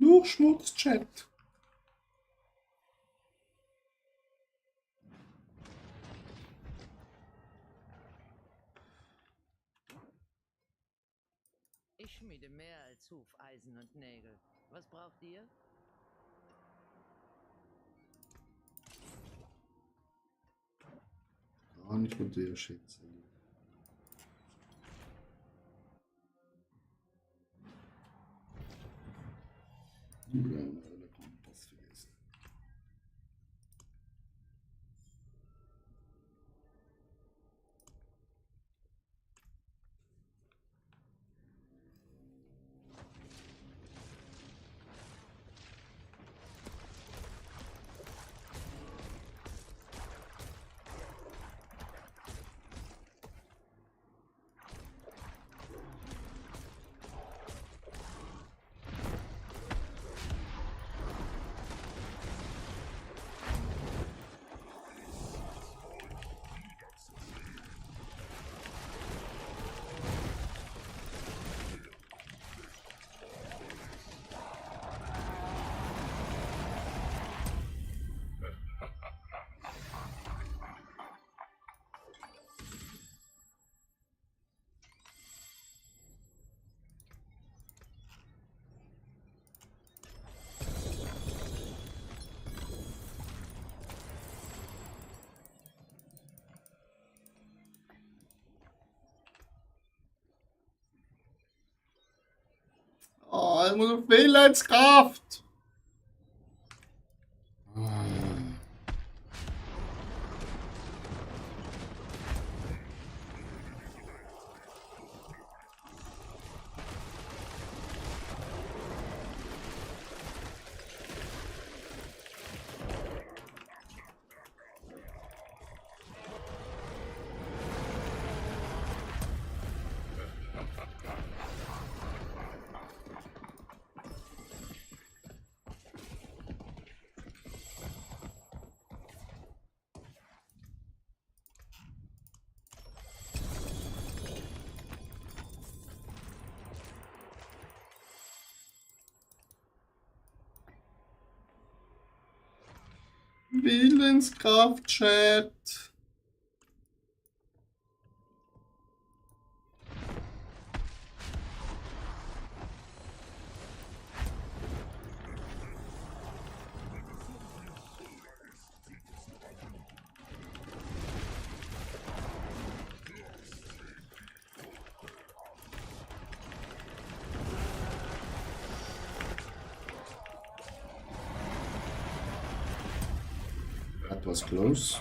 Nur Schmutz, Chat. Ich schmiede mehr als Hufeisen und Nägel. Was braucht ihr? Gar nicht von der Schätze. Der Kompass vergessen. Ich muss auf Willenskraft. Willenskraft, Chat. That was close.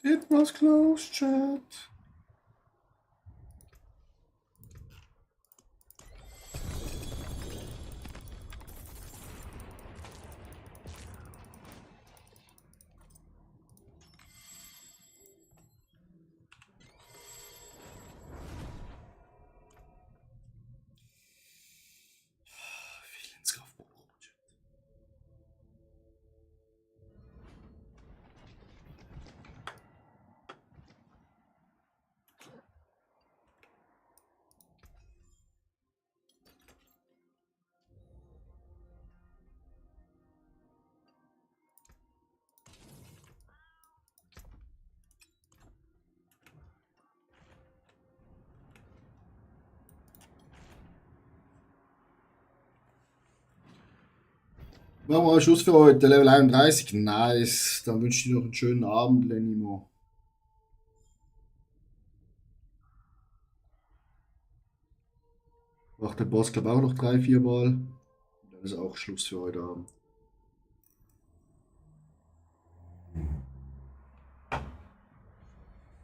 It was close, chat. Willenskraft. Machen wir einen Schluss für heute. Level 31. Nice. Dann wünsche ich dir noch einen schönen Abend, Lenimo. Macht der Boss, glaube ich, auch noch 3-4 Mal. Dann ist auch Schluss für heute Abend.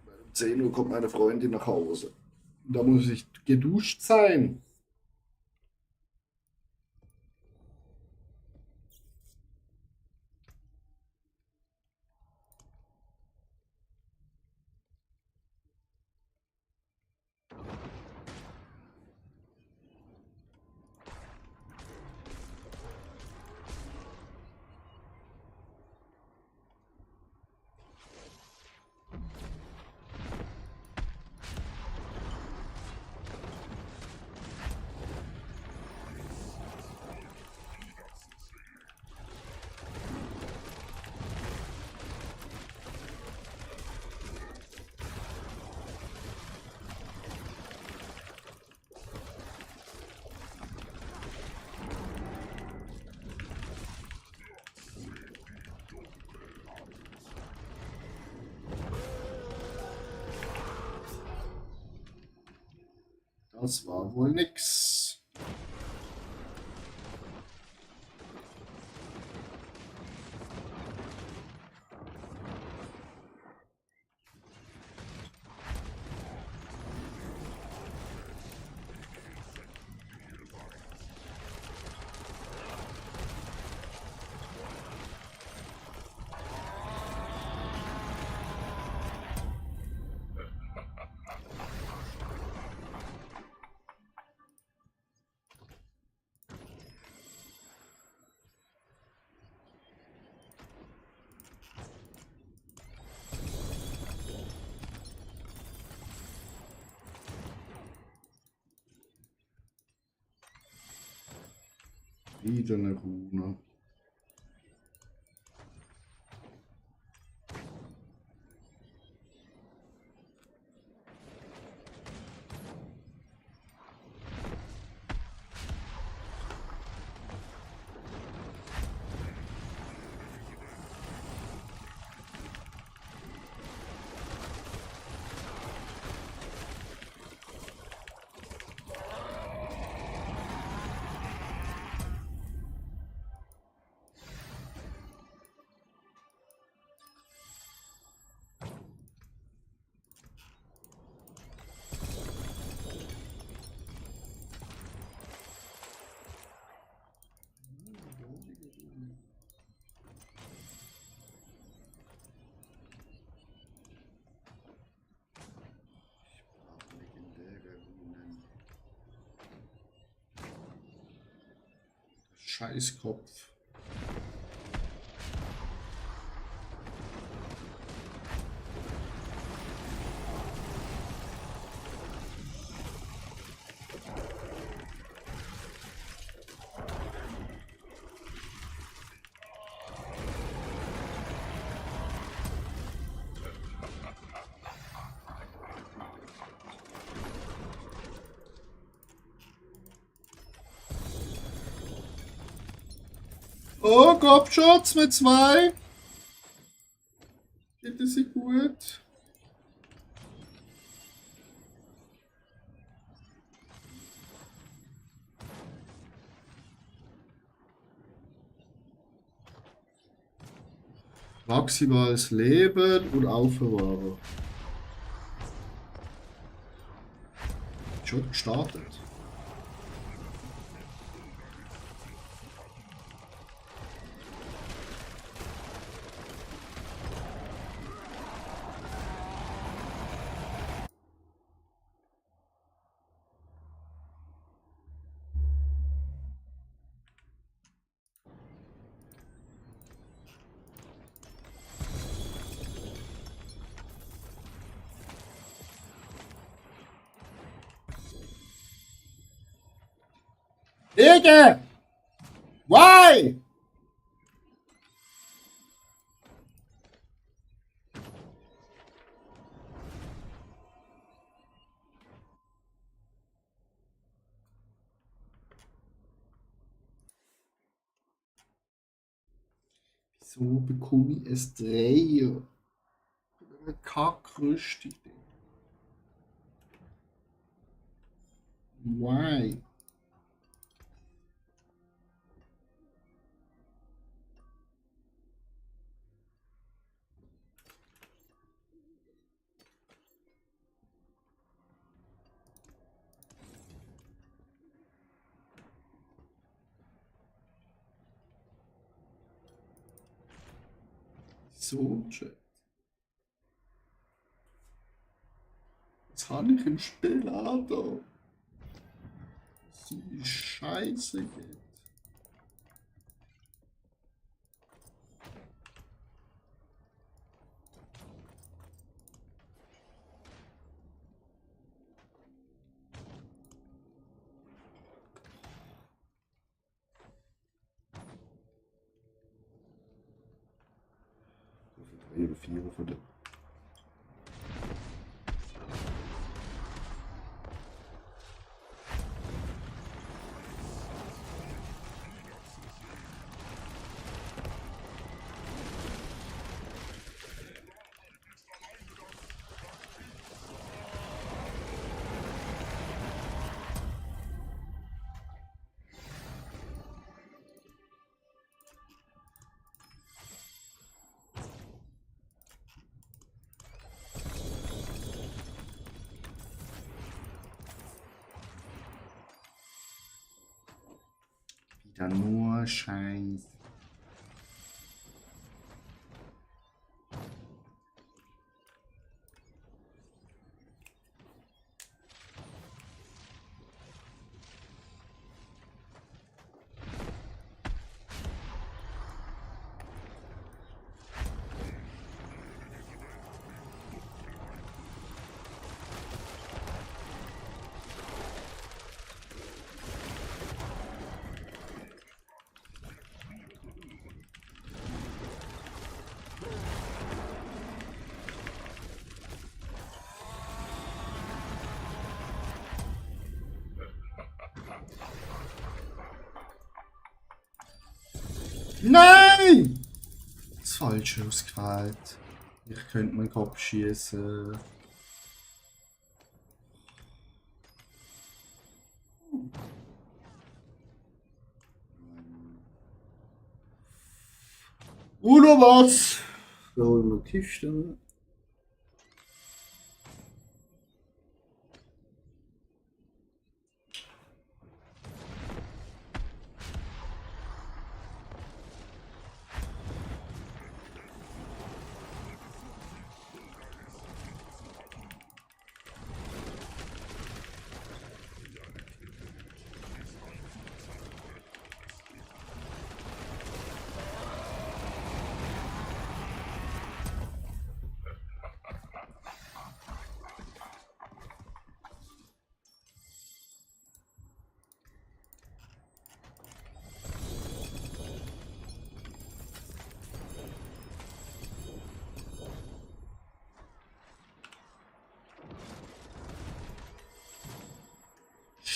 Um 10 Uhr kommt meine Freundin nach Hause. Da muss ich geduscht sein. Das war wohl nix. Wieder eine Rune. Scheißkopf. Oh, Kopfschutz mit 2. Geht es sich gut? Maximales Leben und Aufbewahren. Schon gestartet. Ege! Why? Wieso bekomme ich es 3? Kackrüstung. Why? So, Chat. Was habe ich im Spiel an da? So die Scheiße geht. So viel 3 oder 4 von der. Wieder nur Scheiß. Nein! Das Falsche ausgewählt. Ich könnte meinen Kopf schießen. Oder was? Da holen wir Kisten.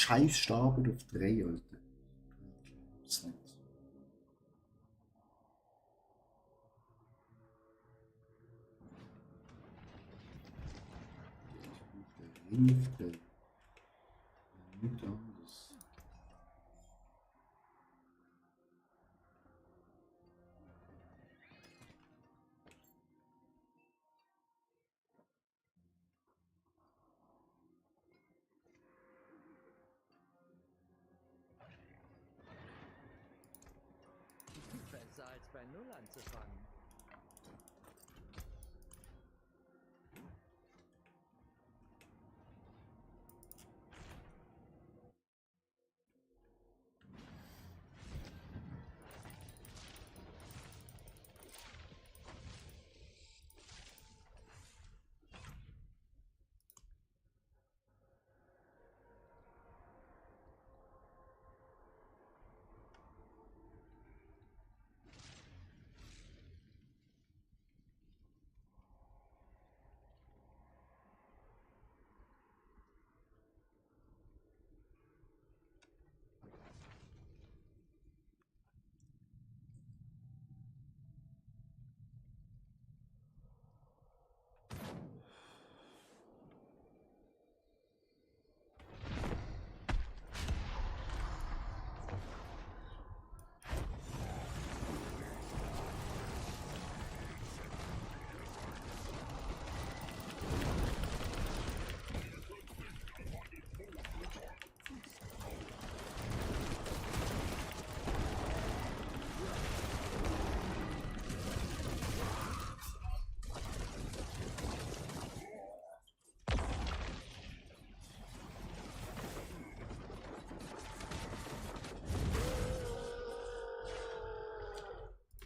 scheiß Stapel auf 3, Alter. Ich glaub's nicht. Hälfte. Nichts anderes. Besser als bei Null anzufangen.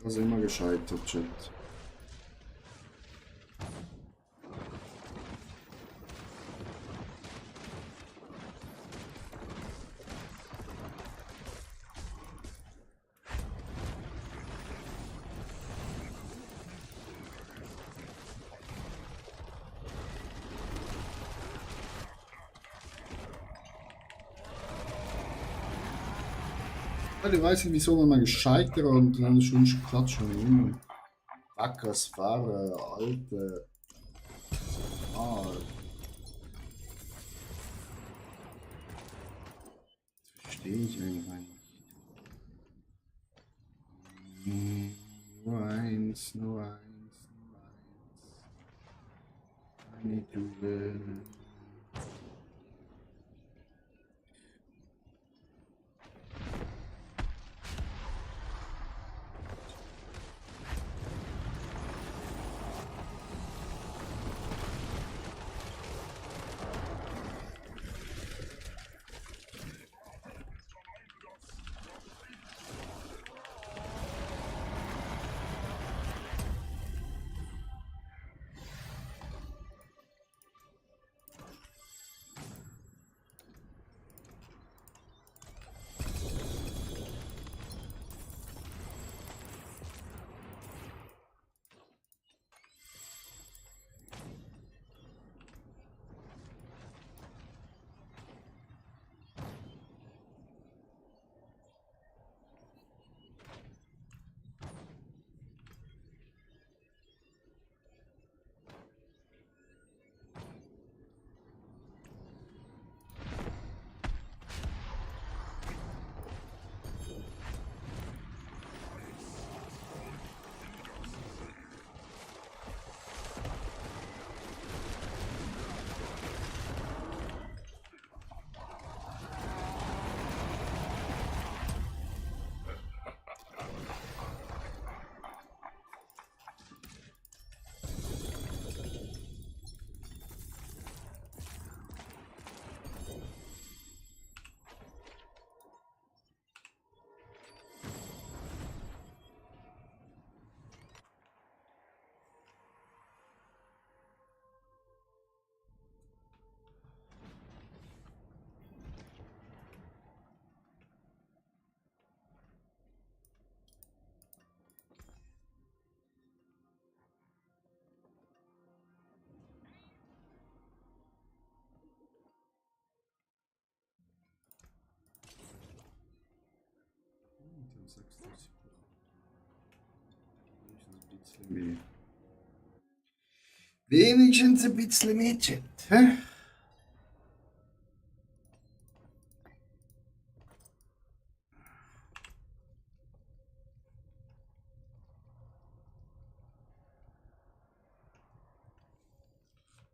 Da sind wir gescheitert, Chat. Ich weiß nicht, wieso wir mal gescheitert und dann ist schon klatschen. Wackers Fahrer, alte. Ah. Das verstehe ich irgendwann nicht. Nur eins, nur eins, nur eins. I need to live. 6000. Wenigstens ein bisschen mehr. Wenigstens ein bisschen mehr Chat. Hä?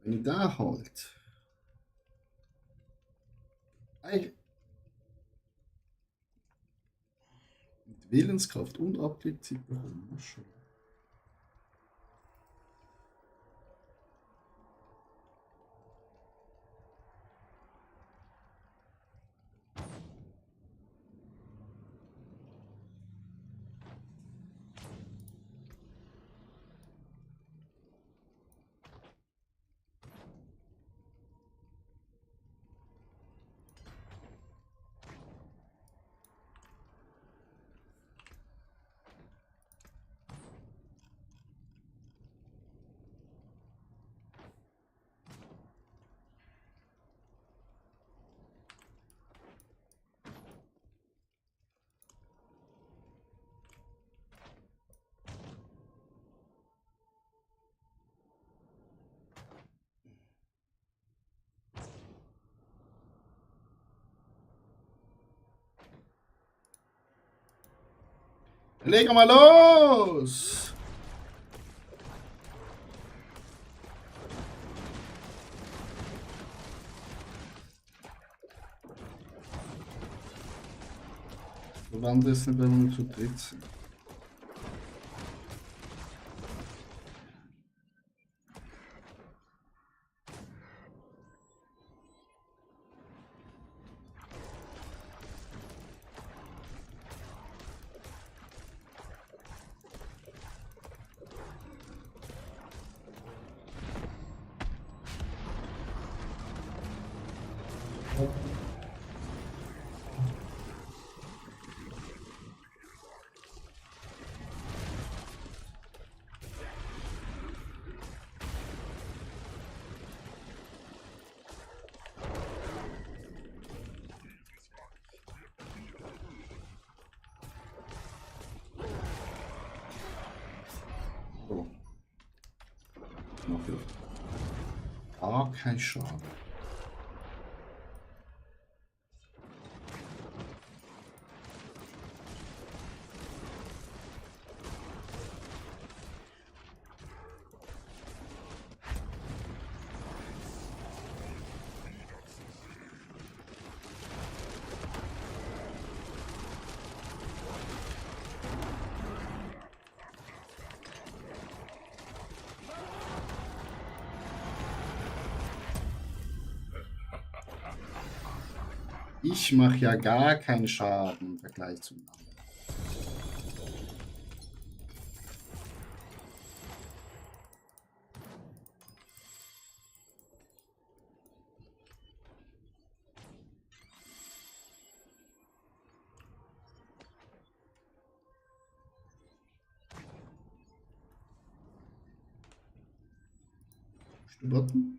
Wenn ich da halt mit Willenskraft und Abgezeit bekommen, muss schon. Legen wir los! Wann das nicht, wenn wir zu dritt sind? So. Noch viel. Gar kein Schaden. Ich mache ja gar keinen Schaden im Vergleich zum anderen. Button.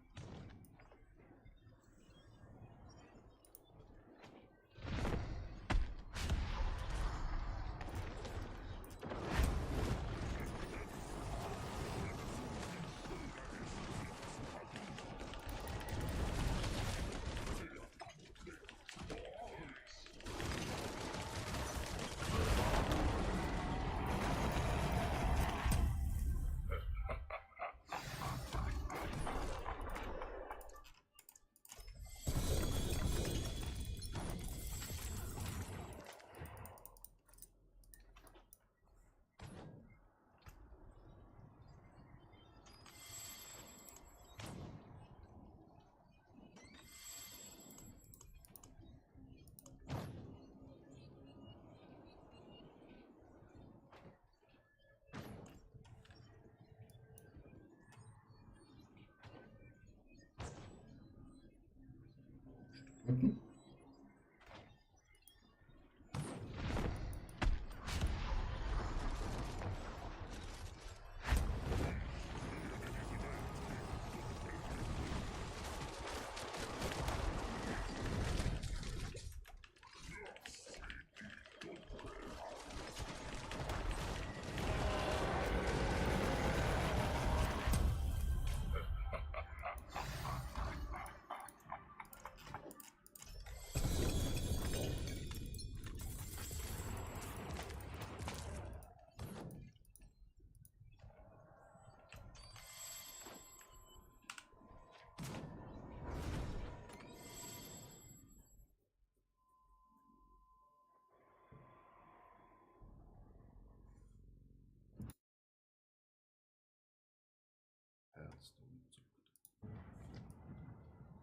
Button.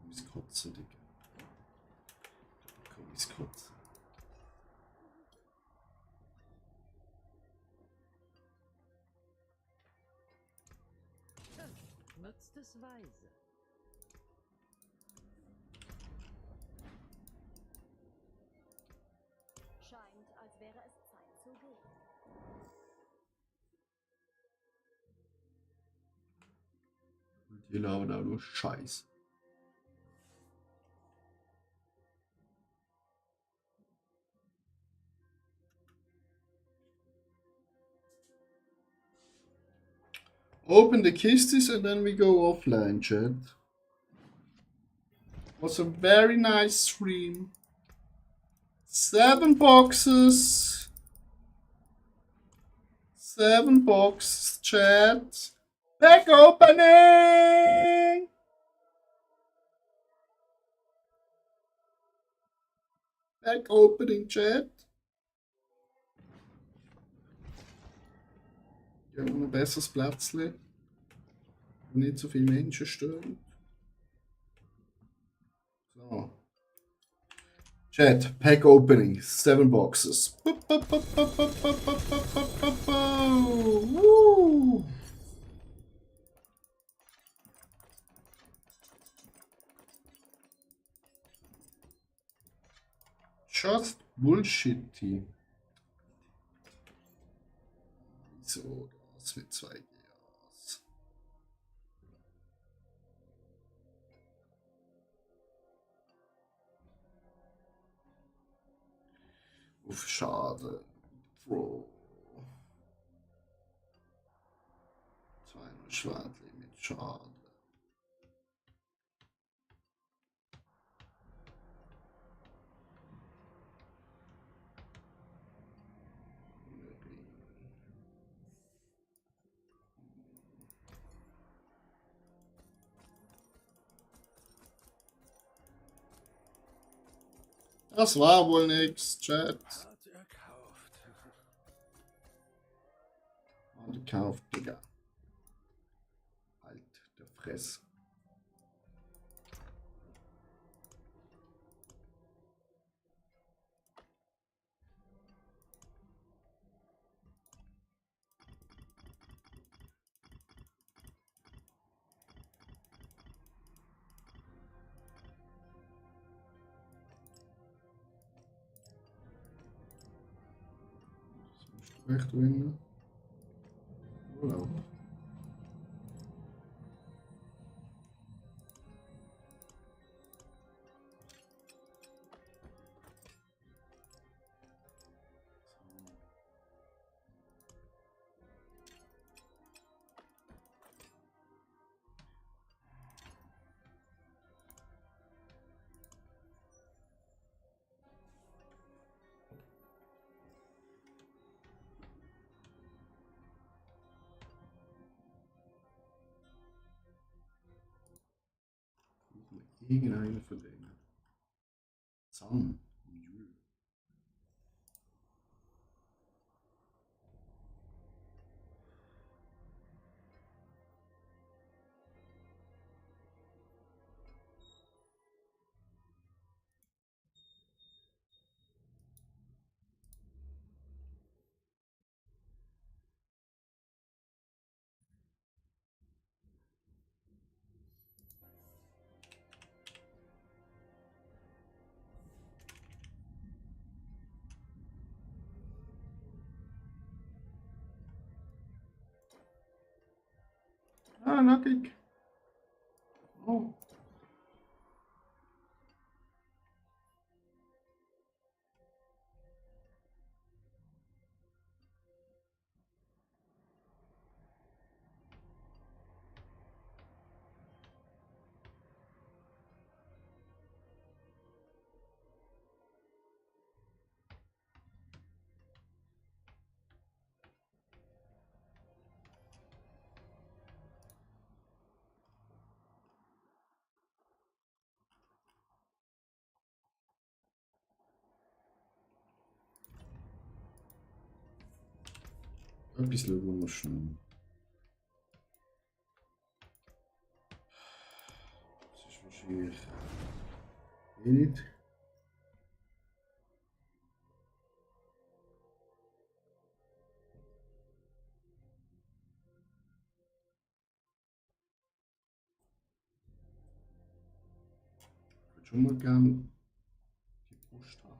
muss kotzen, Digga. Ich muss kotzen. Nutzt es weise. Scheint, als wäre es Zeit zu gehen. Die labern auch nur Scheiß. Open the kisses and then we go offline, chat. Was a very nice stream. 7 boxes. 7 boxes, chat. Pack opening! Pack opening, chat. Ja, ein besseres Plätzchen. Wo nicht so viele Menschen stören. So. Chat, Pack Opening, 7 Boxes. Woo. Just bullshitty. So, das mit 2 GAs. Uff, schade. Bro. 200 Schwertli mit schade. Das war wohl nix, Chat. Hat erkauft. Und gekauft, Digga. Halt der Fresse. Echt winnen. Urlaub. Irgendeine von denen. Zahn. Jul. Ah, nackig. Oh. Etwas schauen wir schnell. Das ist ist wahrscheinlich nicht. Ich würde schon mal gern die Brust haben.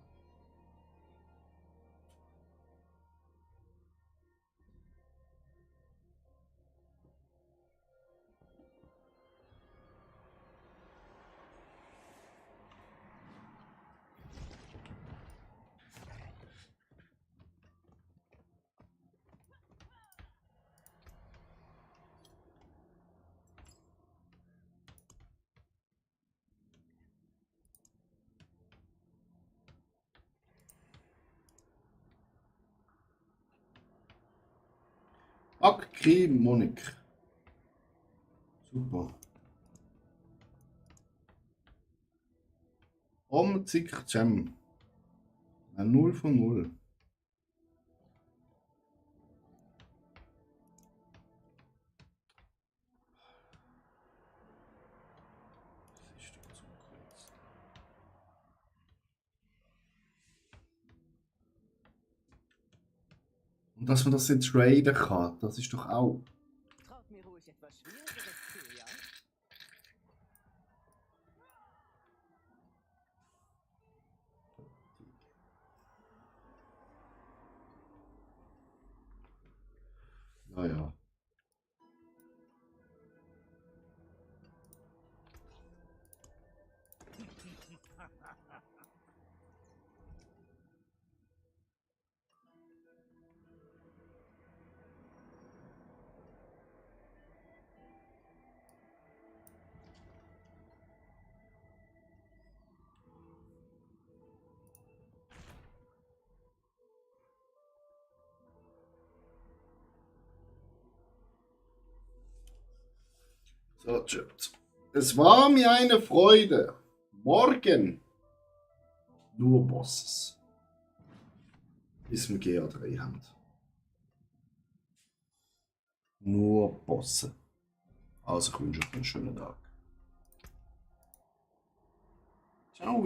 Akrimonik. Super. Omzik Gem. Ein 0 von 0. Das ist doch zu kurz. Und dass man das jetzt traden kann, das ist doch auch. Traut mir ruhig etwas Schwierigeres zu, ja? Naja. So, Chat. Es war mir eine Freude. Morgen nur Bosses. Bis wir GA3 haben. Nur Bosse. Also ich wünsche euch einen schönen Tag. Ciao.